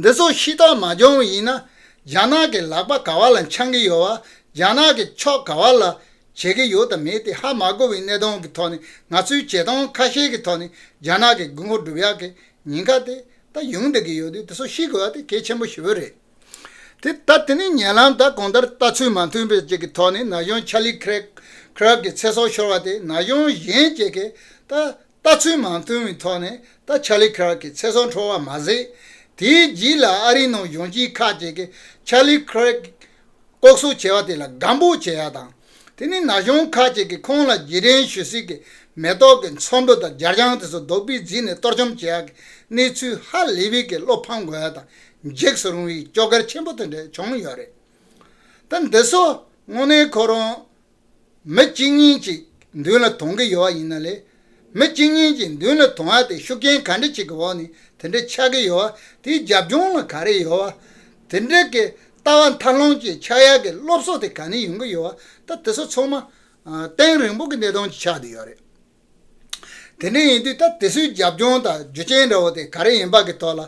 འདི་ཚོ་ཤེས་རྟོགས་མ་བྱུང་བ་ཡིན་ན། རྒྱ་ནག་གི་ལག་པ་ག་བ་ལ་འཆང་གི་ཡོད་བ། རྒྱ་ནག་གི་ཕྱོགས་ག་བ་ལ་བྱེད་ཀྱི་ཡོད་དམ་མེད་དེ་ཧ་མ་གོ་བའི་གནད་དོན་གྱི་ཐོག་ནས། ང་ཚོའི་བྱེད་སྟངས་ཁ་ཤས་ཀྱི་ཐོག་ནས་རྒྱ་ནག་གི་དགོས་མཁོ་སྒྲུབ་ཡག་གི་ཉེན་ཁ་དེ་ད་ཡོང་བསྡད་ཀྱི་ཡོད་དུས། དེ་ཚོ་ཤེས་དགོས་པ་དེ་གལ་ཆེན་པོ་ཞེ་པོ་རེད། དེ་ད་དེ་ནས་ཉེ་ལམ་ད་གང་ལྟར་ལྟ་ཚུལ་མ་མཐུན་པའི་ཅིག་གི་ཐོག་ནས་ན་གཞོན་ཆར་ལི་ཁེ་རག་ཁེ་རག་གི་ཚེ་སྲོག་ཤོར་བ་དེ། ན་གཞོན་གཞན་ཅིག་གིས་ད་ལྟ་ཚུལ་མ་མཐུན་པའི་ཐོག་ནས་ད་ཆར་ལི་ཁེ་རག་གི་ཚེ་སྲོག་འཕྲོག་པ་མ་ཟད། དེའི་རྗེས་ལ་ཨ་རིའི་ནང་གཞོན་སྐྱེས་ཁག་ཅིག་གིས་ཆར་ལི་ཁེ་རག་ལྐོག་གསོད་བྱས་པ་དེ་ལ་དགའ་འབོད་བྱེད་ཡ་དང་། དེ་ནས་ན་གཞོན་ཁག་ཅིག་གིས་ཁོང་ལ་རྗེས་དྲན་ཞུ་སྲོལ་གྱི་མེ་ཏོག་གི་ཚོམ་བུ་དང་རྒྱ་ལྕང་དེ་ཚོ་རྡོག་པས་བརྫིས་ནས་གཏོར་བཅོམ་བྱེད་ཡག་གི་གནས་ཚུལ་ཧ་ལས་པའི་གི་བློ་ཕམ་དགོས་ཡ་དང་འཇིགས་སུ་རུང་བའི་སྐྱོ་གར་ཆེན་པོ་དེ་འདྲ་བྱུང་ཡོད་རེད། ད་འདི་ཚོ་དངོས་གནས་ཁོ་རང་མི་གཅིག་གཉིས་ཀྱིས་མདུན་ལ་ཐོན་གྱི་ཡོད་པ་ཡིན་ན་ལས། མི་གཅིག་གཉིས་ཀྱིས་མདུན་ལ་ཐོན་ཡ་དེ་ཤུགས་རྐྱེན་ག་འདྲ་ཅིག་གི་འོག་ནས་དེ་འདྲ་ཆགས་ཀྱི་ཡོད་པ། དེའི་རྒྱབ་ལྗོངས་ལ་ག་རེ་ཡོད་པ། དེ་འདྲ་གི་ལྟ་བ་མཐའ་ལྷུང་ཅིག་ཆགས་ཡ་གི་སློབ་གསོ་དེ་ག་ནས་ཡོང་གི་ཡོད་པ། ད་དེ་ཚོ་ཚང་མ་ཨ་གཏིང་རིང་པོ་གི་གནད་དོན་ཅིག་ཆགས་བསྡད་ཡོད་རེད། དེ་འདྲ་ཡིན་དུས་ད་དེ་ཚོའི་རྒྱབ་ལྗོངས་དང་རྒྱུ་རྐྱེན་འདྲ་བོ་དེ་ག་རེ་ཡིན་པ་གི་ཐོག་ལ་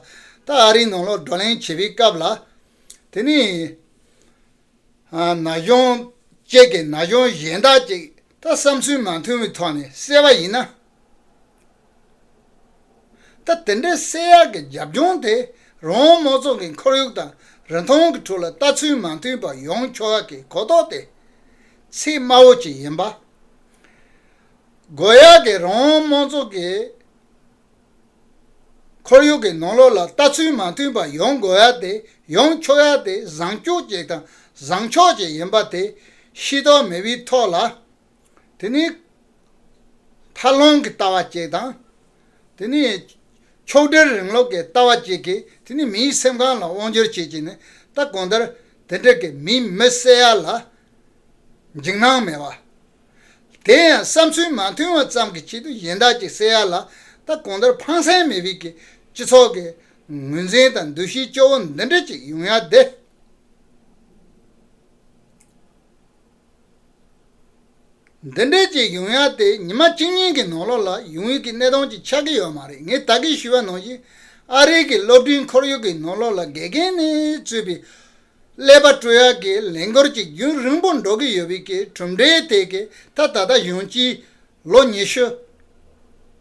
ད་ཨ་རིའི་ནང་ལོགས་བགྲོ་གླེང་བྱེད་པའི་སྐབས་ལ། དེ་ནི་ཨ་ན་གཞོན་གཅིག་གིས་ན་གཞོན་གཞན་དག་ཅིག་ད་བསམ་ཚུལ་མ་མཐུན་པའི་ཐོག་ནས་བསད་པ་ཡིན་ན། ད་དེ་འདྲའི་བསད་ཡག་གི་རྒྱབ་ལྗོངས་དེ་རང་དབང་མང་གཙོ་གི་ཁོར་ཡུག་དང་རིན་ཐང་གི་ཁྲོད་ལ་ལྟ་ཚུལ་མ་མཐུན་པ་ཡོང་ཆོག་ཡག་གི་གོ་རྟོགས་དེ་ཚད་དམའ་བོ་ཅིག་ཡིན་པ། དགོས་ཡག་གི་རང་དབང་མང་གཙོ་གི་ཁོར་ཡུག་གི་ནང་ལོགས་ལ་ལྟ་ཚུལ་མ་མཐུན་པ་ཡོང་དགོས་ཡག་དེ་ཡོང་ཆོག་ཡག་དེ་བཟང་སྤྱོད་ཅིག་དང་བཟང་ཕྱོགས་ཅིག་ཡིན་པ་དེ་ཤེས་རྟོགས་མེད་པའི་ཐོག་ལ། དེ་ནི་མཐའ་ལྷུང་གི་ལྟ་བ་ཅིག་དང་། དེ་ནི་ཕྱོགས་སྒྲིལ་རིང་ལུགས་ཀྱི་ལྟ་བ་ཅིག་གིས་དེ་ནི་མིའི་སེམས་ཁམས་ལ་དབང་སྒྱུར་བྱེད་ཀྱི་ནི། ད་གང་ལྟར་དེ་འདྲ་གི་མི་མི་བསད་ཡ་ལ་འཇིགས་སྣང་མེད་པ། དེ་ཡང་བསམ་ཚུལ་མ་མཐུན་པ་ཙམ་གྱི་ཆེད་དུ་གཞན་དག་ཅིག་བསད་ཡ་ལ། ད་གང་ལྟར་ཕངས་སེམས་མེད་པའི་གི་སྤྱི་ཚོགས་ཀྱི་ངོས་འཛིན་དང་འདུ་ཤེས་སྐྱོ་བོ་འདི་འདྲ་ཅིག་ཡོང་ཡ་དེ། འདི་འདྲའི་ཅིག་ཡོང་ཡ་དེ་ཉི་མ་གཅིག་གཉིས་ཀྱི་ནང་ལོགས་ལ་ཡོང་ཡས་ཀྱི་གནད་དོན་ཅིག་ཆགས་ཀྱི་ཡོད་མ་རེད། ངས་ད་གིན་ཞུས་པ་ནང་བཞིན་ཨ་རིའི་གི་སློབ་འབྲིང་ཁོར་ཡུག་གི་ནང་ལོགས་ལ་དགེ་རྒན་ནས་གཙོས་པའི་ཀླད་པ་བཀྲུ་ཡག་གི་ལས་འགུལ་ཅིག་རྒྱུན་རིང་པོ་འགྲོ་གི་ཡོད་པའི་གི་གྲུབ་འབྲས་དེ་གི་ད་ད་ལྟ་གཞོན་སྐྱེས་ལོ་ཉི་ཤུ་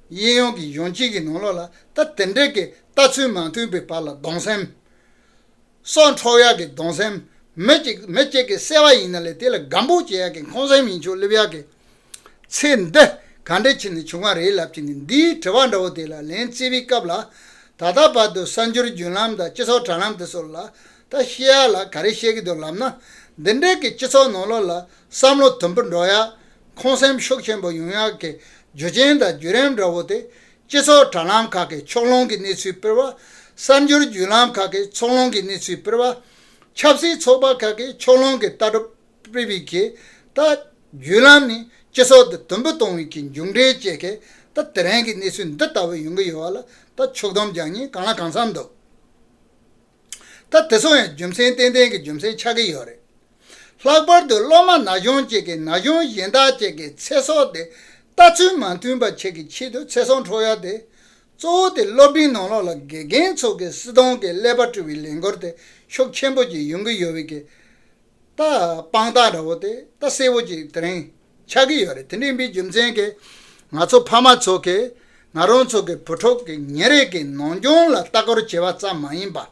གཡས་གཡོན་གྱི་གཞོན་སྐྱེས་ཀྱི་ནང་ལོགས་ལ་ད་དེ་འདྲའི་གི་ལྟ་ཚུལ་མ་མཐུན་པའི་བར་ལ་གདུང་སེམས། སྲོག་འཕྲོག་ཡག་གི་གདུང་སེམས། མི་གཅིག་མི་གཅིག་གིས་བསད་པ་ཡིན་ན་ལས་དེ་ལ་དགའ་འབོད་བྱེད་ཡག་གི་འཁོན་སེམས་ཡིན་ཆོག་སླེབས་ཡག་གི་ཚེ་འདི་ག་འདྲ་བྱས་ནས་བྱུང་བ་རེད་ལབ་ཀྱི་ནི། འདིའི་དྲི་བ་འདྲ་བོ་དེ་ལ་ལན་བརྩི་བའི་སྐབས་ལ། ད་ལྟ་བར་དུ་གསར་འགྱུར་བརྒྱུད་ལམ་དང་སྤྱི་ཚོགས་དྲ་ལམ་དེ་ཚོ་ལ་ད་བཤད་ཡ་ལ་ག་རེ་བཤད་ཀྱི་འདུག་ལབ་ན། འདི་འདྲའི་གི་སྤྱི་ཚོགས་ནང་ལོགས་ལ་བསམ་བློ་དུམ་བུ་འགྲོ་ཡ། འཁོན་སེམས་ཤུགས་ཆེན་པོ་ཡོང་ཡག་གི་རྒྱུ་རྐྱེན་དང་བརྒྱུད་རིམ་འདྲ་བོ་དེ། སྤྱི་ཚོགས་དྲ་ལམ་ཁག་གི་ཕྱོགས་ལྷུང་གི་གནས་ཚུལ་སྤེལ་བ། གསར་འགྱུར་བརྒྱུད་ལམ་ཁག་གི་ཕྱོགས་ལྷུང་གི་གནས་ཚུལ་སྤེལ་བ། ཆབ་སྲིད་ཚོགས་པ་ཁག་གི་ཕྱོགས་ལྷུང་གི་ལྟ་གྲུབ་སྤེལ་བའི་གི་ད་བརྒྱུད་ལམ་ནི་སྤྱི་ཚོགས་འདི་དུམ་བུ་གཏོང་བའི་གི་མཇུག་འབྲས་བཅས་ཀྱི་ད་དེ་རིང་གི་གནས་ཚུལ་འདི་ལྟ་བུ་ཡོང་གི་ཡོད་པ་ལ་ད་ཕྱོགས་བསྡོམས་རྒྱག་ཉེན་གང་ལ་གང་འཚམ་འདུག་ད་དེ་ཚོ་ཡང་རྒྱུ་མཚན་ཏན་ཏན་གྱི་རྒྱུ་མཚན་ཆགས་ཀྱི་ཡོད་རེད། ལྷག་པར་དུ་སློབ་མ་ན་གཞོན་བཅས་ཀྱིས་ན་གཞོན་གཞན་དག་ཅིག་གི་ཚེ་སྲོག་དེ་ལྟ་ཚུལ་མ་མཐུན་པ་ཅིག་གི་ཆེད་དུ་ཚེ་སྲོག་འཕྲོག་ཡ་དེ། གཙོ་བོ་དེ་སློབ་གྲྭའི་ནང་ལོགས་ལ་དགེ་རྒན་ཚོ་གི་སྲིད་དོན་གྱི་ཀླད་པ་བཀྲུ་བའི་ལས་འགུལ་དེ་ཤུགས་ཆེན་པོ་ཅིག་ཡོང་གི་ཡོད་པའི་གི་ད་དཔང་རྟགས་འདྲ་བོ་དེ་ད་གསལ་བོ་ཅིག་དེ་རིང་ཆགས་ཀྱི་ཡོད་རེད། དེ་འདྲ་ཡིན་པའི་རྒྱུ་མཚན་གྱིས་ང་ཚོ་ཕ་མ་ཚོ་གིས་ང་རང་ཚོ་གི་བུ་ཕྲུག་གི་ཉིན་རེ་གི་ནང་སྦྱོང་ལ་ལྟ་སྐོར་བྱེད་པ་ཙམ་མ་ཡིན་པ།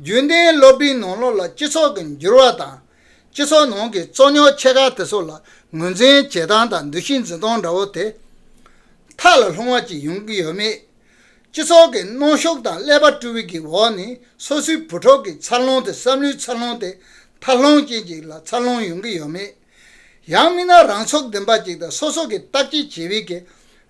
རྒྱུན་ལྡན་སློབ་གྲྭའི་ནང་ལོགས་ལ་སྤྱི་ཚོགས་ཀྱི་འགྱུར་བ་དང་། སྤྱི་ཚོགས་ནང་གི་རྩོད་རྙོག་ཆེ་ཁག་དེ་ཚོ་ལ་ངོས་འཛིན་བྱེད་སྟངས་དང་འདུ་ཤེས་འཛིན་སྟངས་འདྲ་བོ་དེ་མཐའ་ལ་ལྷུང་བ་ཅིག་ཡོང་གི་ཡོད་མེད། སྤྱི་ཚོགས་ཀྱི་གནོན་ཤུགས་དང་ཀླད་པ་དཀྲུག་པའི་གི་འོག་ནས་སོ་སོའི་བུ་ཕྲུག་གི་འཚར་ལོངས་དེ་བསམ་བློའི་འཚར་ལོངས་དེ་ཐར་ལོངས་ཅན་ཅིག་ལ་འཚར་ལོངས་ཡོང་གི་ཡོད་མེད། ཡང་མིན་ན་རང་ཚུགས་ལྡན་པ་ཅིག་དང་སོ་སོ་གི་བརྟག་དཔྱད་བྱེད་པའི་གི་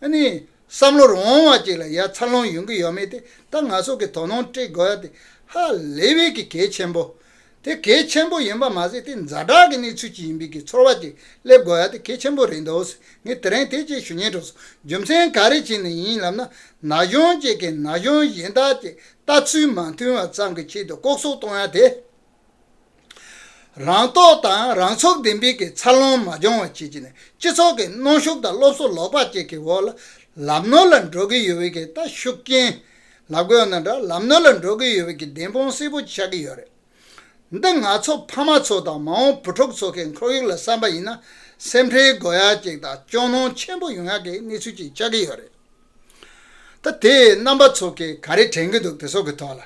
ཨ་ནི་བསམ་བློ་རང་དབང་བ་ཅིག་ལ་ཡར་འཚར་ལོངས་ཡོང་གི་ཡོད་མེད་དེ་ད་ང་ཚོ་གི་དོ་སྣང་སྤྲད་དགོས་ཡ་དེ་ཧ་ལས་པའི་གི་གལ་ཆེན་པོ། དེ་གལ་ཆེན་པོ་ཡིན་པ་མ་ཟད་དེ་ཛ་དྲག་གི་གནས་ཚུལ་ཅིག་ཡིན་པའི་གི་ཚོར་བ་ཅིག་སླེབས་དགོས་ཡ་དེ་གལ་ཆེན་པོ་རེད་འདུག་ངས་དེ་རིང་དེ་ཅིག་ཞུ་སྙིང་འདོད་སོང་། རྒྱུ་མཚན་ག་རེ་བྱས་ནས་ཡིན་ལབ་ན། ན་གཞོན་ཅིག་གིས་ན་གཞོན་གཞན་དག་ཅིག་ལྟ་ཚུལ་མ་མཐུན་པ་ཙམ་གྱི་ཆེད་དུ་ལྐོག་གསོད་གཏོང་ཡ་དེ། རང་རྟོགས་དང་རང་ཚུགས་ལྡན་པའི་གི་འཚར་ལོངས་མ་བྱུང་བ་བྱེད་ཀྱི་ནས་སྤྱི་ཚོགས་ཀྱི་གནོན་ཤུགས་དང་སློབ་གསོ་ལོག་པ་བཅས་ཀྱི་འོག་ལ་ལམ་ནོར་ལ་འགྲོ་གི་ཡོད་པའི་གི་ད་ཤུགས་རྐྱེན། ལབ་དགོས་ན་འདྲ་ལམ་ནོར་ལ་འགྲོ་གི་ཡོད་པའི་གི་བདེན་དཔང་གསལ་པོ་ཆགས་ཀྱི་ཡོད་རེད། འདི་ང་ཚོ་ཕ་མ་ཚོ་དང་མ་འོངས་བུ་ཕྲུག་ཚོ་གི་ཁོར་ཡུག་ལ་བསམ་པ་ཡིན་ན་སེམས་ཁྲལ་དགོས་ཡ་ཅིག་དང་སྐྱོ་སྣང་ཆེན་པོ་ཡོང་ཡ་གི་གནས་ཚུལ་ཅིག་ཆགས་ཀྱི་ཡོད་རེད། ད་དེའི་རྣམ་པ་ཚོ་གིས་ག་རེ་དྲན་གྱི་འདུག་དེ་ཚོ་གི་ཐོག་ལ།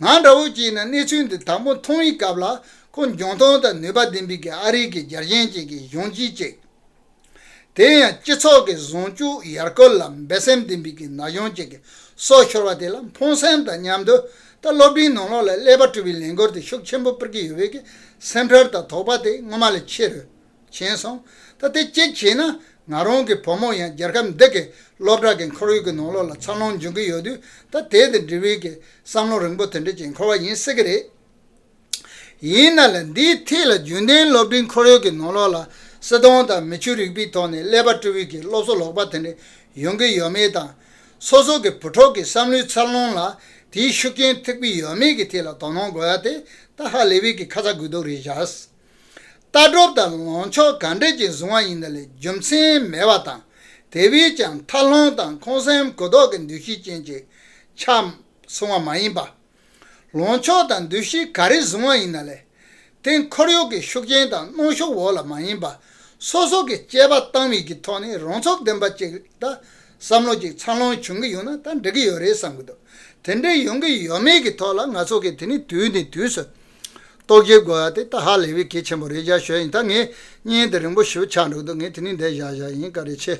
ང་འདྲ་བོ་ཅིག་ཡིན་ན་གནས་ཚུལ་འདི་དང་པོ་མཐོང་བའི་སྐབས་ལ་ཁོ་འཇོན་ཐང་དང་ནུས་པ་ལྡན་པའི་གི་ཨ་རིའི་གི་རྒྱལ་ཞེན་ཅན་གྱི་གཞོན་སྐྱེས་ཅིག་དེ་ཡང་སྤྱི་ཚོགས་ཀྱི་བཟང་སྤྱོད་ཡར་སྐུལ་ལ་འབད་སེམས་ལྡན་པའི་གི་ན་གཞོན་ཅིག་གི་སྲོག་ཤོར་བ་དེ་ལ་ཕངས་སེམས་དང་མཉམ་དུ་ད་སློབ་གྲྭའི་ནང་ལོགས་ལ་ཀླད་པ་དཀྲུག་པའི་ལས་འགུལ་དེ་ཤུགས་ཆེན་པོ་སྤེལ་གྱི་ཡོད་པའི་གི་སེམས་ཁྲལ་དང་དོགས་པ་དེ་སྔོན་མ་ལས་ཆེ་རུ་ཕྱིན་སོང་། ད་དེ་གཅིག་བྱས་ན་ང་རང་གི་བུ་མོ་ཡང་རྒྱལ་ཁབ་འདི་གི་སློབ་གྲྭ་གི་ཁོར་ཡུག་གི་ནང་ལོགས་ལ་འཚར་ལོངས་འབྱུང་གི་ཡོད་དུས་ད་དེ་དང་འབྲེལ་བའི་གི་བསམ་བློ་རིང་པོ་དེ་འདྲ་ཅིག་འཁོར་བ་ཡིན་སྲིད་གི་རེད། ཡིན་ན་ལ་འདིའི་ཐད་ལ་རྒྱུན་ལྡན་སློབ་འབྲིང་ཁོར་ཡུག་གི་ནང་ལོགས་ལ་སྲིད་དོན་དང་མི་ཆོས་རིག་པའི་ཐོག་ནས་ཀླད་པ་དཀྲུག་པའི་གི་སློབ་གསོ་ལོག་པ་དེ་འདྲ་ཡོང་གི་ཡོད་མེད་དང་། སོ་སོ་གི་བུ་ཕྲུག་གི་བསམ་བློའི་འཚར་ལོངས་ལ་དེའི་ཤུགས་རྐྱེན་ཐེབས་ཀྱི་ཡོད་མེད་ཀྱི་ཐད་ལ་དོ་སྣང་དགོས་ཡ་དེ་ད་ཧ་ལས་པའི་གི་ཁ་ཚ་དགོས་གཏུགས་རེད་བཞག་ལྟ་གྲུབ་དང་ལངས་ཕྱོགས་ག་འདྲ་ཅིག་བཟུང་བ་ཡིན་ན་ལས་རྒྱུ་མཚན་མེད་པ་དང་། དེ་བས་ཀྱང་ཐར་ལམ་དང་ཁོང་སེམས་གུ་དོག་གི་འདུ་ཤེས་ཅན་ཅིག་ཆགས་སོང་བ་མ་ཡིན་པ། ལངས་ཕྱོགས་དང་འདུ་ཤེས་ག་རེ་བཟུང་བ་ཡིན་ན་ལས། དེ་ཁོར་ཡུག་གི་ཤུགས་རྐྱེན་དང་གནོན་ཤུགས་འོག་ལ་མ་ཡིན་པ། སོ་སོ་གི་དཔྱད་པ་བཏང་བའི་གི་ཐོག་ནས་རང་ཚུགས་ལྡན་པ་ཅིག་དང་བསམ་བློ་ཅིག་འཚར་ལོངས་བྱུང་གི་ཡོད་ན་ད་འགྲིག་གི་ཡོད་རེད་བསམ་གི་འདུག་དེ་འདྲའི་ཡོང་གི་ཡོད་མེད་ཀྱི་ཐོག་ལ་ང་ཚོ་གིས་དེ་ནི་དུས་ནས་དུས་སུ་རྟོག་ཞིབ་དགོས་ཡ་དེ་ད་ཧ་ལས་པའི་གལ་ཆེན་པོ་རེད་བཞག་ཞུ་ཡ་ཡིན། ད་ངས་བརྙན་དེ་རིང་པོ་ཞེ་པོ་ཆགས་འགྲོ་གི་འདུག་ངས་དེ་ནི་འདིར་བཞག་བཞག་ཡིན། བཀའ་དྲིན་ཆེ།